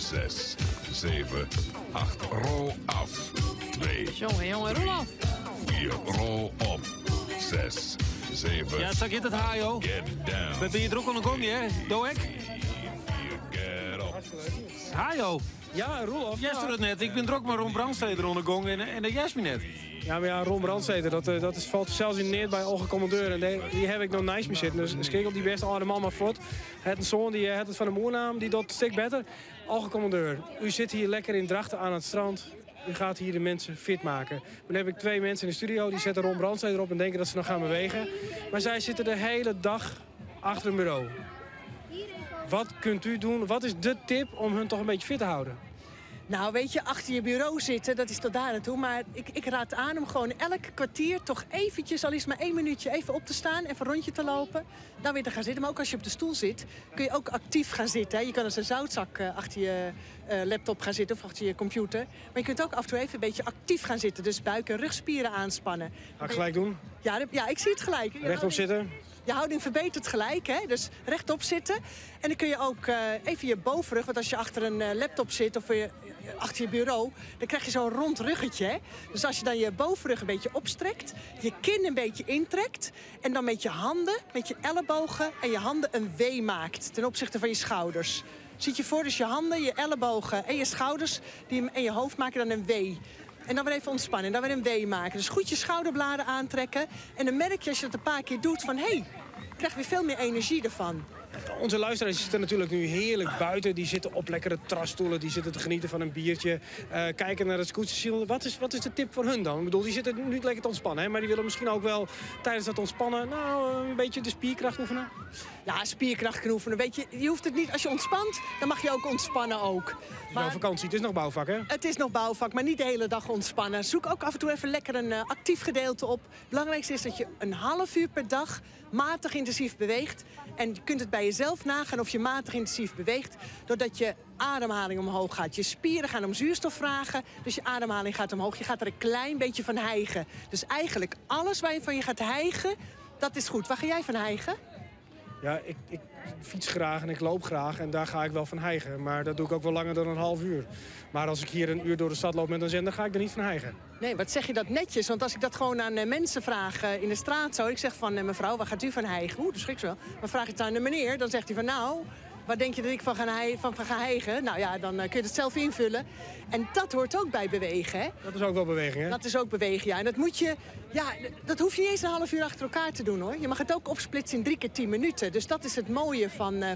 6, 7, 8. Rol af. 2,
Jonge, jonge, Roelof.
4. Rol op. 6, 7.
Ja, sa giet it, Hajo.
Get down.
We binne hjir drok oan 'e gong, hear. Do ek?
Get up.
Hajo.
Ja, Roelof.
Hearst it net. Ik bin drok mei Ron Brandsteder oan 'e gong en dat hearst my net.
Ja, mar ja, Ron Brandsteder, dat falt sels yn neat by Olga Commandeur. En dy haw ik no neist my sitten. Dus skeakel dy bêste âlde man mar fuort. Hat in soan, dy hat it fan him oernaam, dy docht in stik better. Olga Commandeur, u sit hier lekker in Drachten aan het strand. U gaat hier de mensen fit maken. Maar dan heb ik twee mensen in de studio, die zetten Ron Brandsteder op en denken dat ze nog gaan bewegen. Maar zij zitten de hele dag achter een bureau. Wat kunt u doen? Wat is de tip om hun toch een beetje fit te houden?
Nou, weet je, achter je bureau zitten, dat is tot daar aan toe. Maar ik raad aan om gewoon elk kwartier toch eventjes, al is het maar 1 minuutje, even op te staan, even een rondje te lopen. Dan weer te gaan zitten. Maar ook als je op de stoel zit, kun je ook actief gaan zitten. Hè. Je kan als een zoutzak achter je laptop gaan zitten of achter je computer. Maar je kunt ook af en toe even een beetje actief gaan zitten. Dus buik- en rugspieren aanspannen.
Ga ik gelijk doen?
Ja, ik zie het gelijk.
Rechtop zitten?
Je houding verbetert gelijk, hè? Dus rechtop zitten. En dan kun je ook even je bovenrug, want als je achter een laptop zit of achter je bureau, dan krijg je zo'n rond ruggetje. Hè? Dus als je dan je bovenrug een beetje opstrekt, je kin een beetje intrekt en dan met je handen, met je ellebogen en je handen een W maakt ten opzichte van je schouders. Zit je voor, dus je handen, je ellebogen en je schouders en je hoofd maken dan een W. En dan weer even ontspannen en dan weer een W maken. Dus goed je schouderbladen aantrekken. En dan merk je als je dat een paar keer doet van, hé, ik krijg weer veel meer energie ervan.
Onze luisteraars zitten natuurlijk nu heerlijk buiten. Die zitten op lekkere terrasstoelen, die zitten te genieten van een biertje. Kijken naar het skûtsjesilen. Wat is de tip voor hun dan? Die zitten nu lekker te ontspannen, hè? Maar die willen misschien ook wel tijdens dat ontspannen, een beetje de spierkracht oefenen.
Ja, spierkracht kunnen oefenen. Weet je, je hoeft het niet, als je ontspant, dan mag je ook ontspannen ook.
Het is wel vakantie, het is nog bouwvak, hè?
Het is nog bouwvak, maar niet de hele dag ontspannen. Zoek ook af en toe even lekker een actief gedeelte op. Het belangrijkste is dat je een half uur per dag matig intensief beweegt. En je kunt het bij jezelf nagaan of je matig intensief beweegt, doordat je ademhaling omhoog gaat. Je spieren gaan om zuurstof vragen, dus je ademhaling gaat omhoog. Je gaat er een klein beetje van hijgen. Dus eigenlijk alles waar je van je gaat hijgen, dat is goed. Waar ga jij van hijgen?
Ja, ik fiets graag en ik loop graag en daar ga ik wel van hijgen. Maar dat doe ik ook wel langer dan een half uur. Maar als ik hier een uur door de stad loop met een zender, ga ik er niet van hijgen.
Nee, wat zeg je dat netjes? Want als ik dat gewoon aan mensen vraag in de straat zo... ik zeg van, mevrouw, waar gaat u van hijgen? Oeh, dat schrik ze wel. Maar vraag je het aan de meneer, dan zegt hij van, nou, waar denk je dat ik van ga hijgen? Nou ja, dan kun je het zelf invullen. En dat hoort ook bij bewegen, hè?
Dat is ook wel beweging, hè?
Dat is ook bewegen, ja. En dat moet je, ja, dat hoef je niet eens een half uur achter elkaar te doen, hoor. Je mag het ook opsplitsen in 3 keer 10 minuten. Dus dat is het mooie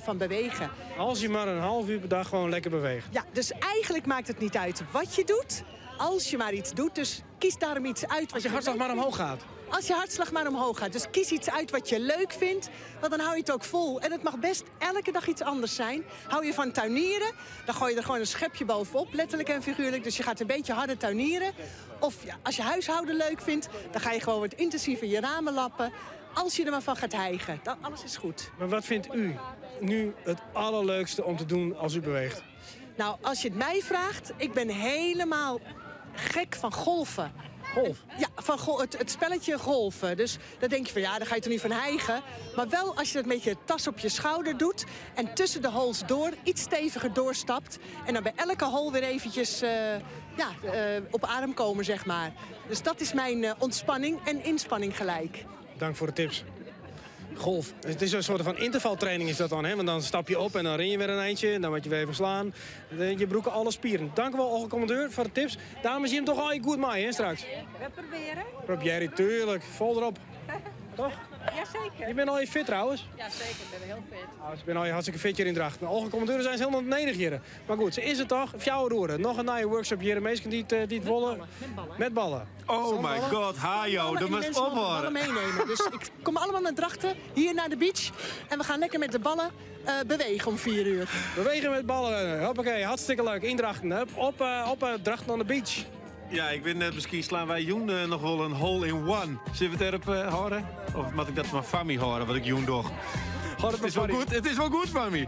van bewegen.
Als je maar een half uur per dag gewoon lekker beweegt.
Ja, dus eigenlijk maakt het niet uit wat je doet, als je maar iets doet. Dus kies daarom iets uit wat
Als je
je
hartslag
leuk
maar omhoog
vindt.
gaat.
Als je hartslag maar omhoog gaat. Dus kies iets uit wat je leuk vindt, want dan hou je het ook vol. En het mag best elke dag iets anders zijn. Hou je van tuinieren, dan gooi je er gewoon een schepje bovenop, letterlijk en figuurlijk. Dus je gaat een beetje harder tuinieren. Of ja, als je huishouden leuk vindt, dan ga je gewoon wat intensiever je ramen lappen. Als je er maar van gaat hijgen, dan alles is goed.
Maar wat vindt u nu het allerleukste om te doen als u beweegt?
Nou, als je het mij vraagt, ik ben helemaal gek van golfen.
Golf?
Ja, van het spelletje golfen. Dus dan denk je van, ja, daar ga je toch niet van hijgen. Maar wel als je dat met je tas op je schouder doet en tussen de holes door iets steviger doorstapt. En dan bij elke hole weer eventjes op adem komen. Dus dat is mijn ontspanning en inspanning gelijk.
Dank voor de tips. Golf. Het is een soort van intervaltraining is dat dan, hè? Want dan stap je op en dan ren je weer een eindje en dan moet je weer even slaan. Je broeken alle spieren. Dank u wel, Olga Commandeur, voor de tips. Dames, je hebt toch al je goed mee, hè, straks?
We proberen.
Probeer, tuurlijk. Vol erop. Toch?
Jazeker.
Je bent al je fit trouwens.
Jazeker, ik ben heel fit.
Oh, ze ben al je hartstikke fit hier in Drachten. Olga Commandeur zijn ze helemaal nederig hier. Maar goed, ze is het toch? Fjouwer roeren. Nog een nieuwe workshop hier. Meesten die het wollen.
Met ballen.
Met ballen.
Oh my god, hajo, dat
En die
moet
mensen mogen de
ophouden.
ballen meenemen. Dus ik kom allemaal naar Drachten, hier naar de beach. En we gaan lekker met de ballen bewegen om 4 uur.
Bewegen met ballen. Hoppakee, hartstikke leuk. In Drachten. Hup, op Drachten on the beach.
Ja, ik weet net, misschien slaan wij Joen nog wel een hole in one. Zullen we het erop horen? Of moet ik dat maar Fami horen, wat ik Joen doe?
Hoor
Het is wel goed, het is wel goed, Fami.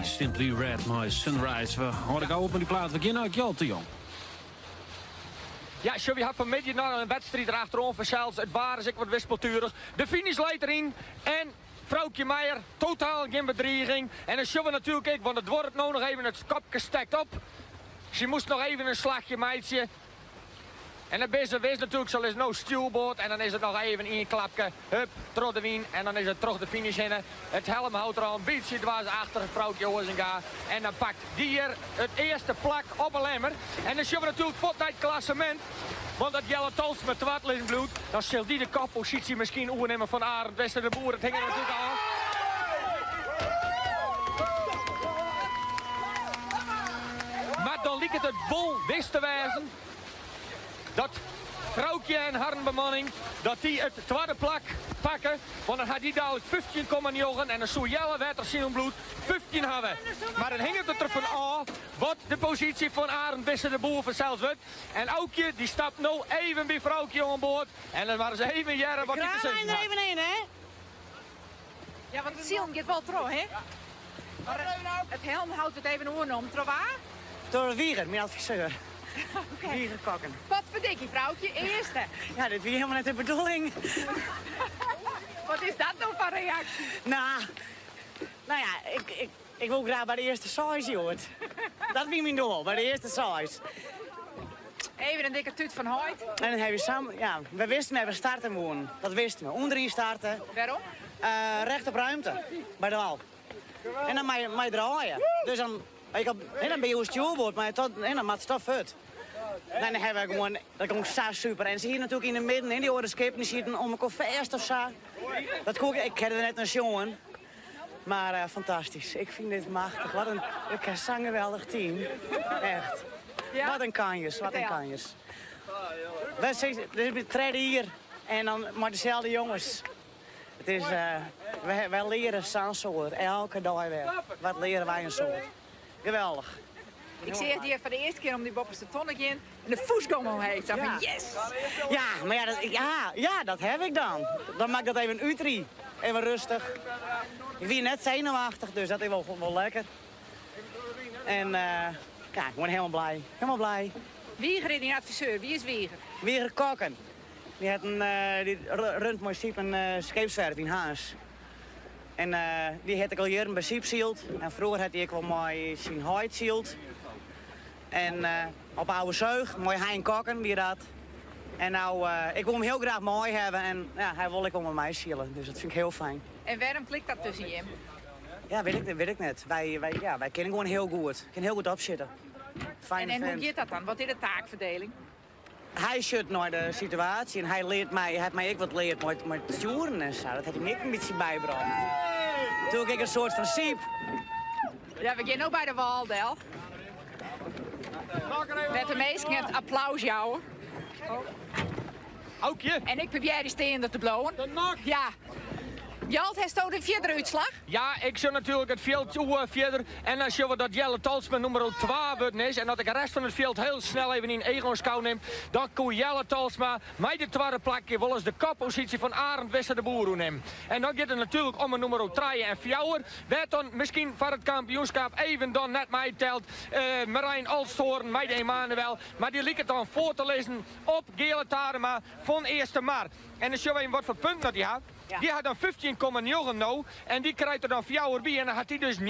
Simply Red mei Sunrise. We hâlde gau op mei dy plaat. We gean nei Gjalt de Jong.
Ja, sjoch, wy ha fanmiddei noch in wedstriid derachteroan fansels. It waar is ek wat wispelturich. De finish leit deryn en Froukje Meijer, totaal gjin bedriging. En dan sjogge we natuerlik ek, want it duorret no noch even, it kopke stekt op. Sy moast noch even in slachje meitsje. En dan binne se wis natuerlik, se lizze no stjoerboard en dan is it noch even ien klapke, hup, troch de wyn en dan is it troch de finish hinne. It helmhout der al in bytsje dwers achter Froukje Oazenga en dan pakt dy hjir it earste plak op 'e Lemmer. En dan sjogge we natuerlik fuort nei it klassemint, want as Jelle Tolsma twad lizzen bliuwt, dan sil dy de kopposysje miskien oernimme fan Arend Wester de Boer. It hinget der natuerlik ôf. Mar dan liket it wol wis te wêzen dat Froukje en harren bemanning dat dy it twadde plak pakke. Want dan ha dy dalik 15,9 en dan soe Jelle Wettersilen bliuwt 15 hawwe. Mar dan hinget it der fan ôf wat de posysje fan Arend Wisse de Boer fansels wurdt. En Aukje dy stapt no even by Froukje oan board en dan mar ris even hearre wat dy te sizzen
der
hat.
even yn, hè?
Ja, want it silen giet wol troch, hè? It helmhout wurdt even oernommen. Troch wa?
Troch Wieger, myn adviseur. Wieger Kokken.
Potverdikkie, Froukje, earste.
Ja, dit wie helemaal net de bedoeling.
Wat is dat no foar reaksje?
Nou, nou ja, ik, ik, ik wol graach by de earste seis, hjoed. Dat wie myn doel, by de earste seis.
Even in dikke tút fan heit.
En dan ha we samen, ja, we wisten wêr't we starte woenen. Dat wisten we. Ûnderyn starte.
Wêrom?
Eh, recht op ruimte, by de wal. En dan mei, mei draaie. Dus dan, ik op, en dan bin je oer stjoerboard, mar tot, en dan moat it fuort. En dan ha we gewoan, dat gong sa super. En se hiene natuerlik yn de midden, yn dy oare skippen, dy sieten om elkoar fêst of sa. Dat koe ik, ik ha der net nei sjoen. Mar eh, fantastysk. Ik fyn dit machtich. Wat in, ik ha sa'n geweldich team. Echt. Wat in kanjers, wat in kanjers. Wy sizze, dit is it tredde jier en dan mei deselde jonges. It is, eh, wy, wy leare sa'n soad, elke dei wer. Wat leare wy in soad. Geweldich.
Ik seach dy foar de earste kear om dy boppeste tonne gean en de fûstgong omheech. Sa fan yes!
Ja, mar ja, dat, ja, ja, dat ha ik dan. Dan moat ik dat even útride. Even rêstich. Ik wie net senuwachtich, dus dat is wol, wol lekker. En eh, ja, ik ben helemaal blij. Helemaal blij.
Wieger is dyn adviseur. Wie is Wieger?
Wieger Kokken. Dy hat in, eh, dy runt mei Syb in uh, skeepswerf yn Harns. En uh, dy hat ek al jierren by Syb syld. En froeger hat hy ek wol mei syn heit syld. En uh, op Oude Zeug, mei Hein Kokken wie dat. En no, uh, ik wol him hiel graach mei hawwe en ja, hy wol ek wol mei my sile. Dus dat fyn ik hiel fijn.
En wêrom klikt dat tusken jim?
Ja, wit ik, wit ik net. Wy, wy, ja, wy kinne gewoan hiel goed. Kinne hiel goed opsjitte. Fijne
En, en hoe
vent.
giet dat dan? Wat is de taakferdieling?
Hy sjocht nei de situaasje en hy leart my, hy hat my ek wat leard mei, mei it stjoeren en sa. Dat hat hy my ek in bytsje bybrocht. Natuerlik ek in soart fan Syb.
Ja, we gean no by de wâl del. Wêr't de minsken it applaus jouwe.
Aukje.
En ik probearje steande te bliuwen. Ja. Gjalt, hasto de fierdere útslach?
Ja, ik sjoch natuerlik it fjild oer fierder. En dan sjogge we dat Jelle Tolsma nûmer 2 wurden is. En as ik de rest fan it fjild hiel snel even yn eagoanskou nim, dan koe Jelle Tolsma mei de twadde plakje wolris de kopposysje fan Arend Wisse de Boer oernimme. En dan giet it natuerlik om 'e nûmer 3 en 4, wêr't dan miskien foar it kampioenskap even dan net meitelt Merijn Olsthoorn mei de Emanuel. Mar dy liket dan foar te lizzen op Geale Tadema fan Eastermar. En dan sjogge we even wat foar punten dat dy hat. Dy hat dan 15,9 no en dy krijt der dan 4 by en dan hat dy dus 19,9.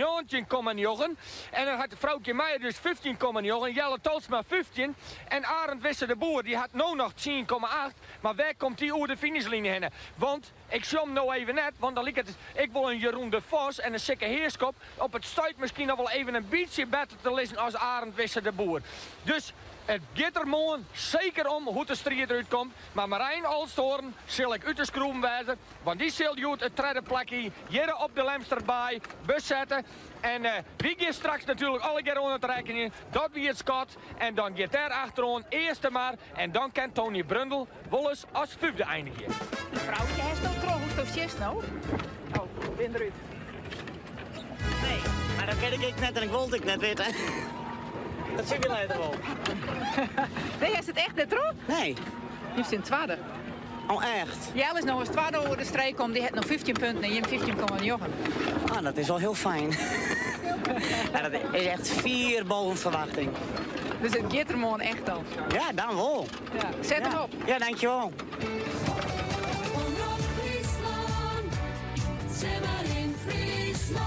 En dan hat Froukje Meijer dus 15,9, Jelle Tolsma 15 en Arend Wisse de Boer dy hat no noch 10,8. Mar wêr komt dy oer de finishline hinne? Want ik sjoch him no even net, want dan liket ek wol in Jeroen de Vos en in Sikke Heerschop op it stuit miskien noch wol even in bytsje better te lizzen as Arend Wisse de Boer. Dus it giet der moarn seker om hoe't de striid derút komt. Mar Marijn Olsthoorn sil ek út de skroeven wêze, want dy sil hjoed it tredde plakje hjir op de Lemsterbaai besette. En wy gean straks natuerlik allegear oan it rekkenjen. Dat wie it skot. En dan giet dêr achteroan Eastermar en dan kin Tony Brundel wolris as fyfde einigje.
Froukje, hasto troch hoe'tsto sjochst no? Oh, bin derút.
Nee, mar dat kin ik ek net en ik wol it ek net witte. Dat sjoch ik letter wol.
Nee, hast it echt net troch?
Nee.
Je sit twadde.
Oh, echt?
Jelle is no as twadde oer de streek kommen, dy hat no 15 punten en jim 15,9.
Ah, dat is al hiel fijn. Ja, dat is echt fier boven ferwachting.
Dus it giet der moarn echt om?
Ja, dan wol.
Ja. Set him op.
Ja, dankjewol.
Omrop Fryslân, Simmer yn Fryslân.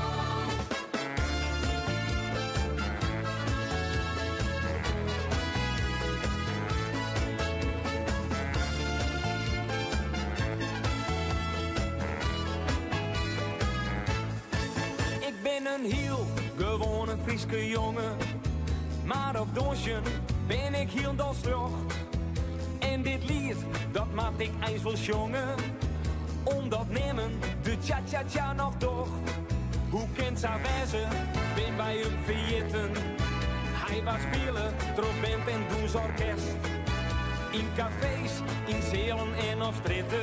Ik bin in hiel gewoane Fryske jonge, mar op dûnsjen bin ik hielendal sljocht. En dit liet, dat moat ik eins wol sjonge, omdat nimmen de cha-cha-cha noch docht. Hoe kin 't sa wêze, bin wy him ferjitten? Hy waard spile troch band en dûnsorkest. Yn kafees, yn sealen en op strjitte.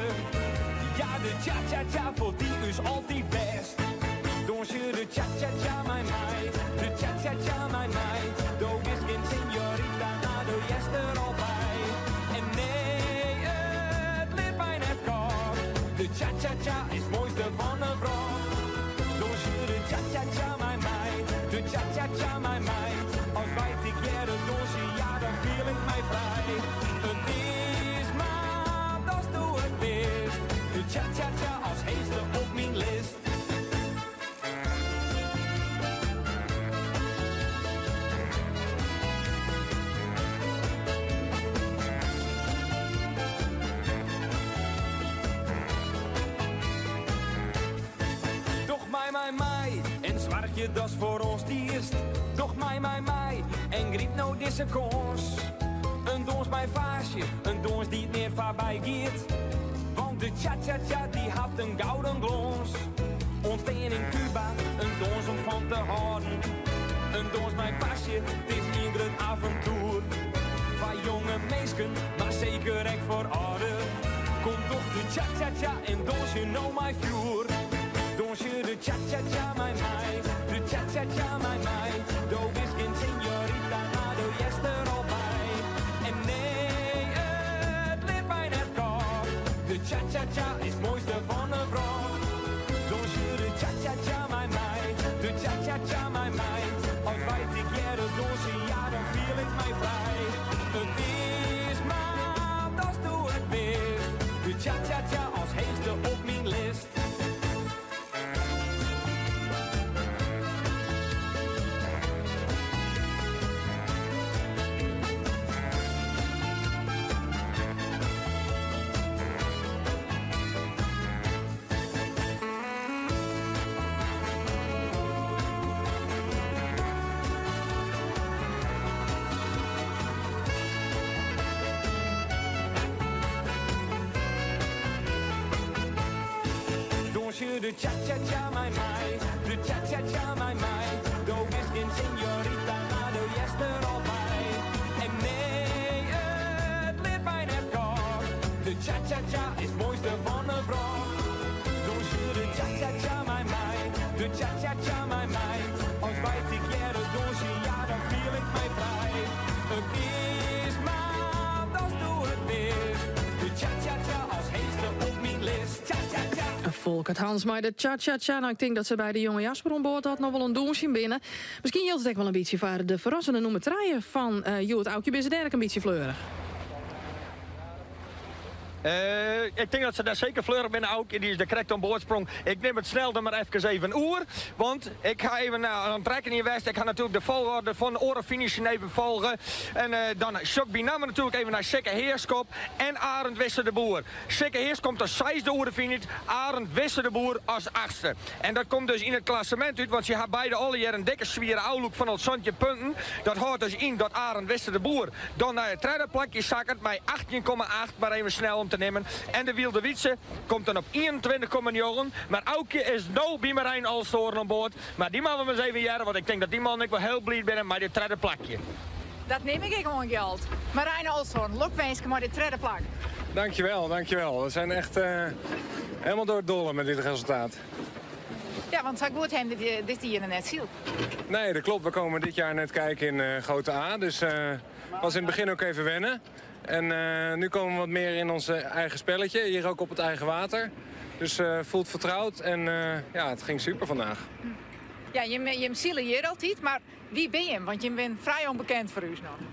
Ja, de cha-cha-cha foldie ús altyd bêst. Dûnsje de cha-cha-cha mei my, de cha-cha-cha mei my. Do bist gjin señorita, mar do hearst der al by. En nee, it lit my net kâld. De cha-cha-cha is it moaiste fan 'e wrâld. Dûnsje de cha-cha-cha mei my, de cha-cha-cha mei my. As wy tegearre dûnsje, ja dan fiel ik my frij. It is mar datsto it witst, de cha-cha-cha as heechste op myn list. Doch mei mei mei en soargje datst foaroan stiest. Doch mei mei mei en gryp no dizze kâns. In dûns mei faasje, in dûns dy't nea foarby giet. Want de cha-cha-cha dy hat in gouden glâns. Ûntstean yn Cuba, in dûns om fan te hâlden. In dûns mei pasje, 't is ien grut aventoer. Foar jonge minsken, mar seker ek foar âlden. Kom doch de cha-cha-cha en dûnsje no mei fjoer. Dûnsje de cha-cha-cha mei my, de cha-cha-cha mei my. Do bist gjin señorita, mar do hearst der al by. En nee, it lit my net kâld. De cha-cha-cha is it moaiste fan 'e wrâld. Dûnsje de cha-cha-cha mei my, de cha-cha-cha mei my. As wy tegearre dûnsje, ja dan fiel ik my frij. It is mar datsto it witst, de cha-cha-cha as heechste op myn list. Dûnsje de cha-cha-cha mei my, de cha-cha-cha mei my. Do bist gjin señorita, mar do hearst der al by. En nee, it lit my net kâld. De cha-cha-cha is it moaiste fan 'e wrâld. Dûnsje de cha-cha-cha mei my, de cha-cha-cha mei my. As wy tegearre dûnsje, ja dan fiel ik my frij. It is mar datsto it witst, de cha-cha-cha as heechste op myn list. Cha-cha-cha.
Folkert Hans mei de cha-cha-cha. Nou, ik tink dat se by de jonge Jasper oan board dat noch wol in dûnsjen binne. Miskien jildt it ek wol in bytsje foar de ferrassende nûmer trije fan hjoed. Aukje, binne se dêr ek in bytsje fleurich?
Ik tink dat se dêr seker fleurich binne, Aukje. Dy is der krekt oan board sprong. Ik nim it snel der mar efkes even oer. Want ik ha even oan it rekkenjen west. Ik ha natuerlik de folchoarder fan de oare finishen even folge. En dan sjoch ik benammen natuerlik even nei Sikke Heerschop en Arend Wisse de Boer. Sikke Heers komt as seisde oer de finish, Arend Wisse de Boer as achtste. En dat komt dus yn it klassemint út, want sy ha beide allegear in dikke swiere ôflûk fan al 17 punten. Dat hâldt dus yn dat Arend Wisse de Boer dan nei it tredde plakje sakket mei 18,8, mar even snel om te nimmen. En de Wylde Wytse komt dan op 21,9. Mar Aukje is no by Marijn Olsthoorn oan board. Mar dy moatte we mar ris even hearre, want ik tink dat dy mannen ek wol hiel bliid binne mei dit tredde plakje.
Dat nim ik ek oan Gjalt. Marijn Olsthoorn, lokwinske mei dit tredde plak.
Dankjewel, dankjewel. We zijn echt helemaal door het dolle met dit resultaat.
Ja, want sa goed ha jim dit jier net syld.
Nee, dat klopt. We komen dit jaar net kijken in grote A. Dus was in het begin ook even wennen. En nu komen we wat meer in ons eigen spelletje. Hier ook op het eigen water. Dus voelt vertrouwd en ja, het ging super vandaag.
Ja, je sile hjir altyd, mar wa binne jim? Want jim binne frij ûnbekend foar ús noch.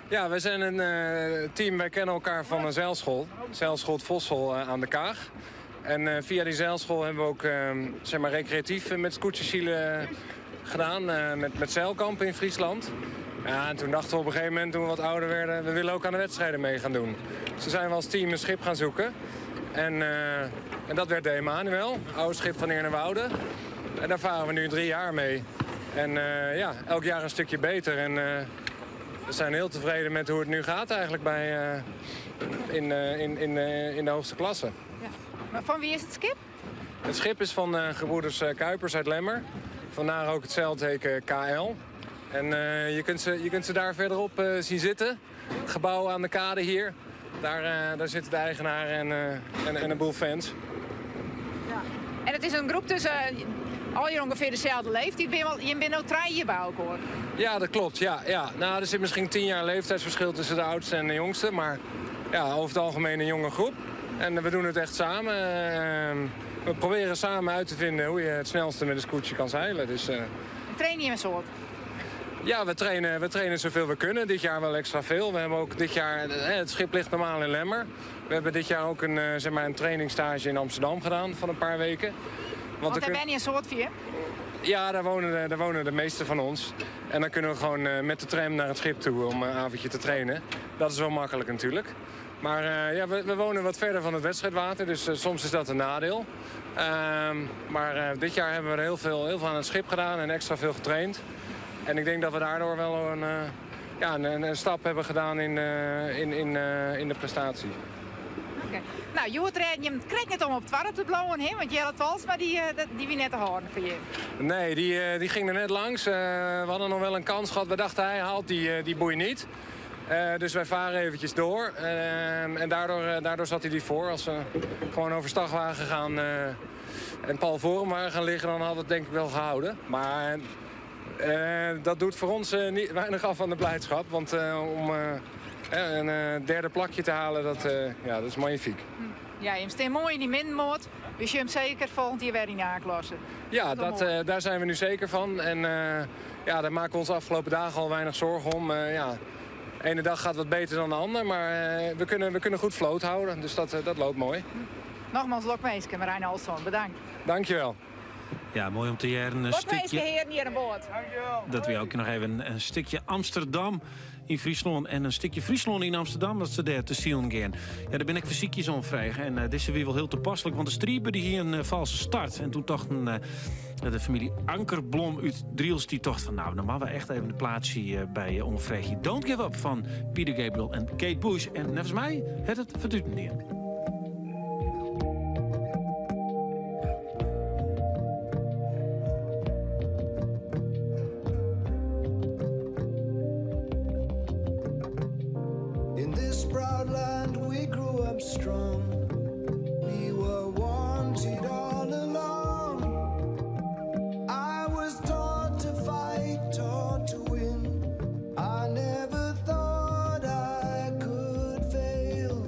Ja, wij zijn een team, wij kennen elkaar van een zeilschool. Zeilschool het Vossel aan de Kaag. En via die zeilschool hebben we ook zeg maar recreatief met skûtsjesilen gedaan. Met zeilkampen in Friesland. Ja, en toen dachten we op een gegeven moment, toen we wat ouder werden, we willen ook aan de wedstrijden mee gaan doen. Dus toen zijn we als team een schip gaan zoeken. En dat werd de Emanuel, oude schip van Eernewoude. En daar varen we nu 3 jaar mee. En ja, elk jaar een stukje beter. En we zijn heel tevreden met hoe het nu gaat eigenlijk in de hoogste klasse.
Ja. Maar fan wa is it skip?
Het schip is van gebroeders Kuipers uit Lemmer. Vandaar ook het zeilteken KL. En je kunt ze daar verderop zien zitten. Het gebouw aan de kade hier. Daar zitten de eigenaren en een boel fans.
Ja. En it is in groep tussen al je ongeveer dezelfde leeftijd. Je bent nu 3 bij elkaar.
Ja, dat klopt. Ja, ja. Nou, er zit misschien 10 jaar leeftijdsverschil tussen de oudste en de jongste. Maar ja, over het algemeen een jonge groep. En we doen het echt samen. We proberen samen uit te vinden hoe je het snelste met een skûtsje kan zeilen. Dus
Train je een soort?
Ja, we trainen zoveel we kunnen. Dit jaar wel extra veel. We hebben ook dit jaar, het schip ligt normaal in Lemmer. We hebben dit jaar ook zeg maar een trainingstage in Amsterdam gedaan van een paar weken. Want
Want
dan
daar ben je een soort via?
Ja, daar wonen de meeste van ons. En dan kunnen we gewoon met de tram naar het schip toe om een avondje te trainen. Dat is wel makkelijk natuurlijk. Maar ja, we wonen wat verder van het wedstrijdwater, dus soms is dat een nadeel. Maar dit jaar hebben we er heel veel aan het schip gedaan en extra veel getraind. En ik denk dat we daardoor wel een stap hebben gedaan in de prestatie.
Oké. Nou, Joert, je krijgt net om op het warm te blauwen, hè? Want Jelle Talsma, die wie net de hoorn voor je.
Nee, die ging er net langs. We hadden nog wel een kans gehad. We dachten, hij haalt die boei niet. Dus wij varen eventjes door. En daardoor zat hij die voor. Als we gewoon overstag waren gegaan en pal voor hem waren gaan liggen, dan hadden we het denk ik wel gehouden. Maar dat doet voor ons niet, weinig af van de blijdschap. Want om een derde plakje te halen, dat is magnifiek.
Ja, je staat mooi in die middenmoot. Dus je hem zeker volgend jaar weer in de A-klasse.
Ja,
Dat is wel mooi.
daar zijn we nu zeker van. En daar maken we ons de afgelopen dagen al weinig zorgen om. De ene dag gaat wat beter dan de ander, maar we kunnen goed vloot houden. Dus dat loopt mooi.
Nogmaals, Lokmeeske, Marijn Olsson, bedankt.
Dankjewel.
Ja, mooi om te horen. Een
Lokmeeske,
stukje
heer, hier aan boord.
Dankjewel. Dat we ook nog even een stukje Amsterdam in Friesland en een stukje Friesland in Amsterdam, dat ze daar te zien gaan. Ja, daar ben ik fysiekjes om vregen. En dit is weer wel heel toepasselijk, want de striepen die hier een valse start. En toen dachten de familie Ankerblom uit Driels, die dacht van, nou, dan maken we echt even de plaatsje bij onvraagje. Don't Give Up van Peter Gabriel en Kate Bush. En volgens mij het het verduurt niet.
In this proud land we grew up strong. We were wanted all along. I was taught to fight, taught to win. I never thought I could fail.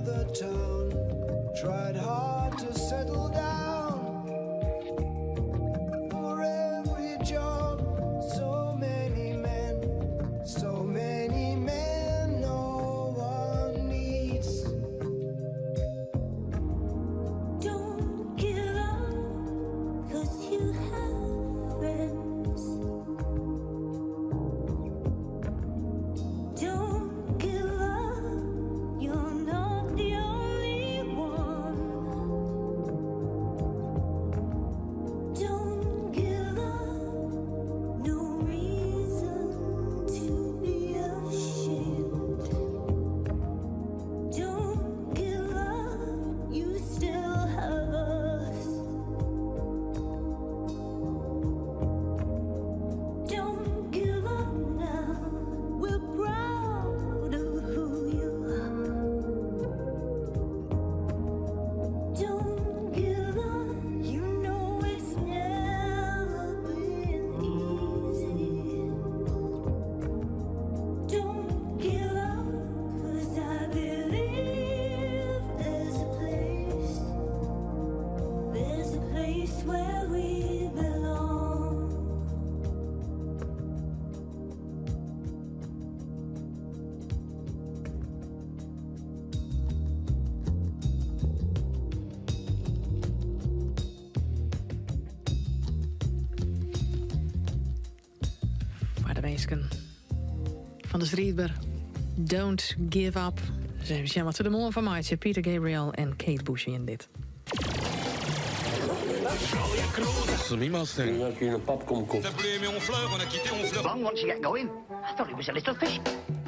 another town, tried hard to settle down. For every job, so many men, so many men no one needs.
Don't give up, 'cause you have friends. Don't give up, you're not the only one. Don't give up, no reason to be ashamed. Don't give up, you still have us. Don't give up now. We're proud of who you are. Don't give up. You know it's never been easy. Don't give up, 'cause I believe there's a place. There's a place where we belong.
Foar de minsken fan de Striidber. Don't give up. Dus even sjen wat se der moarn fan meitsje. Peter Gabriel en Kate Bush yn dit.
Bang once you get going. I thought it was a little fish.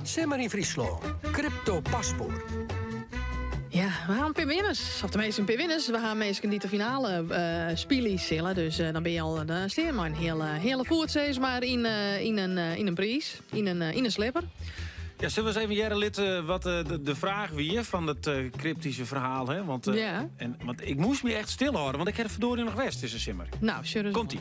Simmer yn Fryslân. Crypto Paspoort.
Ja, we ha in pear winners. Of teminsten in pear winners. We ha minsken dy't de finale spylje sille. Dus dan binne je al dan stean mei in hiele foet sis mar yn in priis. Yn in slipper.
Ja, sille we ris even hearre litte wat de fraach wie fan it kryptyske ferhaal? Hè? Want, want ik moast my echt stilhâlde, want ik ha ferdoarje noch west dizze simmer.
Nou, sjoch ris.
Komt-ie.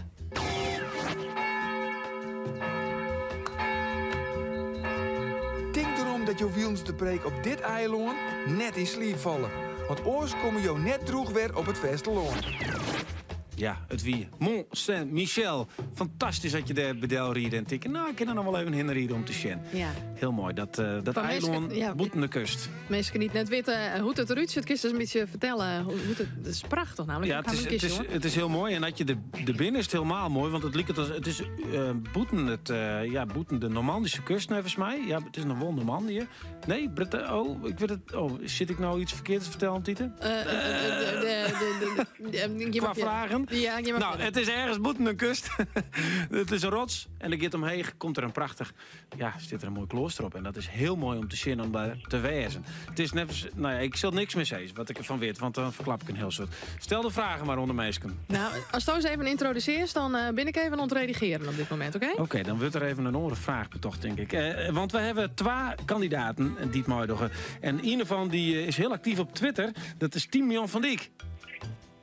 Tink derom dat jo wilens de preek op dit eilân net yn sliep falle. Want oars komme jo net drûch wer op it fêstelân.
Ja, it wie Mont Saint-Michel. Fantastysk dat je dêr by ride en tinke, nou, ik kin der noch wol even hinne ride om te sjen. Hiel moai, dat
Foar
eilân
minsken, ja.
bûten de kust.
Minsken dy't net witte hoe't it derút sjocht, kinst ris in bytsje fertelle hoe't it, it is prachtich nammentlik.
Ja,
Ik ha hem in kear
it is hiel moai. En as je der binne, is it hielendal moai. Want it liket as, it is ja, bûten de Normandyske kust, neffens my. Ja, it is noch wol Normandië. Nee, Bretagne. Oh, ik wit it. Oh, sit ik no yts ferkeard te fertellen, Tite?
Gean
Kwa
mar fierder.
fragen?
Ja, gean mar
Nou,
fierder.
it is ergens bûten de kust. It is in rots en der giet omheech, komt der in prachtich, ja, sit der in moai kleaster op. En dat is hiel moai om te sjen, om dêr te wêzen. It is net, nou ja, ik sil niks mear sizze wat ik derfan wit, want dan ferklap ik in hiel soad. Stel de fragen mar oan de minsken.
Nou, ast ris even yntrodusearrest, dan bin ik even oan it redigearjen op dit momint, oké?
Oké, dan wurdt der even in oare fraach betocht, tink ik. Want we hawwe twa kandidaten dy't meidogge. En ien fan dy is hiel aktyf op Twitter. Dat is Timian van Dyk.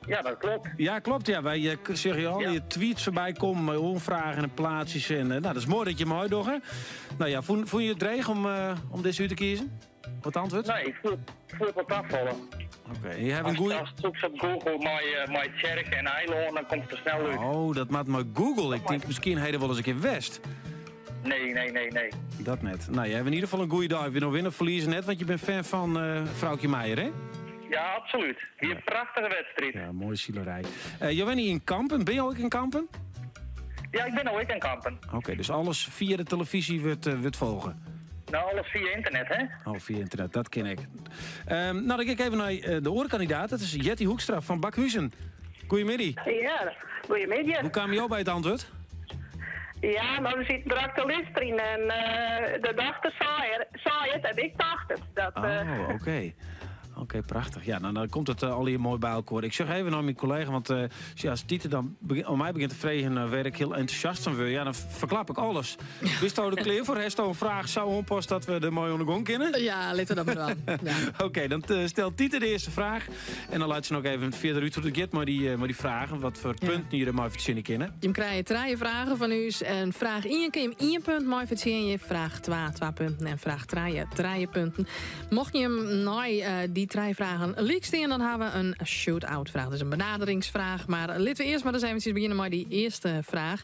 Ja, dat klopt.
Ja, klopt. Ja. Wy sjogge al dy tweets foarby kommen mei oanfragen en plaatsjes. En, nou, dat is moai dat je meidocht. Nou ja, fûn je it dreech om dizze út te kiezen? Wat antwurd?
Nee, ik fûn it wol tafallen.
Oké, je hebt een goede.
Ast soekst op Google mei tsjerke en eilân, dan komt it der snel út.
Oh, dat moat mei Google. Ik tink miskien ha je der wolris in kear west.
Nee.
Dat net. Nou, je hebt yn ieder gefal in goede dei. We noch winne of ferlieze net, want je bent fan fan Froukje Meijer, hè?
Ja, absolút. Wie in prachtige wedstriid.
Ja, moaie silerij. Je wenje yn Kampen. Binne jo ek yn Kampen?
Ja, ik bin no ek yn Kampen.
Oké, dus alles fia de telefyzje wurdt folge?
Nou, alles fia ynternet, hè?
Oh, fia ynternet, dat ken ik. Nou, dan gean ik even nei de oare kandidaat. Dat is Jetty Hoekstra fan Bakhuzen. Goeiemiddei.
Ja, goeiemiddei.
Hoe kaam jo by it antwurd?
Ja, mar we sitte drok te lústerjen en de dochter sei it en ik tocht it. Dat,
Oh, oké. Oké, prachtich. Ja, nou, dan komt it allegear moai by elkoar. Ik sjoch even nei myn kollega, want ja, as Tite dan om my begjint te freegjen wêr't ik hiel entûsjast fan wurd, ja, dan ferklap ik alles. Bisto der klear foar? Hasto in fraach sa oanpast dat we der moai oan de gong kinne?
Ja, litte we dat mar dwaan. Ja.
Oké, dan stelt Tite de earste fraach. En dan lit se noch even fierder út hoe't it giet mei dy fragen. Wat foar punten je dermei fertsjinje kinne.
Je krije trije fragen fan ús. En fraach 1 kin je 1 punt mei fertsjinje. Fraach 2, 2 punten. En fraach 3, 3 punten. Mocht je him nei dy trije fragen lyk stean, dan ha we in shoot-out fraach. Dus in benaderingsfraach. Mar litte we earst mar ris eventsjes begjinne mei dy earste fraach.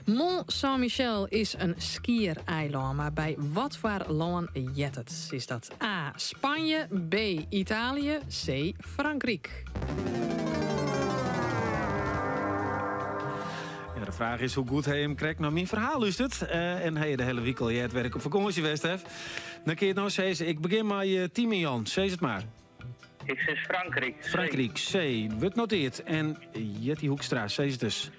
Mont Saint-Michel is in skiereilân, mar by watfoar lân heart it? Is dat A. Spanje, B. Italië, C. Frankryk?
Ja, de fraach is hoe goed hy him krekt nei myn ferhaal lústeret. Eh, en hy de hiele wike al heard wêr't ik op fakânsje west haw. Dan kin je it no sizze. Ik begjin mei uh, Timo Jan. Sis it mar.
Ik sis Frankryk. C.
Frankryk, C. Wurdt noteard. En Jetty Hoekstra, sis it ris.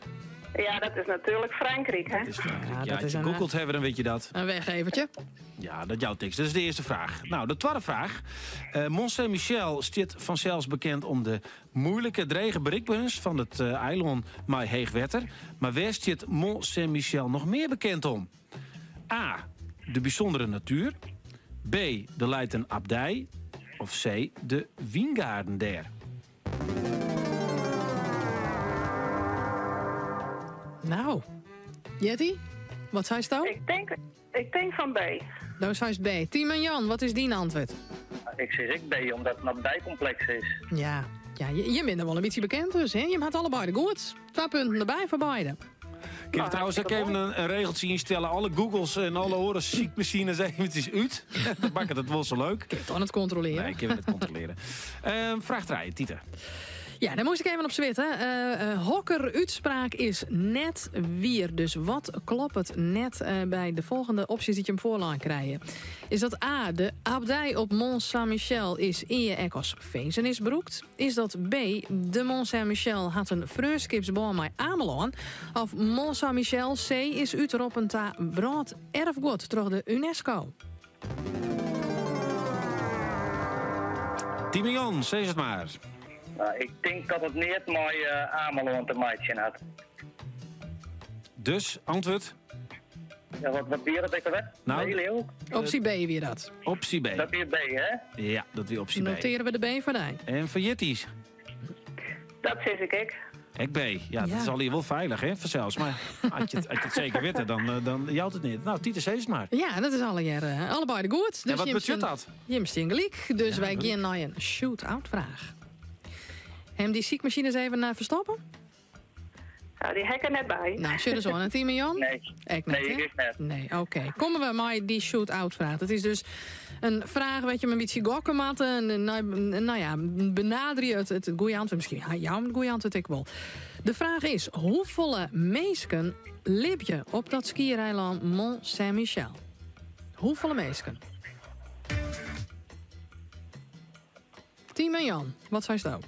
Ja, dat is natuerlik Frankryk, hè?
Dat is Frankryk. Ja,
dat is
as je
een,
googeld hawwe, dan witte je dat.
In weggevertje.
Ja, dat jout niks. Dat is de earste fraach. No, de twadde fraach. Eh, Mont Saint-Michel stiet fansels bekend om de muoilike, drege berikberens fan it eh, eilân mei heech wetter. Mar wêr stiet Mont Saint-Michel noch mear bekend om? A. De bysûndere natuer. B. Der leit in abdij. Of C. De wyngaarden dêr.
No, Jetty, wat seisto?
Ik tink fan B.
Do seist B. Timo Jan, wat is dyn antwurd?
Ik sis ek B, omdat it in abdijkompleks is.
Ja, ja je, je bent er wol in bytsje bekend dus, hè? Je hat allebei goed. Twa punten derby foar beide.
Kin ik trouwens ek even in regeltsje ynstelle? Alle Googles en alle oare sykmasines eventsjes út. Dan makket it wol sa leuk.
Kin it dan net kontrolearje?
Nee, kin we net kontrolearje. Fraach 3, Tite.
Ja, dêr moast ik even op switte. Hokker útspraak is net wier? Dus wat kloppet net by de folgjende opsjes dy't jim foarlein krije? Is dat A, de abdij op Mont Saint-Michel is ea ek as finzenis brûkt? Is dat B, de Mont Saint-Michel hat in freonskipsbân mei Amelân? Of Mont Saint-Michel C is útroppen ta wrâlderfguod troch de UNESCO?
Timo Jan, sis it mar.
No, ik tink dat it neat mei Amelân te meitsjen hat.
Dus, antwurd?
Ja, wat wie dat ek alwer?
No,
B, leau ik?
Opsje B wie dat.
Opsje B.
Dat wie B, hè?
Ja, dat wie opsje B.
Notearje we de B foar dy.
En foar Jetty?
Dat sis ik ek.
Ek B. Ja, dat is allegear wol feilich, hè, fansels. Mar as je it seker witte, dan jout it net. No, Tite, sis it mar.
Ja, dat is allegear allebeide goed.
En wat betsjut dat?
Jim stean gelyk, dus
Ja,
wy
gelyk.
gean nei in shoot-out fraach. Hem dy sykmasines even ferstoppe?
Ja, dy ha ik der net by.
No, sjoch ris oan. En Timo Jan?
Nee.
Ek net,
Nee,
hè?
ik ek net.
Nee, oké. Komme we mei dy shoot-out fraach. Dat is dus in fraach wêr't je in bytsje gokke moatte. En, no ja, benaderje it goede antwurd. Miskien ha jou it goede antwurd ek wol. De fraach is, hoefolle minsken libje op dat skiereilân Mont Saint-Michel? Hoefolle minsken? Timo Jan, wat seisto?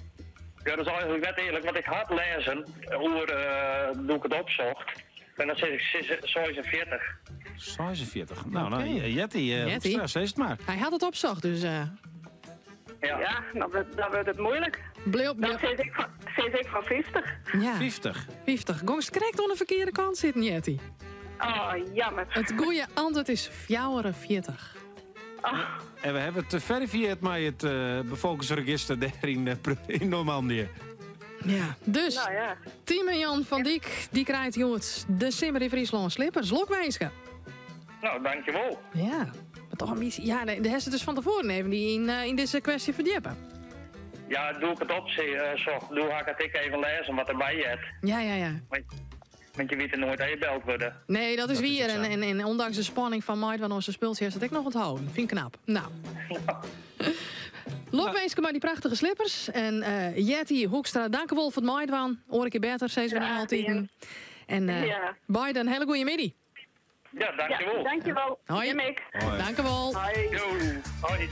Ja, dat is eigentlik net earlik, want ik ha it lêzen oer eh, doe't ik it opsocht. En dan sis ik 46.
46. No, no,
Oké.
Jetty,
Jetty.
Hoekstra, sis it mar.
Hy hat it opsocht, dus...
Ja,
ja dan wurdt it muoilik.
Bliuw,
Dan sis ik fan 50.
Ja.
50.
50. Gongst krekt oan de ferkearde kant sitten, Jetty.
Oh, jammer.
It goede antwurd is 44.
En we hawwe it ferifiearre mei it befolkingsregister dêr yn Normandië.
Ja, dus
No ja.
Timo Jan van Dyk, dy krijt hjoed de Simmer yn Fryslân slippers. Lokwinske.
No, dankjewol.
Ja, mar toch in bytsje. Ja, nee, dêr hast it dus fan tefoaren even dy yn dizze kwestje ferdjippe.
Ja, doe't ik it opsocht, doe ha ik it ek even lêzen wat derby heart.
Ja.
Want je witte noait even beld wurde.
Nee, dat is wier. En ûndanks de spanning fan meidwaan oan sa'n spultsje, hast it ek noch ûnthâlden. Fyn ik knap. No. Lokwinske mei dy prachtige slippers. En Jetty Hoekstra, dankewol foar it meidwaan. Oare kear better, sizze we dan altyd. En beide in hiele goede middei.
Ja, dankjewol.
Ja, dankjewol.
Hoi.
Jim ek.
Hoi.
Dankewol.
Hoi.
Jo, hoi.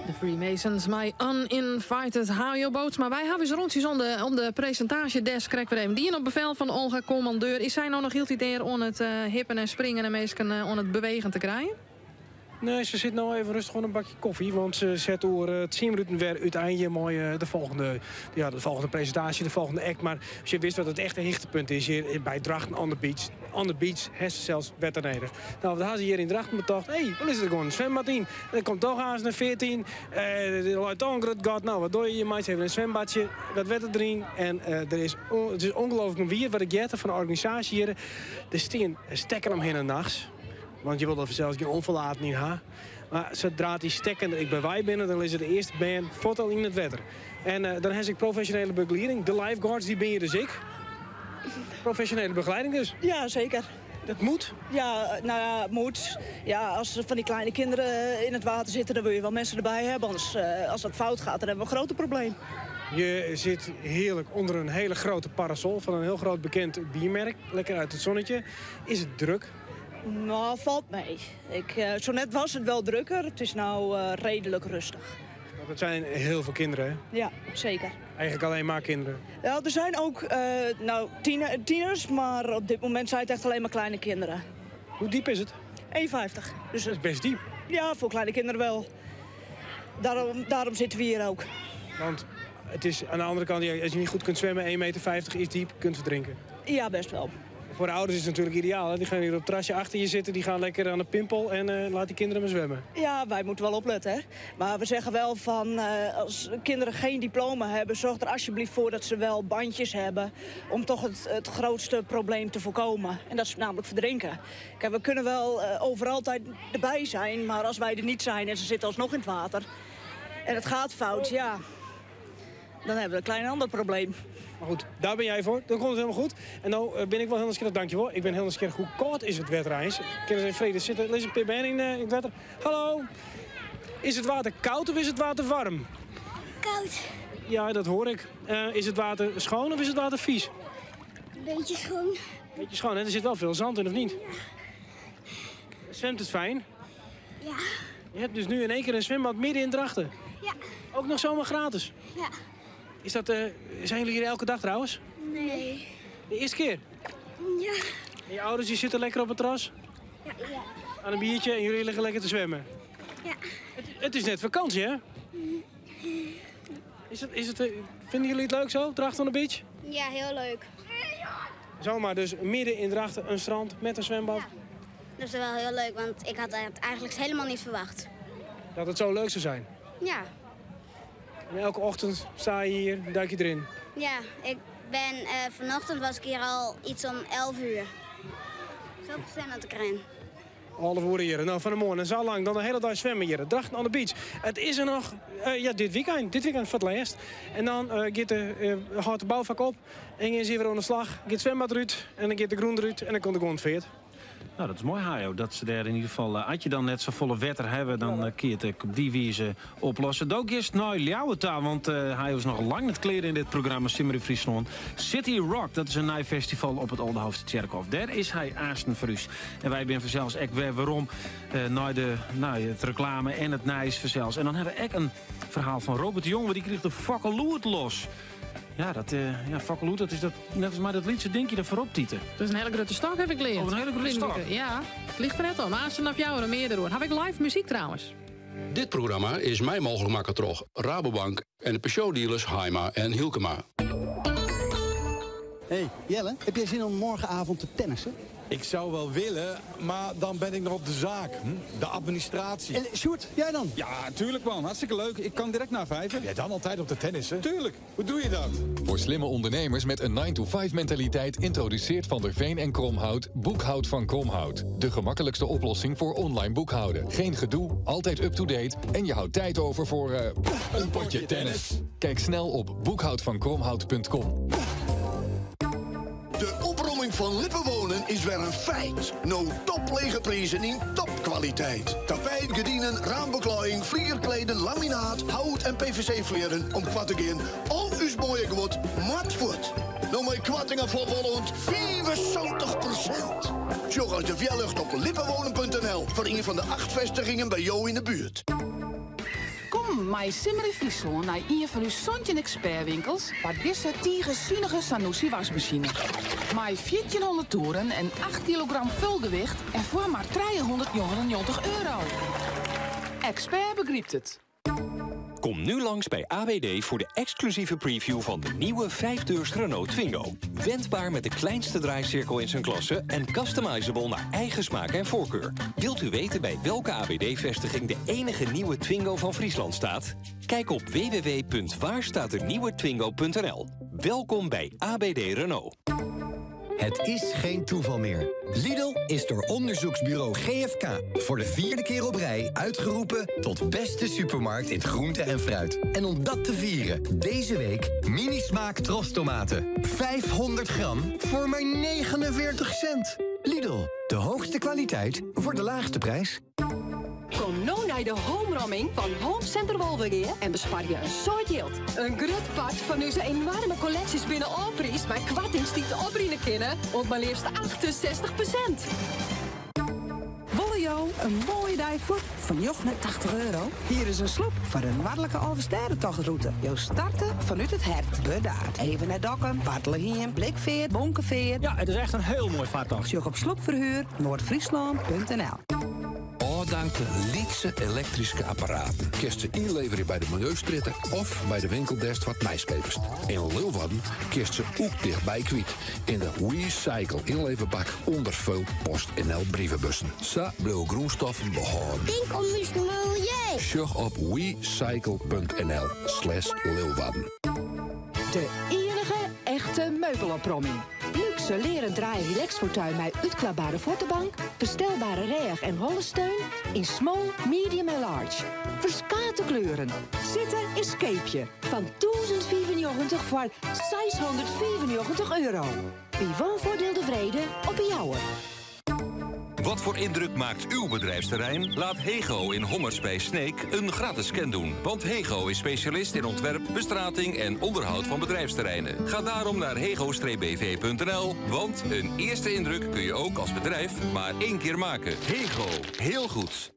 De Freemasons mei Uninvited Hajo Bootsma. Wy hawwe ús rûntsjes om de, om de presintaasjedesk krekt wer even dien op befel fan Olga Commandeur. Is sy no noch hieltyd dêr oan it hippen en springen en minsken oan it bewegen te krijen?
Nee, se sit no even rêstich oan in bakje kofje. Want se set oer 10 minuten wer útein mei de folgjende, ja, de folgjende presintaasje, de folgjende act. Mar as je wist wat it echte hichtepunt is hjir by Drachten on the Beach. On the Beach ha se sels wetter nedich. No, wat ha se hjir yn Drachten betocht? Hé, we lizze der gewoan in swimbad yn. En der komt toch aanst in 14. Der leit toch in grut gat. No, wat dogge je? Je meitsje even in swimbadsje, wat wetter deryn. En der is, it is ongelooflijk wier wat ik heard fan de organisaasje hjir. Der stean stekken omhinne nachts. Want je wolle fansels gjin onverlaten yn ha. Mar sadra't dy stekken der ek by wei binne, dan lizze de earste bern fuort al yn it wetter. En dan ha se ek profesjonele begelieding. De lifeguards, dy binne hjir dus ek. Profesjonele begeleiding dus.
Ja, zeker.
Dat moet?
Ja, nou ja, het moet. Ja, als er van die kleine kinderen in het water zitten, dan wil je wel mensen erbij hebben. Anders, als dat fout gaat, dan hebben we een groter probleem.
Je zit heerlijk onder een hele grote parasol van een heel groot bekend biermerk. Lekker uit het zonnetje. Is het druk?
Nou, valt mee. Zo net was het wel drukker. Het is nou redelijk rustig.
Want het zijn heel veel kinderen, hè?
Ja, zeker.
Eigenlijk alleen maar kinderen?
Ja, er zijn ook nou, tieners, maar op dit moment zijn het echt alleen maar kleine kinderen.
Hoe diep is het?
1,50. Dus
dat is best diep.
Ja, voor kleine kinderen wel. Daarom zitten we hier ook.
Want het is aan de andere kant, ja, als je niet goed kunt zwemmen, 1,50 meter is diep, kunt verdrinken.
Ja, best wel.
Voor de ouders is het natuurlijk ideaal. Hè? Die gaan hier op het terrasje achter je zitten, die gaan lekker aan de pimpel en laat die kinderen maar zwemmen.
Ja, wij moeten wel opletten. Hè? Maar we zeggen wel van, als kinderen geen diploma hebben, zorg er alsjeblieft voor dat ze wel bandjes hebben. Om toch het grootste probleem te voorkomen. En dat is namelijk verdrinken. Kijk, we kunnen wel overal altijd erbij zijn, maar als wij er niet zijn en ze zitten alsnog in het water en het gaat fout, ja, dan hebben we een klein ander probleem.
Maar goed, daar ben jij voor. Dan komt het helemaal goed. En nou ben ik wel heel nieuwsgierig, dankjewel. Ik ben heel nieuwsgierig, hoe koud is het wetter eens? Kunnen ze in vrede zitten? Er is een PBN in het wetter. Hallo. Is het water koud of is het water warm?
Koud.
Ja, dat hoor ik. Is het water schoon of is het water vies?
Een beetje schoon.
Beetje schoon, hè? Er zit wel veel zand in, of niet?
Ja.
Zwemt het fijn?
Ja.
Je hebt dus nu in één keer een zwembad midden in Drachten.
Ja.
Ook nog zomaar gratis?
Ja.
Zijn jullie hier elke dag trouwens?
Nee.
De eerste keer?
Ja.
En je ouders die zitten lekker op het terras?
Ja. Ja.
Aan een biertje en jullie liggen lekker te zwemmen?
Ja.
Het is net vakantie, hè? Vinden jullie het leuk zo, Drachten on the Beach?
Ja, heel leuk.
Zomaar dus midden in Drachten een strand met een zwembad?
Ja. Dat is wel heel leuk, want ik had het eigenlijk helemaal niet verwacht.
Dat het zo leuk zou zijn?
Ja.
En elke ochtend sta je hier, duik je erin?
Ja, vanochtend was ik hier al iets om 11 uur. Zo snel aan het krijgen.
Half uur hier. Nou, van de morgen. Zo lang. Dan de hele dag zwemmen hier. Drachten on the Beach. Het is er nog ja, dit weekend. Dit weekend voor het laatst. En dan gaat de bouwvak op. En gaan ze weer aan de slag. Gaat het zwembad eruit. En dan gaat de groen eruit. En dan komt de grond veert.
Nou, dat is mooi, Hajo. Dat ze daar in ieder geval als je dan net zo volle wetter hebben, dan keert het op die wijze oplossen. Ook is het nou Ljouwerta, want Hajo is nog lang het kleren in dit programma Simmer in Friesland. City Rock, dat is een nieuw festival op het Oldehoofdse Tjerkhof. Daar is hij aansten voor u. En wij zijn vanzelfs ook weer waarom naar de, nou, het reclame en het nieuws vanzelfs. En dan hebben we ook een verhaal van Robert de Jong, want die kreeg de fakkeloert los. Ja, dat ja, fakkeloet, dat is dat, net als maar dat liedje dingje er voorop, Tieten.
Dat is een hele grote stok, heb ik geleerd.
Oh, een hele grote stok.
Ja, het ligt er net om. Aanstaan of jou en meerdere hoor. Heb ik live muziek trouwens?
Dit programma is mij mogelijk maken door Rabobank en de Peugeot-dealers Haima en Hielkema.
Hey Jelle, heb jij zin om morgenavond te tennissen?
Ik zou wel willen, maar dan ben ik nog op de zaak. De administratie.
En Sjoerd, jij dan?
Ja, tuurlijk man. Hartstikke leuk. Ik kan direct na 5. Jij dan altijd op de tennissen? Tuurlijk. Hoe doe je dat?
Voor slimme ondernemers met een 9-to-5 mentaliteit introduceert Van der Veen en Kromhout Boekhoud van Kromhout. De gemakkelijkste oplossing voor online boekhouden. Geen gedoe, altijd up-to-date en je houdt tijd over voor een potje tennis. Kijk snel op boekhoudvankromhout punt com.
De opromming van Lippenwonen is weer een feit. No toplege prijzen in topkwaliteit. Tapijt, gordijnen, raambeklaaiing, vlierkleden, laminaat, hout en PVC-vleren. Om kwart te gaan, al uw mooie goed, mat voet. Nou mijn kwartingen voor rond 75%. Tjog uit de wielucht op lippenwonen punt N L voor een van de 8 vestigingen bij jou in de buurt.
Kom
Kom mei Simmer yn Fryslân nei ien fan ús 17 ekspertwinkels foar dizze tige sunige Zanussi wasmasine. Mei 1400 toeren en 8 kilogram fulgewicht en foar mar 399 euro. Expert begrypt it.
Kom nu langs bij AWD voor de exclusieve preview van de nieuwe 5-deurs Renault Twingo. Wendbaar met de kleinste draaicirkel in zijn klasse en customizable naar eigen smaak en voorkeur. Wilt u weten bij welke AWD-vestiging de enige nieuwe Twingo van Friesland staat? Kijk op www.waarstaatdenieuwetwingo.nl. Welkom bij ABD Renault.
Het is geen toeval meer. Lidl is door onderzoeksbureau GFK voor de vierde keer op rij uitgeroepen tot beste supermarkt in groente en fruit. En om dat te vieren, deze week mini-smaak trostomaten. 500 gram voor maar 49 cent. Lidl, de hoogste kwaliteit voor de laagste prijs.
Kom no nei de homeramming fan Home Center Wolvegea en besparje in soad jild. In grut part fan ús enoarme kolleksjes binne ôfpriisd mei koartings dy't oprinne kinne oant mar leafst 68%.
Wolle jo in moaie dei fuort foar 89 euro? Hier is in sloep foar de Noardlike Alvestêdetochtrûte. Jo starte fanút it hert, Burdaard. Even nei Dokkum, Bartlehiem, Blikfeart, Bonkefeart.
Ja, it is echt in hiel moai fartocht.
Sjoch op sloepverhuur-noordfriesland.nl.
Ôfdankte lytse elektryske apparaten kinst se ynleverje by de Miljeustrjitte of by de winkel dêr'tst wat nijs keapest. Yn Leeuwarden kinst se ek tichtby kwyt yn de WeCycle ynleverbak ûnder veel PostNL brievebussen. Sa bliuwe grûnstoffen behâlden.
Tink om ús miljeu.
Sjoch op wecycle.nl slash Leeuwarden.
De iennige echte meubelopromming. Lúkse learen draai-relaxfauteuil mei útklapbere fuottebank, ferstelbere rêch- en hollesteun yn small, medium en large. Ferskate kleuren. Sitte is keapje. Fan 1095 foar 695 euro. By Woonvoordeel De Vrede op 'e Jouwer.
Wat voor indruk maakt uw bedrijfsterrein? Laat Hego in Hommers bij Sneek een gratis scan doen. Want Hego is specialist in ontwerp, bestrating en onderhoud van bedrijfsterreinen. Ga daarom naar hego-bv.nl, want een eerste indruk kun je ook als bedrijf maar één keer maken. Hego, heel goed.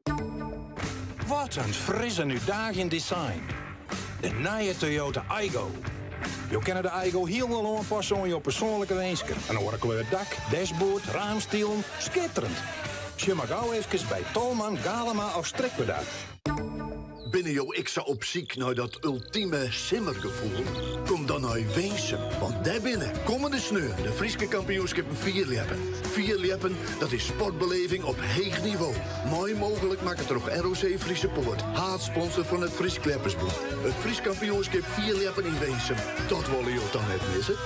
Wat in fris en útdaagjend design. De nije Toyota Aygo. Jo kinne de Aygo hielendal oanpasse oan jo persoanlike winsken. In oare kleur dak, dashboard, raamstilen. Skitterend. Sjoch mar gau efkes by Tolman, Galema of Strikwerda.
Binne jo ek sa op syk nei dat ultime simmergefoel? Kom dan nei Winsum, want dêr binne kommende sneon de Fryske kampioenskippen fierljeppen. Fierljeppen, dat is sportbeleving op heech nivo. Mei mooglik makke troch ROC Friese Poort, haadsponsor fan it Frysk Ljeppersbûn. It Frysk kampioenskip fierljeppen yn Winsum, dat wolle jo toch net misse?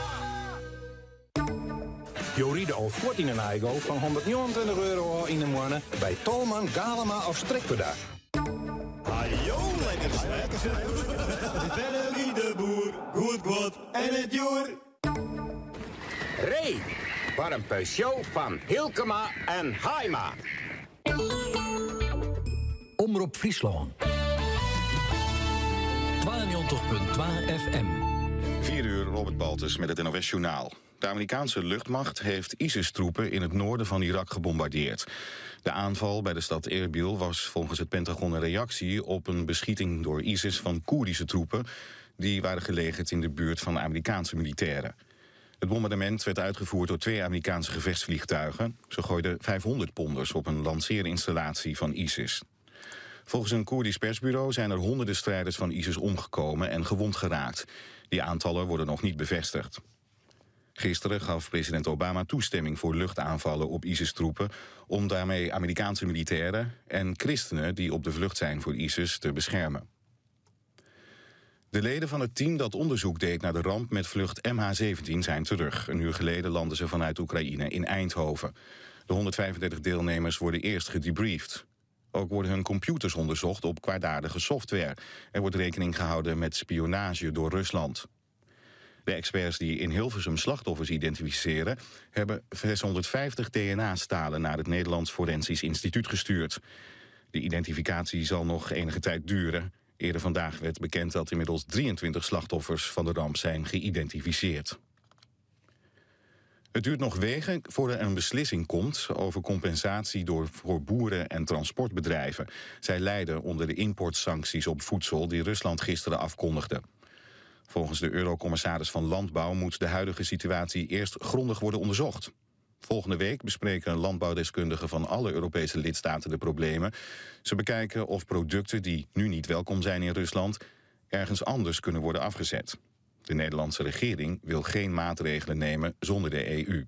Jo ride al fuort yn in Aygo fan 129 euro ôf yn 'e moanne by Tolman, Galema of Strikwerda.
Hajo, lekker snack. Bennelie de boer, goed guod en it djoer.
Ree foar in Peugeot fan Hylkema en Haima.
Omrop Fryslân. 92.2 FM.
4 uur, Robert Baltus met het NOS Journaal. De Amerikaanse luchtmacht heeft ISIS-troepen in het noorden van Irak gebombardeerd. De aanval bij de stad Erbil was volgens het Pentagon een reactie op een beschieting door ISIS van Koerdische troepen die waren gelegerd in de buurt van Amerikaanse militairen. Het bombardement werd uitgevoerd door twee Amerikaanse gevechtsvliegtuigen. Ze gooiden 500 ponders op een lanceerinstallatie van ISIS. Volgens een Koerdisch persbureau zijn er honderden strijders van ISIS omgekomen en gewond geraakt. Die aantallen worden nog niet bevestigd. Gisteren gaf president Obama toestemming voor luchtaanvallen op ISIS-troepen... om daarmee Amerikaanse militairen en christenen die op de vlucht zijn voor ISIS te beschermen. De leden van het team dat onderzoek deed naar de ramp met vlucht MH17 zijn terug. Een uur geleden landden ze vanuit Oekraïne in Eindhoven. De 135 deelnemers worden eerst gedebriefd. Ook worden hun computers onderzocht op kwaadaardige software. Er wordt rekening gehouden met spionage door Rusland. De experts die in Hilversum slachtoffers identificeren... hebben 650 DNA-stalen naar het Nederlands Forensisch Instituut gestuurd. De identificatie zal nog enige tijd duren. Eerder vandaag werd bekend dat inmiddels 23 slachtoffers van de ramp zijn geïdentificeerd. Het duurt nog weken voor er een beslissing komt over compensatie door, voor boeren en transportbedrijven. Zij lijden onder de importsancties op voedsel die Rusland gisteren afkondigde. Volgens de eurocommissaris van Landbouw moet de huidige situatie eerst grondig worden onderzocht. Volgende week bespreken landbouwdeskundigen van alle Europese lidstaten de problemen. Ze bekijken of producten die nu niet welkom zijn in Rusland ergens anders kunnen worden afgezet. De Nederlandse regering wil geen maatregelen nemen zonder de EU.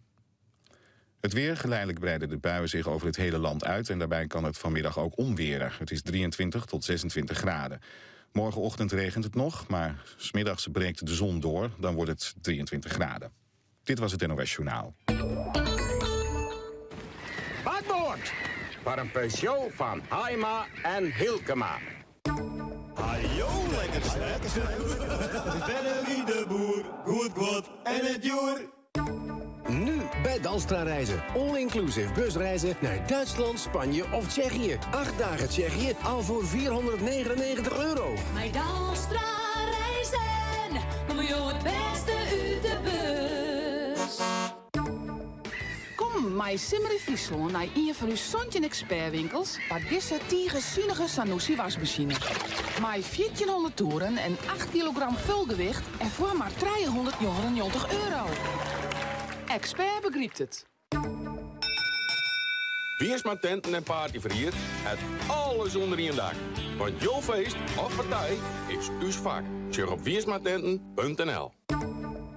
Het weer geleidelijk breiden de buien zich over het hele land uit en daarbij kan het vanmiddag ook onweren. Het is 23 tot 26 graden. Morgenochtend regent het nog, maar 's middags breekt de zon door. Dan wordt het 23 graden. Dit was het NOS Journaal.
Bakboord! Voor een Peugeot van Haima en Hilkema.
Hajo, lekker snel. Bennerie de boer, goed goed en het joer.
Nu bij Dalstra Reizen. All-inclusive busreizen naar Duitsland, Spanje of Tsjechië. 8 dagen Tsjechië al voor 499 euro.
Bij Dalstra Reizen, kom je het beste uit de bus.
Kom mei Simmer yn Fryslân nei ien fan ús 17 expertwinkels foar dizze tige sunige Sanusi wasmachine. Mei 1400 toeren en 8 kilogram fulgewicht en foar mar 399 euro. Expert begrypt it.
Wiersma Tenten en Partyverhier het alles ûnder ien dak. Want jo feest of partij is ús fak. Sjoch op wiersmatenten.nl.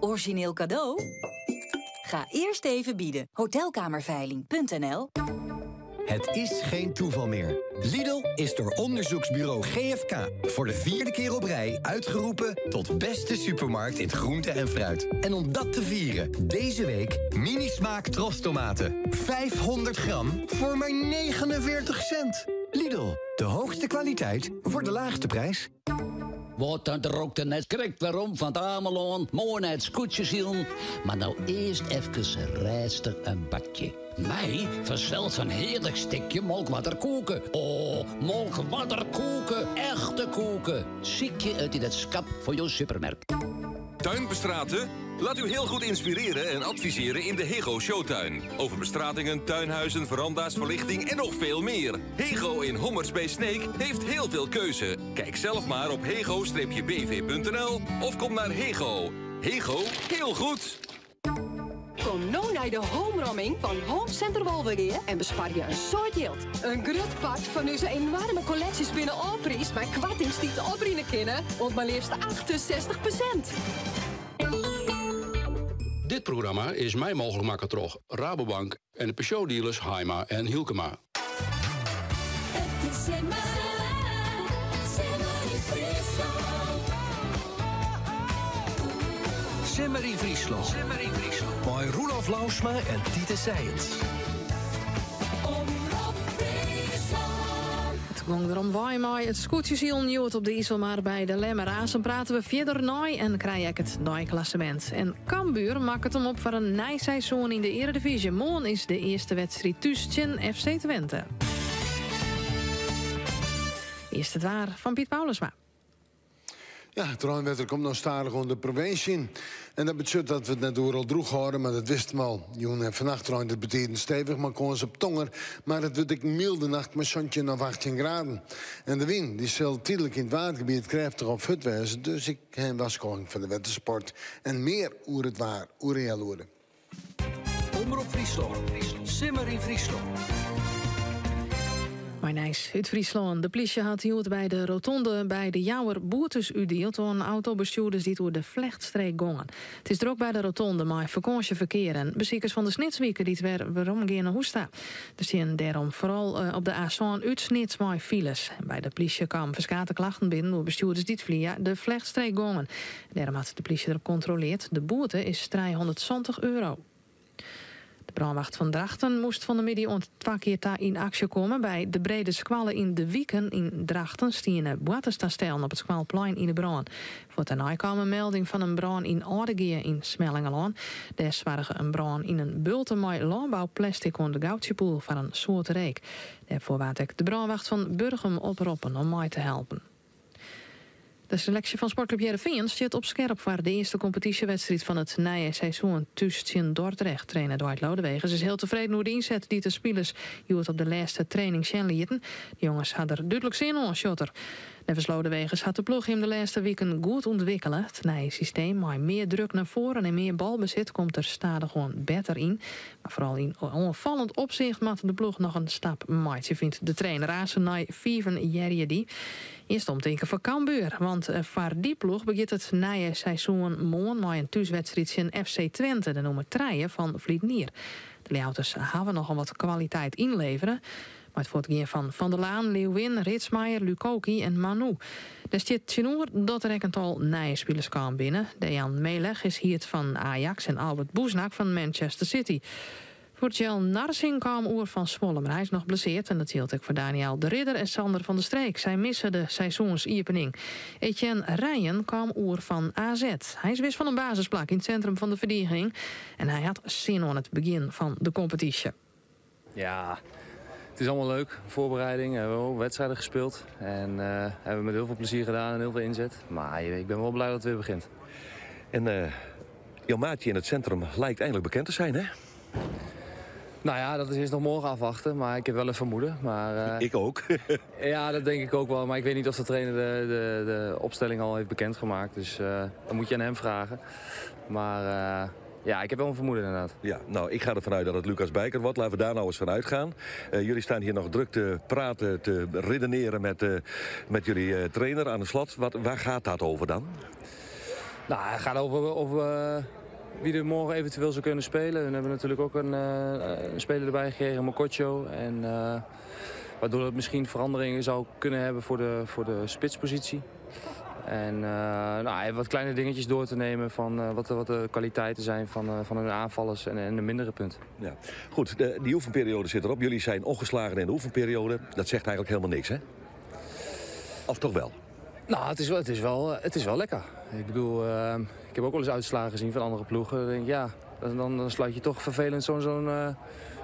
Origineel cadeau? Ga eerst even bieden. Hotelkamerveiling.nl
Het is geen toeval meer. Lidl is door onderzoeksbureau GFK voor de vierde keer op rij uitgeroepen tot beste supermarkt in groente en fruit. En om dat te vieren, deze week mini-smaak trostomaten. 500 gram voor maar 49 cent. Lidl, de hoogste kwaliteit voor de laagste prijs.
Wat dan rookt net krekt waarom van het Ameland, mooi naar het scootje zien. Maar nou eerst even rustig een bakje. Mij vanzelf een heerlijk stukje molkwaterkoeken. Oh, molkwaterkoeken, echte koeken. Ziek je het in het schap voor jouw supermerk.
Tuinbestraten? Laat u heel goed inspireren en adviseren in de Hego Showtuin. Over bestratingen, tuinhuizen, veranda's, verlichting en nog veel meer. Hego in Hommers bij Sneek heeft heel veel keuze. Kijk zelf maar op hego-bv.nl of kom naar Hego. Hego, heel goed!
Kom nu naar de homeramming van Home Center Wolvegea en bespaar je een soort geld. Een groot part van onze enorme collecties binnen Opries, maar kwartings die te oprienen kennen, want maar liefst 68%.
Dit programma is mei mooglik makke troch Rabobank en de Peugeot-dealers Haima en Hielkema.
It is simmer, simmer yn Fryslân.
Simmer yn Fryslân. Mei Roelof Lousma en Titus Sijens.
Omrop Fryslân.
It gong derom wei mei it skûtsjesilen hjoed op de Iselmar by De Lemmer. Aanst prate we fierder nei en krije ek it deiklassemint. En Cambuur makket him op foar in nij seizoen yn de Earedivyzje. Moarn is de earste wedstriid thús tsjin FC Twente. Earst it waar fan Piet Paulusma.
Ja, it reinwetter komt no stadich oan de provinsje yn. En dat betsjut dat we it net oeral drûch hâlde, mar dat wisten we al. Jûn en fannacht reint it betiden stevich, mei kâns op tonger. Mar it wurdt ek in mylde nacht mei 17 of 18 graden. En de wyn dy sil tydlik yn it Waadgebiet krêftich of hurd wêze. Dus ik ha in warskôging foar de wettersport. En mear oer it waar oer in healoere.
Omrop Fryslân, Simmer yn Fryslân.
Mei nijs út Fryslân. De plysje hat hjoed by de rotonde by De Jouwer boetes útdield oan autobestjoerders dy't oer de flechtstreek gongen. It is drok by de rotonde mei fakânsjeferkear en besikers fan de Snitswike dy't wer werom gean nei hûs ta. Der stean dêrom foaral eh, op de A7 út Snits wei files. By de plysje kamen ferskate klachten binnen oer bestjoerders dy't fia de flechtstreek gongen. Dêrom hat de plysje derop kontroleard. De boete is 370 euro. De brânwacht fan Drachten moast fan 'e middei oant twa kear ta yn aksje komme. By de Brede Skoalle yn De Wiken yn Drachten stiene boarterstastellen op it skoalplein yn 'e brân. Fuort dêrnei kaam in melding fan in brân yn Aldegea yn Smellingerlân. Dêr soarge in brân yn in bulte mei lânbouplestik oan de Goudsjepoel foar in soad reek. Dêrfoar waard ek de brânwacht fan Burgum oproppen om mei te helpen. De seleksje fan Sportklup Hearrenfean stiet op skerp foar de earste kompetysjewedstriid fan it nije seizoen thús tsjin Dordrecht. Trainer Dwight Lodeweges is hiel tefreden oer de ynset dy't de spilers hjoed op de lêste training sjen lieten. De jonges ha der dúdlik sin oan, sjocht er. Neffens Lodeweges hat de ploech him de lêste wiken goed ûntwikkele. It nije systeem mei mear druk nei foaren en mear balbesit komt der stadichoan better yn. Mar foaral yn oanfallend opsicht moat de ploech noch in stap meitsje, fynt de trainer. Aansen nei fiven hearre je dy. Earst omtinken foar Cambuur, want foar dy ploech begjint it nije seizoen moarn mei in thúswedstriid tsjin FC Twente, de nûmer trije fan ferline jier. De Ljouwerters hawwe nochal wat kwaliteit ynlevere. Mei it fuortgean fan Van der Laan, Leeuwin, Ritzmaier, Lukoki en Manu. Dêr stiet tsjinoer dat der ek in tal nije spilers kaam binne. Dejan Meleg is hierd fan Ajax en Albert Bosnjak fan Manchester City. Furdjel Narsingh kaam oer fan Zwolle, mar hy is noch blesseard en dat jildt ek foar Daniël de Ridder en Sander van de Streek. Sy misse de seizoensiepening. Etienne Reijnen kaam oer fan AZ. Hy is wis fan in basisplak yn it sintrum fan de ferdigening en hy hat sin oan it begjin fan de kompetysje.
Ja, het is allemaal leuk. Voorbereiding, hebben we ook wedstrijden gespeeld. En uh, hebben we met heel veel plezier gedaan en heel veel inzet. Maar ik ben wel blij dat het weer begint.
En uh, jouw maatje in het centrum lijkt eindelijk bekend te zijn, hè?
Nou ja, dat is eerst nog morgen afwachten. Maar ik heb wel een vermoeden. Maar,
uh, ik ook.
ja, dat denk ik ook wel. Maar ik weet niet of de trainer de, de, de opstelling al heeft bekendgemaakt. Dus uh, dan moet je aan hem vragen. Maar uh, ja, ik heb wel een vermoeden inderdaad.
Ja, nou, ik ga ervan uit dat het Lucas Bijker wordt. Laten we daar nou eens van uitgaan. Jullie staan hier nog druk te praten, te redeneren met, met jullie trainer aan de slot. Wat, waar gaat dat over dan?
Nou, het gaat over, over wie er morgen eventueel zou kunnen spelen. We hebben natuurlijk ook een, een speler erbij gekregen, Mokotjo. En, waardoor het misschien veranderingen zou kunnen hebben voor de, voor de spitspositie. En uh, nou, even wat kleine dingetjes door te nemen van uh, wat, de, wat de kwaliteiten zijn van, uh, van hun aanvallers en, en de mindere punten.
Ja. Goed, de, die oefenperiode zit erop. Jullie zijn ongeslagen in de oefenperiode. Dat zegt eigenlijk helemaal niks, hè? Of toch wel?
Nou, het is wel, het is wel, het is wel lekker. Ik bedoel, ik heb ook wel eens uitslagen gezien van andere ploegen. Dan denk ik, ja, dan, dan sluit je toch vervelend zo'n zo'n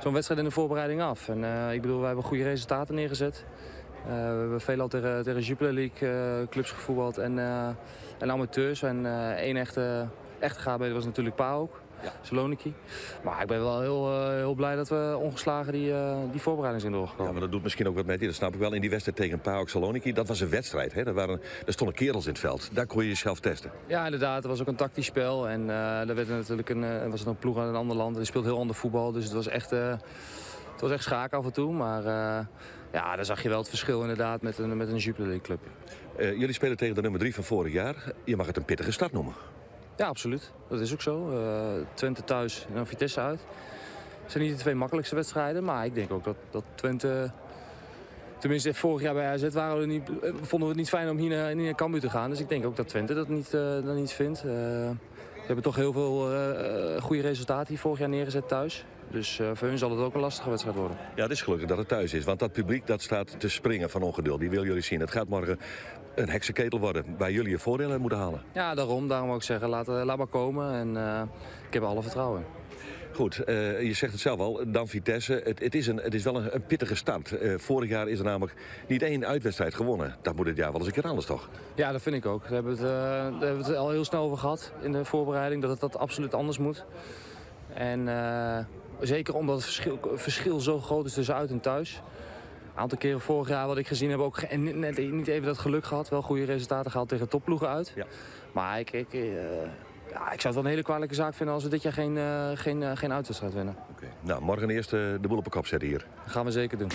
zo'n wedstrijd in de voorbereiding af. En ik bedoel, wij hebben goede resultaten neergezet. Uh, we hebben veelal tegen, tegen Jupiler League uh, clubs gevoetbald en, uh, en amateurs. En één echte, echte GB was natuurlijk PAOK, ja. Saloniki. Maar ik ben wel heel, heel blij dat we ongeslagen die, die voorbereiding zijn doorgekomen.
Ja, maar dat doet misschien ook wat met je, dat snap ik wel. In die wedstrijd tegen PAOK Saloniki, dat was een wedstrijd. Hè? Daar, waren, daar stonden kerels in het veld. Daar kon je jezelf testen.
Ja, inderdaad. Het was ook een tactisch spel. En daar werd natuurlijk een, was het een ploeg uit een ander land. Die speelt heel ander voetbal. Dus het was echt, het was echt schaken af en toe. Maar ja, daar zag je wel het verschil inderdaad met een, met een Jupiler League club.
Jullie spelen tegen de nummer 3 van vorig jaar. Je mag het een pittige start noemen.
Ja, absoluut. Dat is ook zo. Twente thuis en dan Vitesse uit. Het zijn niet de twee makkelijkste wedstrijden, maar ik denk ook dat, dat Twente... Tenminste, vorig jaar bij AZ waren we niet, vonden we het niet fijn om hier naar, hier naar Cambuur te gaan. Dus ik denk ook dat Twente dat niet, dat niet vindt. Ze hebben toch heel veel goede resultaten hier vorig jaar neergezet thuis. Dus uh, voor hun zal het ook een lastige wedstrijd worden.
Ja, het is gelukkig dat het thuis is. Want dat publiek dat staat te springen van ongeduld. Die wil jullie zien. Het gaat morgen een heksenketel worden. Waar jullie je voordelen uit moeten halen.
Ja, daarom. Daarom ook zeggen, laat, laat maar komen. En uh, ik heb er alle vertrouwen in.
Goed, uh, je zegt het zelf al, dan Vitesse. Het, het, is, een, het is wel een, een pittige start. Vorig jaar is er namelijk niet één uitwedstrijd gewonnen. Dat moet dit jaar wel eens een keer anders, toch?
Ja, dat vind ik ook. Daar hebben we het, daar hebben we het al heel snel over gehad in de voorbereiding. Dat het dat absoluut anders moet. En zeker omdat het verschil, verschil zo groot is tussen uit en thuis. Een aantal keren vorig jaar wat ik gezien heb ook net niet even dat geluk gehad. Wel goede resultaten gehaald tegen topploegen uit. Ja. Maar ik, ik, ja, ik zou het wel een hele kwalijke zaak vinden als we dit jaar geen, uh, geen, uh, geen uitwedstrijd winnen.
Okay. Nou, morgen eerst de boel op de kop zetten hier.
Dat gaan we zeker doen.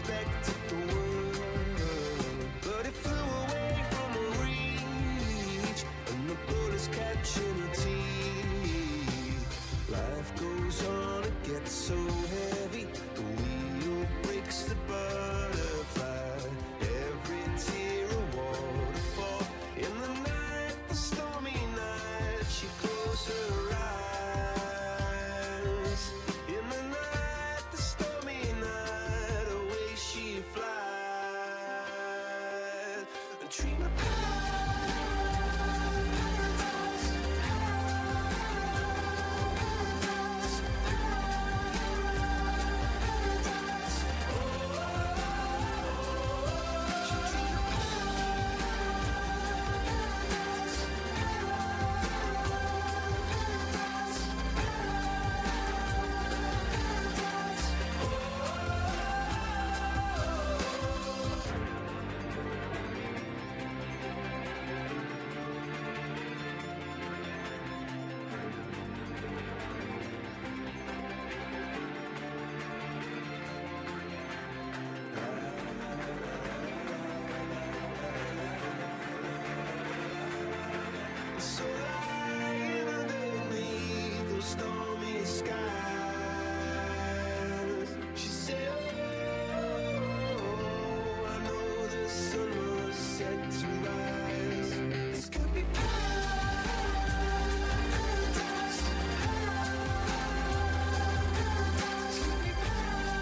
spectacle world. But it flew away from her reach, and the bullets catching her teeth. Life goes on, it gets so heavy. The wheel breaks the butterfly. Every tear a waterfall. In the night, the stormy night, she closed her eyes. In the night, the stormy night, away she flies. And dream of paradise, paradise, paradise. Oh, she dreamed of paradise, paradise, paradise. So lying underneath those stormy skies, she said, "Oh, I know the sun was set to rise. This could be paradise, paradise, could be paradise.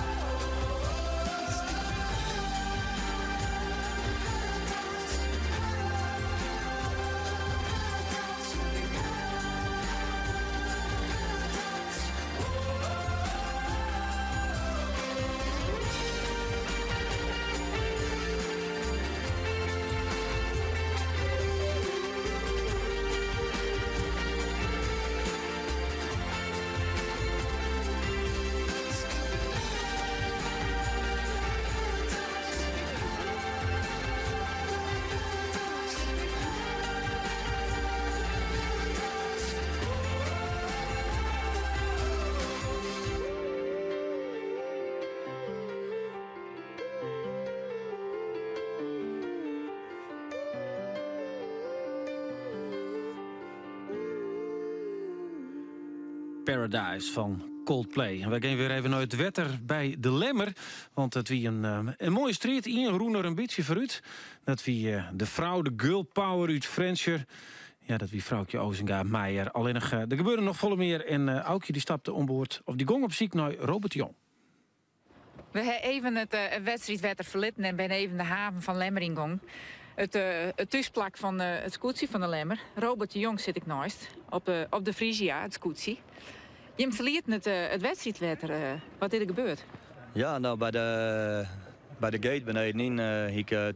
Oh, this could be
Paradise fan Coldplay. En wy gean wer even nei it wetter by de Lemmer. Want it wie in, eh, in moaie striid. Ien rûn der in bytsje foarút. Dat wie eh, de frou, de girl power út Frjentsjer. Ja, dat wie Froukje Ozinga Meijer. Allinnich, eh, der gebeurde noch folle mear. En eh, Aukje dy stapte oan board, of dy gong op syk nei Robert de Jong.
We ha even it eh, wedstriidwetter ferlitten en binne even de haven fan Lemmer yngongen. It, eh, it thúsplak fan eh, it skûtsje fan de Lemmer. Robert de Jong sit ik neist, op, op de Frisia, it skûtsje. Jim ferlieten it, it wedstriidwetter. Wat is der gebeurd?
Ja, no by de, by de gate beneden yn hie ik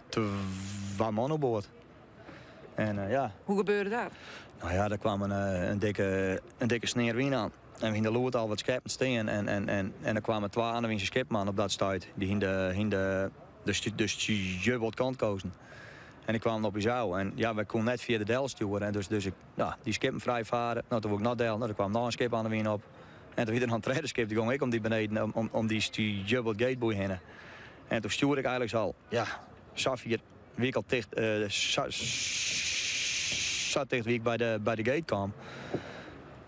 twa man oan board. En ja.
Hoe gebeurde dat?
No ja, der kwam in, in dikke, in dikke snear wyn oan. En we hiene de load al wat skeppen stean en, en, en, en der kwamen twa andewynse skipman op dat stuit. Dy hiene de, hiene de, de, de stjoerboardkant kozen. En dy kwamen op ús ôf. En ja, wy koenen net fierder delstjoere. En dus, dus ik, ja, dy skippen frij faren. No, toen woe ik noch del. No, der kwam noch in skip oan de wyn op. En toen wie der noch in tredde skip. Dy gong ek om dy beneden, om, om, om dy stjoerboard gateboei hinne. En toen stjoerde ik eigenlijk al, ja, safier wie ik al ticht, uh, sa, sa ticht wie ik by de, by de gate kwam.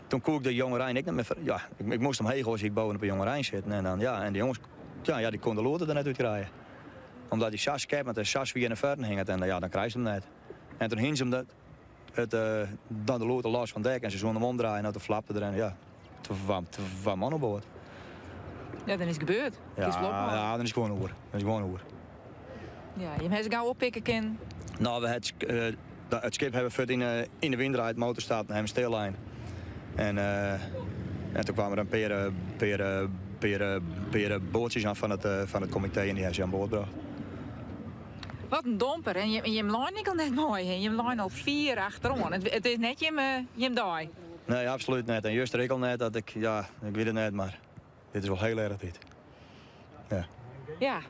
Toen koe ik de jongerein ek net mear. Ja, ik, ik moast omheech oars ik bovenop de jongerein sitten. En dan, ja, en de jonges, ja, ja, dy koenen de load der net út krije. Omdat dy sa skeppend en sa swier nei foaren hinget en ja, dan krijst him net. En toen hiene se him dat, it, uh, dan de load los fan dek en se soene him omdraaien en toen flapte der en ja, twa man oan board.
Ja, dan is it gebeurd.
Ja, ja, dan is it gewoan oer. Dan is it gewoan oer.
Ja, jim ha se gau oppikke kinnen?
No, we het, uh, it skip ha we fuort yn de, yn de wyn draaid, motor start en him stillein. En, uh, en toen kwamen der in pear, pear, pear, pear boatsjes oan fan it, fan it komitee en dy ha se oan board brocht.
Wat in domper. En jim, jim leinen ek al net moai. Hè? Jim leinen al fier achteroan. It, it is net jim, jim dei.
Nee, absolút net. En juster ek al net. Dat ik, ja, ik wit it net, mar dit is wol hiel erch dit. Ja.
Ja.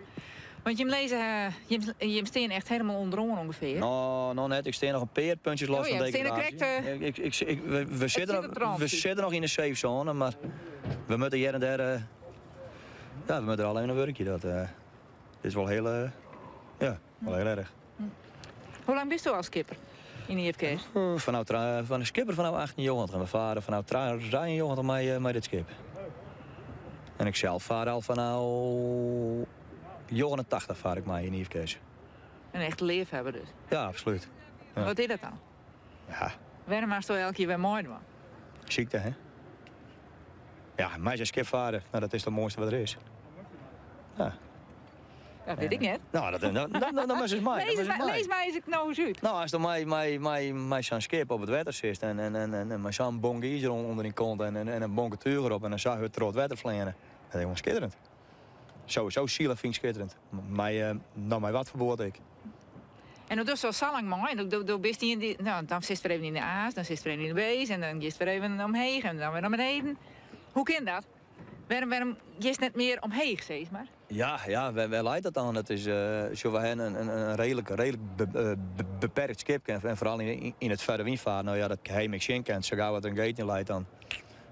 Want jim lizze, jim, jim stean echt hielendal ûnderoan ûngefear.
No, no net. Ik stean noch in pear puntsjes los
Oh ja,
fan
we stean er
degradaasje.
krekt,
Ik, ik, ik, we, sitte
zit
nog, we sitte noch yn de safe zone, mar we moatte hjir en dêr... ja, we moatte der al even oan wurkje. Dat is wol hiel, ja, wol hiel erch.
Hoe lang bisto al skipper yn de IFKS?
Fanôf fan de skipper fanôf 98 en we farre fanôf 93 mei dit skip. En ik sels far al fanôf 89 far ik mei yn IFKS.
In echte leafhawwer dus.
Ja, absolút. Ja.
Wat is dat dan?
Ja.
Wêrom moatsto elke kear wer meidwaan?
Sykte, hè? Ja, mei sa'n skip farre, no, dat is it moaiste wat der is. Ja.
Dat wit ik net.
No, dat, dan, dan, dan, dan moatst ris mei. Dan
Lis
moatst ris mei.
lis my ris no ris út.
No, ast dan mei sa'n skip op it wetter sitst en mei sa'n bonk izer ûnder dyn kont en in bonke túch derop en dan sa hurd troch it wetter fleane. Dat is gewoan skitterend. Sowieso sile fyn ik skitterend. Mei, no, mei wat foar boat ek.
En do dochst al sa lang mei, en do bist ien dy't, no, dan sitst wer even yn de A's, dan sitst wer even yn de B's en dan giest wer even omheech en dan wer nei beneden. Hoe kin dat? Wêrom giest net mear omheech, sis mar?
Ja, ja, wêr leit dat dan? Dat is, sjoch, we ha in reedlik beperkt skip en foaral yn it fierre wynfaren, no ja, dat ha jim ek sjen kind. Sa gau as der in gate yn leit, dan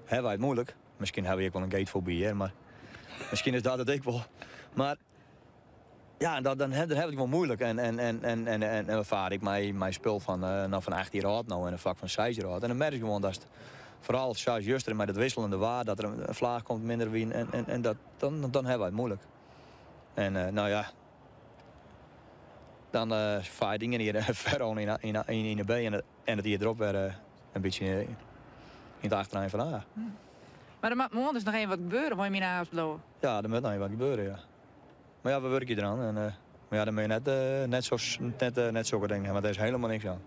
ha wy it muoilik. Miskien ha wy ek wol in gatefoby, hear, mar miskien is dat it ek wol. Mar ja, dan ha we it gewoan muoilik. En we farre ek mei spul fan, no, fan 8 jier âld no en in fak fan 6 jier âld. En dan merkst gewoan datst, foaral sa as juster mei dat wisseljende waar, dat der in flaach komt, minder wyn en dat, dan ha wy it muoilik. En no ja, dan faar je it iene jier ver oan yn de B en it jier derop wer in bytsje yn it achterein fan A.
Mar der moat moarn dus noch even wat gebeure, wolle jim yn de A's bliuwe?
Ja, der moat noch even wat gebeure, ja. Mar ja, we wurkje deroan. En, mar ja, dan moatte je net, net, zo, net, net sokke dingen ha, want dêr is hielendal niks oan.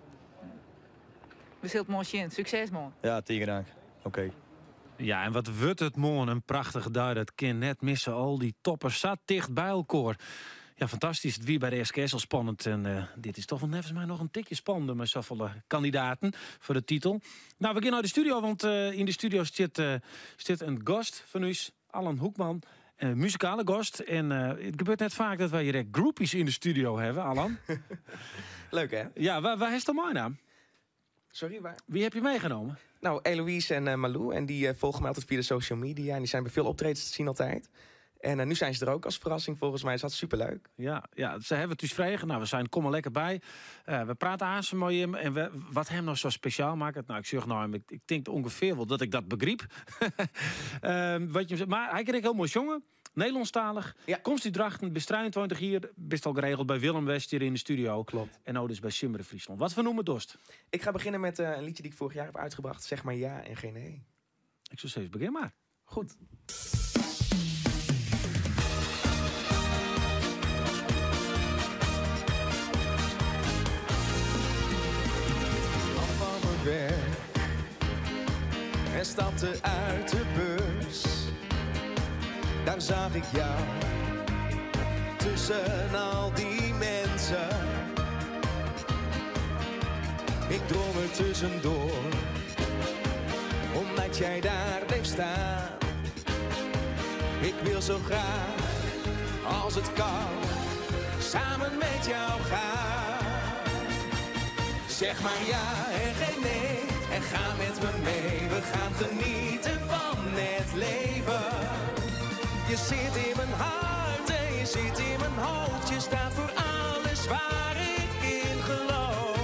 We sille it moarn sjen. Sukses moarn.
Ja, tige dank. Oké.
Ja, en wat wurdt it moarn in prachtige dei. Dat kin net misse. Al dy toppers sa ticht by elkoar. Ja, fantastysk. It wie by de SKS al spannend. En dit is dochs wol neffens my noch in tikje spannender mei safolle kandidaten foar de titel. No, we gean nei de studio, want yn de studio stiet in gast fan ús, Alan Hoekman. In muzikale gast. En it gebeurt net faak dat wy hjir ek groupies yn de studio hawwe, Alan.
Leuk, hè?
Ja, wa hast meinaam?
Sorry, waar?
Wie heb je meegenomen?
Nou, Eloise en Malou. En die volgen mij altijd via de social media. En die zijn bij veel optredens te zien altijd. En nu zijn ze er ook als verrassing volgens mij. Dus dat is superleuk.
Ja, ja, se hawwe it ús frege. No, we seinen, kom mar lekker by. We prate aanst mei him. En wat him no sa spesjaal makket? No, ik sjoch nei him. Ik tink ûngefear wol dat ik dat begryp. Wat je, mar hy kin ek hiel moai sjonge. Nederlânsktalich.
Ja.
Komst út Drachten, bist 23 jier. Bist al geregeld by Willem west hjir yn de studio.
Klopt.
En no dus by Simmer yn Fryslân. Wat foar nûmer dochst?
Ik ga beginnen met een liedje die ik vorig jaar heb uitgebracht. Zeg maar ja en geen nee.
Ik soe sizze, begjin mar.
Goed. Af van mijn werk en stapte uit de bus. Daar zag ik jou tussen al die mensen. Ik drong er tussendoor, omdat jij daar bleef staan. Ik wil zo graag, als het kan, samen met jou gaan. Zeg maar ja en geen nee, en ga met me mee. We gaan genieten van het leven. Je zit in mijn hart en je zit in mijn hoofd. Je staat voor alles waar ik in geloof.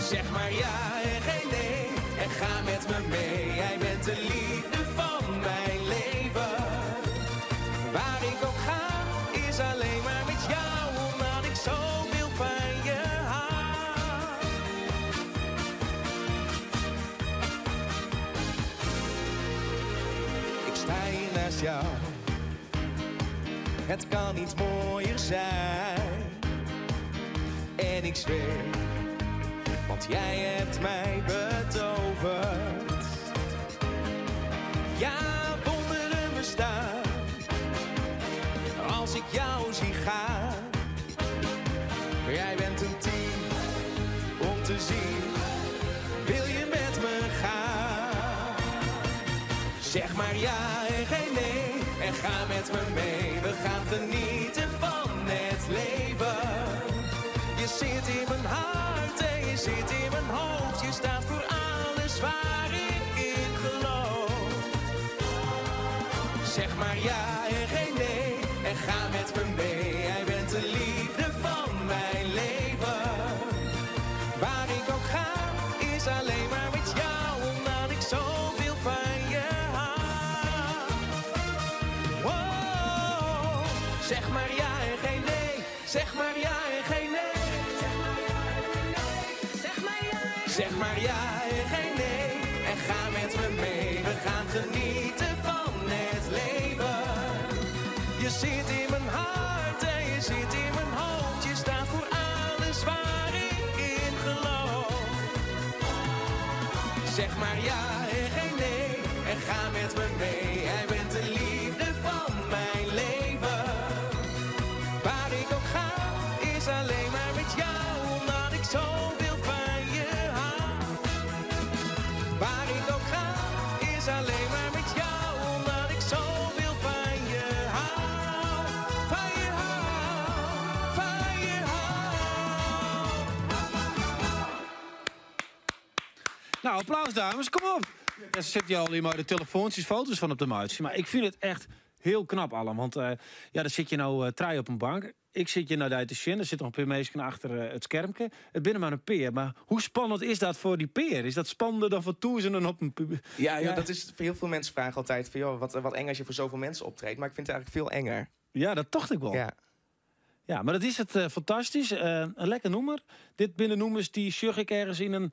Zeg maar ja en geen nee, en ga met me mee. Jij bent de liefde van mijn leven. Waar ik ook ga, is alleen maar met jou, omdat ik zoveel van je hou. Ik sta hier naast jou. Het kan niet mooier zijn. En ik zweer, want jij hebt mij betoverd. Ja, wonderen bestaan. Als ik jou zie gaan. Jij bent een 10 om te zien. Wil je met me gaan? Zeg maar ja en geen nee. En Ga met me mee, we gaan genieten van het leven. Je zit in mijn hart en je zit in mijn hoofd. Je staat voor alles waar ik in geloof. Zeg maar ja en geen nee en ga met me mee. Jij bent de liefde van mijn leven. Waar ik ook ga, is alleen maar met jou, omdat ik zoveel van je hou. Oh, zeg maar ja en geen nee. Zeg maar ja en geen nee. Zeg maar ja en geen nee. En ga met me mee. We gaan genieten van het leven. Je zit in mijn hart en je zit in mijn hoofd. Je staat voor alles waar ik in geloof. Zeg maar ja en geen nee. En ga met me mee. Jij bent de liefde van mijn leven. Waar ik ook ga, is alleen maar met jou. Omdat ik zoveel van je hou. Waar ik ook ga, is alleen maar met jou. Omdat ik zoveel van je hou. Van je hou, van je hou.
Nou, applaus dames, kom op. Ja, ze zitten hier al hier maar de telefoontjes, foto's van op de muis. Maar ik vind het echt heel knap allemaal. Want ja, dan zit je nou trui op een bank. Ik zit je naar de te Er zit nog een paar mensen achter het schermpje. Het binnen maar een peer. Maar hoe spannend is dat voor die peer? Is dat spannender dan voor toezenen op een pub?
Ja, joh, dat is, heel veel mensen vragen altijd van, joh, wat eng als je voor zoveel mensen optreedt. Maar ik vind het eigenlijk veel enger.
Ja, dat tocht ik wel.
Ja.
Ja, maar dat is het fantastisch. Een lekker noemer. Dit binnen noemers die zug ik ergens in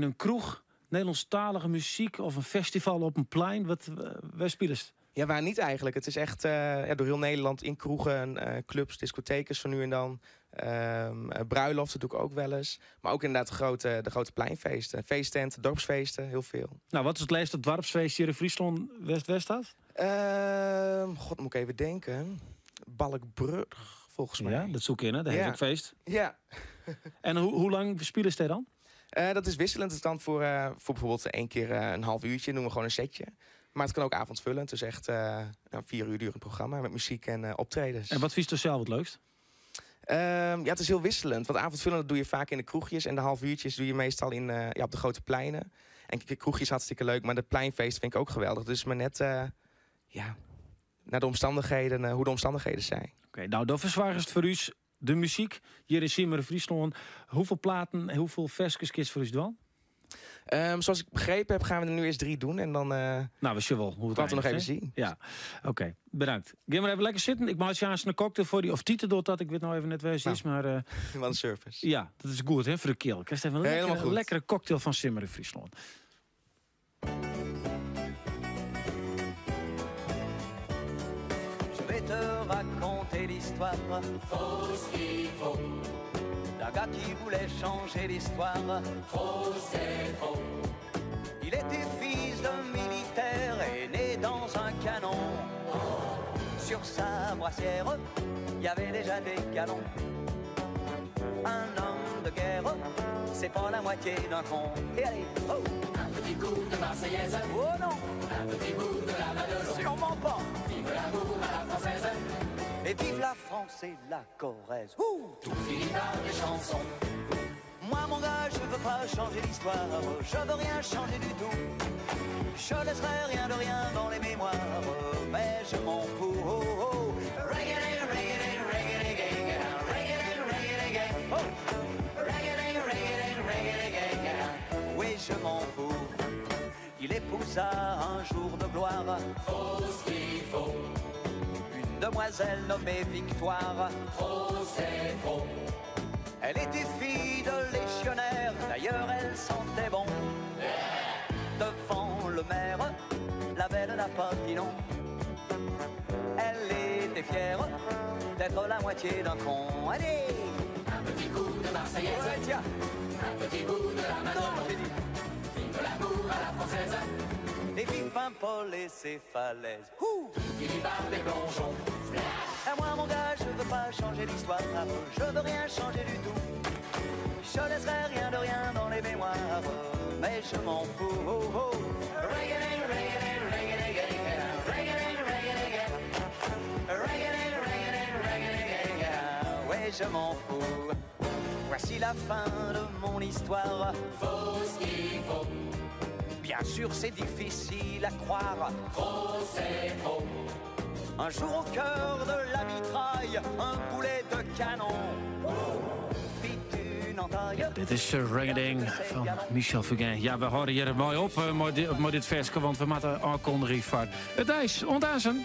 een kroeg. Nederlandstalige muziek of een festival op een plein. Wat, wij spelen het?
Ja, waar niet eigenlijk. Het is echt ja, door heel Nederland in kroegen, clubs, discotheken zo nu en dan. Bruiloften doe ik ook wel eens. Maar ook inderdaad de grote pleinfeesten. Feesttenten, dorpsfeesten, heel veel.
Nou, wat is het laatste dorpsfeest hier in Friesland West-West had?
God, moet ik even denken. Balkbrug, volgens mij.
Ja, dat zoek in, hè? De
Ja.
ja. feest.
Ja.
En hoe lang spelen ze dan?
Dat is wisselend. Het kan voor bijvoorbeeld één keer een half uurtje, noemen we gewoon een setje. Maar het kan ook avondvullend. Dus echt nou, 4 uur durend programma met muziek en optredens.
En wat vind je zelf het leukst?
Ja, het is heel wisselend. Want avondvullend dat doe je vaak in de kroegjes. En de half uurtjes doe je meestal ja, op de grote pleinen. En kroegjes hartstikke leuk, maar de pleinfeest vind ik ook geweldig. Dus maar net ja, naar de omstandigheden, hoe de omstandigheden zijn.
Oké, nou, dat verzwaar het voor u de muziek hier in Simmer Friesland. Hoeveel platen en hoeveel verskes kist voor u dan?
Zoals ik begrepen heb, gaan we er nu eerst drie doen. En dan
Nou, we zullen wel hoe het
laten we nog even
eindigt, hè?
zien.
Ja, oké, bedankt. Ga maar even lekker zitten. Ik maak je een cocktail voor die. Of Tieten doet dat, ik weet nou even net waar ze is. Maar,
Wat een service.
Ja, dat is goed hè, voor de keel. Ik krijg even een
Helemaal
lekkere,
goed.
lekkere cocktail van Simmer in Friesland.
Je vais te raconter l'histoire. Faux ce qu'il faut. D'un gars qui voulait changer l'histoire. Trop, c'est trop. Il était fils d'un militaire et né dans un canon. Sur sa brassière, il y avait déjà des galons. Un homme de guerre, c'est pas la moitié d'un con. Et allez, oh! Un petit coup de Marseillaise. Oh non! Un petit bout de la Madelon. Sûrement pas! Vive l'amour à la française. Et vive la France et la Corrèze. Ouh! Tout finit par des chansons. Moi, mon gars, je veux pas changer l'histoire. Je veux rien changer du tout. Je laisserai rien de rien dans les mémoires. Mais je m'en fous. Oh, oh. Reggae, reggae, reggae, reggae, reggae, reggae, reggae. Oh. Reggae, reggae, reggae, reggae. Oui, je m'en fous. Il épousa un jour de gloire. Faut ce qu'il faut. Une demoiselle nommée Victoire. Trop, c'est trop. Elle était fille de légionnaire, d'ailleurs elle sentait bon. Devant le maire, la belle n'a pas dit non. Elle était fière d'être la moitié d'un con. Allez! Un petit coup de Marseillaise. Ouais, tiens. Un petit bout de la Madelon. Non, j'ai dit. Vive l'amour à la française. Et vive Paimpol et ses falaises. Ouh. Tout finit par des plongeons. À moi, mon gars, je veux pas changer l'histoire. Je veux rien changer du tout. Je laisserai rien de rien dans les mémoires. Mais je m'en fous. Oh, oh. Reggae, reggae, reggae, reggae, reggae, reggae, reggae. mais je m'en fous. Voici la fin de mon histoire.
Faut ce qu'il faut.
Bien sûr, c'est difficile à croire.
Trop, c'est trop.
Un jour au cœur de la mitraille, un boulet de canon. Fit une entaille.
Dit is Ring-a-Ding fan Michel Fugain. Ja, we hâlde hjir mei op mei dit ferske, want we moatte ôfkundigje foar it nijs. Oant aansen.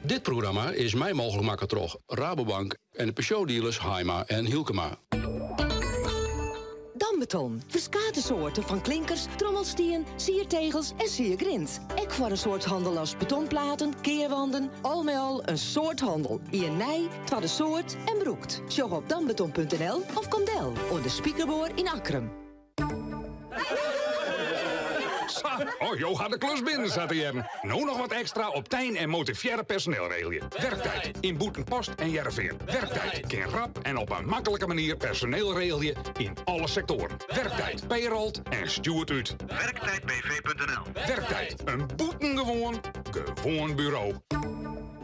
Dit programma is mei mooglik makke troch Rabobank en de Peugeot-dealers Haima en Hylkema.
Dambeton. Ferskate soarten fan klinkers, trommelstien, siertegels en siergrint. Ek foar in soad hannel as betonplaten, kearwanden, al mei al in soad hannel. Ien nij, twadde soart en brûkt. Sjoch op dambeton.nl of kom del oan de Spikerboar yn Akkrum.
Sa, oh, jo ha de klus binnen, sa te hearren. No noch wat ekstra op tein en motivearre personeel regelje. Werktijd yn Bûtenpost en Hearrenfean. Werktijd kin rap en op in maklike manier personeel regelje yn alle sektoaren. Werktijd payrolt en stjoert út.
Werktijdbv.nl
Werktijd, in bûtengewoan, gewoan buro.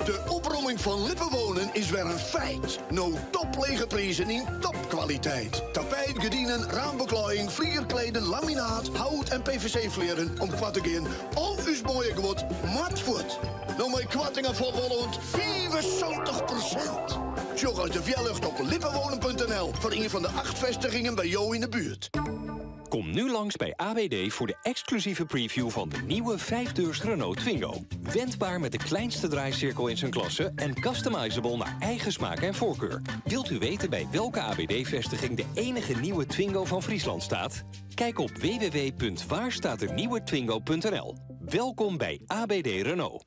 De opromming fan Lippenwonen is wer in feit. No toplege prizen yn topkwaliteit. Tapijt, gerdinen, raambeklaaiïng, flierkleden, laminaat, hout en PVC-flierren om koart te gean. Al ús moaie guod moat fuort. No mei koartingen fan wol oant 75%. Sjoch as de wjerljocht op lippenwonen.nl foar ien fan de acht festigingen by jo yn de buert.
Kom nu langs bij AWD voor de exclusieve preview van de nieuwe vijfdeurs Renault Twingo. Wendbaar met de kleinste draaicirkel in zijn klasse en customizable naar eigen smaak en voorkeur. Wilt u weten bij welke AWD-vestiging de enige nieuwe Twingo van Friesland staat? Kijk op www.waarstaatdenieuwetwingo.nl. Welkom bij ABD Renault.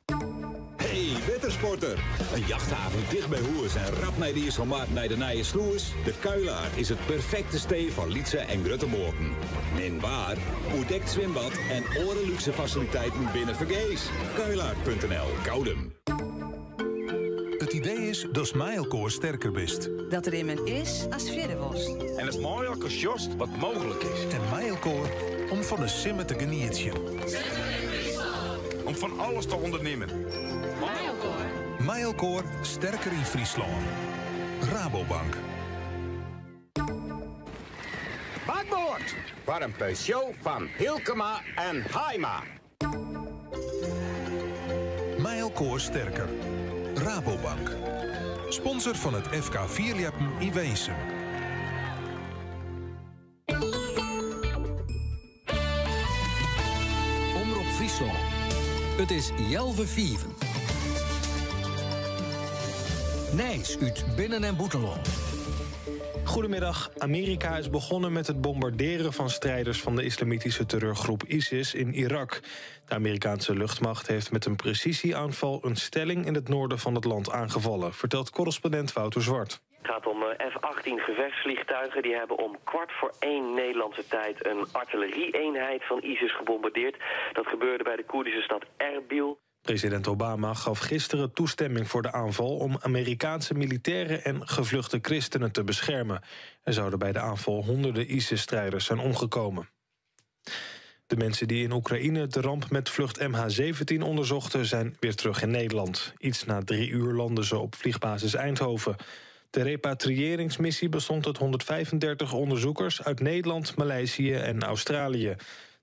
Hey, wettersporter! In jachthaven ticht by hûs en rap nei de Iselmar nei de nije slûs. De Kuilart is it perfekte stee foar lytse en grutte boaten. Min waar, oerdekt swimbad en oare lúkse fasiliteiten binne fergees. Kuilart.nl Koudum.
It idee is datst mei elkoar sterker bist.
Dat der immen is ast fierder wolst.
En datst mei elkoar sjochst wat mooglik is. En mei elkoar om fan de simmer te genietsjen.
Om fan alles te ûndernimmen.
Mei elkoar. Mei elkoar sterker yn Fryslân. Rabobank.
Bakboard foar in Peugeot fan Hylkema en Haima.
Mei elkoar sterker. Rabobank. Sponsor fan it FK Fierljeppen yn Winsum.
Omrop Fryslân. It is healwei fiven. Nijs út binnen- en bûtenlân.
Goedemiddag. Amerika is begonnen met het bombarderen van strijders van de islamitische terreurgroep ISIS in Irak. De Amerikaanse luchtmacht heeft met een precisieaanval een stelling in het noorden van het land aangevallen, vertelt correspondent Wouter Zwart.
Het gaat om F-18 gevechtsvliegtuigen. Die hebben om 12:45 Nederlandse tijd een artillerie-eenheid van ISIS gebombardeerd. Dat gebeurde bij de Koerdische stad Erbil.
President Obama gaf gisteren toestemming voor de aanval om Amerikaanse militairen en gevluchte christenen te beschermen. Er zouden bij de aanval honderden ISIS-strijders zijn omgekomen. De mensen die in Oekraïne de ramp met vlucht MH17 onderzochten, zijn weer terug in Nederland. Iets na 3 uur landden ze op vliegbasis Eindhoven. De repatriëringsmissie bestond uit 135 onderzoekers uit Nederland, Maleisië en Australië.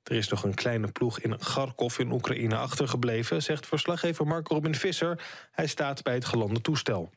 Er is nog een kleine ploeg in Kharkov in Oekraïne achtergebleven, zegt verslaggever Mark Robin Visser. Hij staat bij het gelande toestel.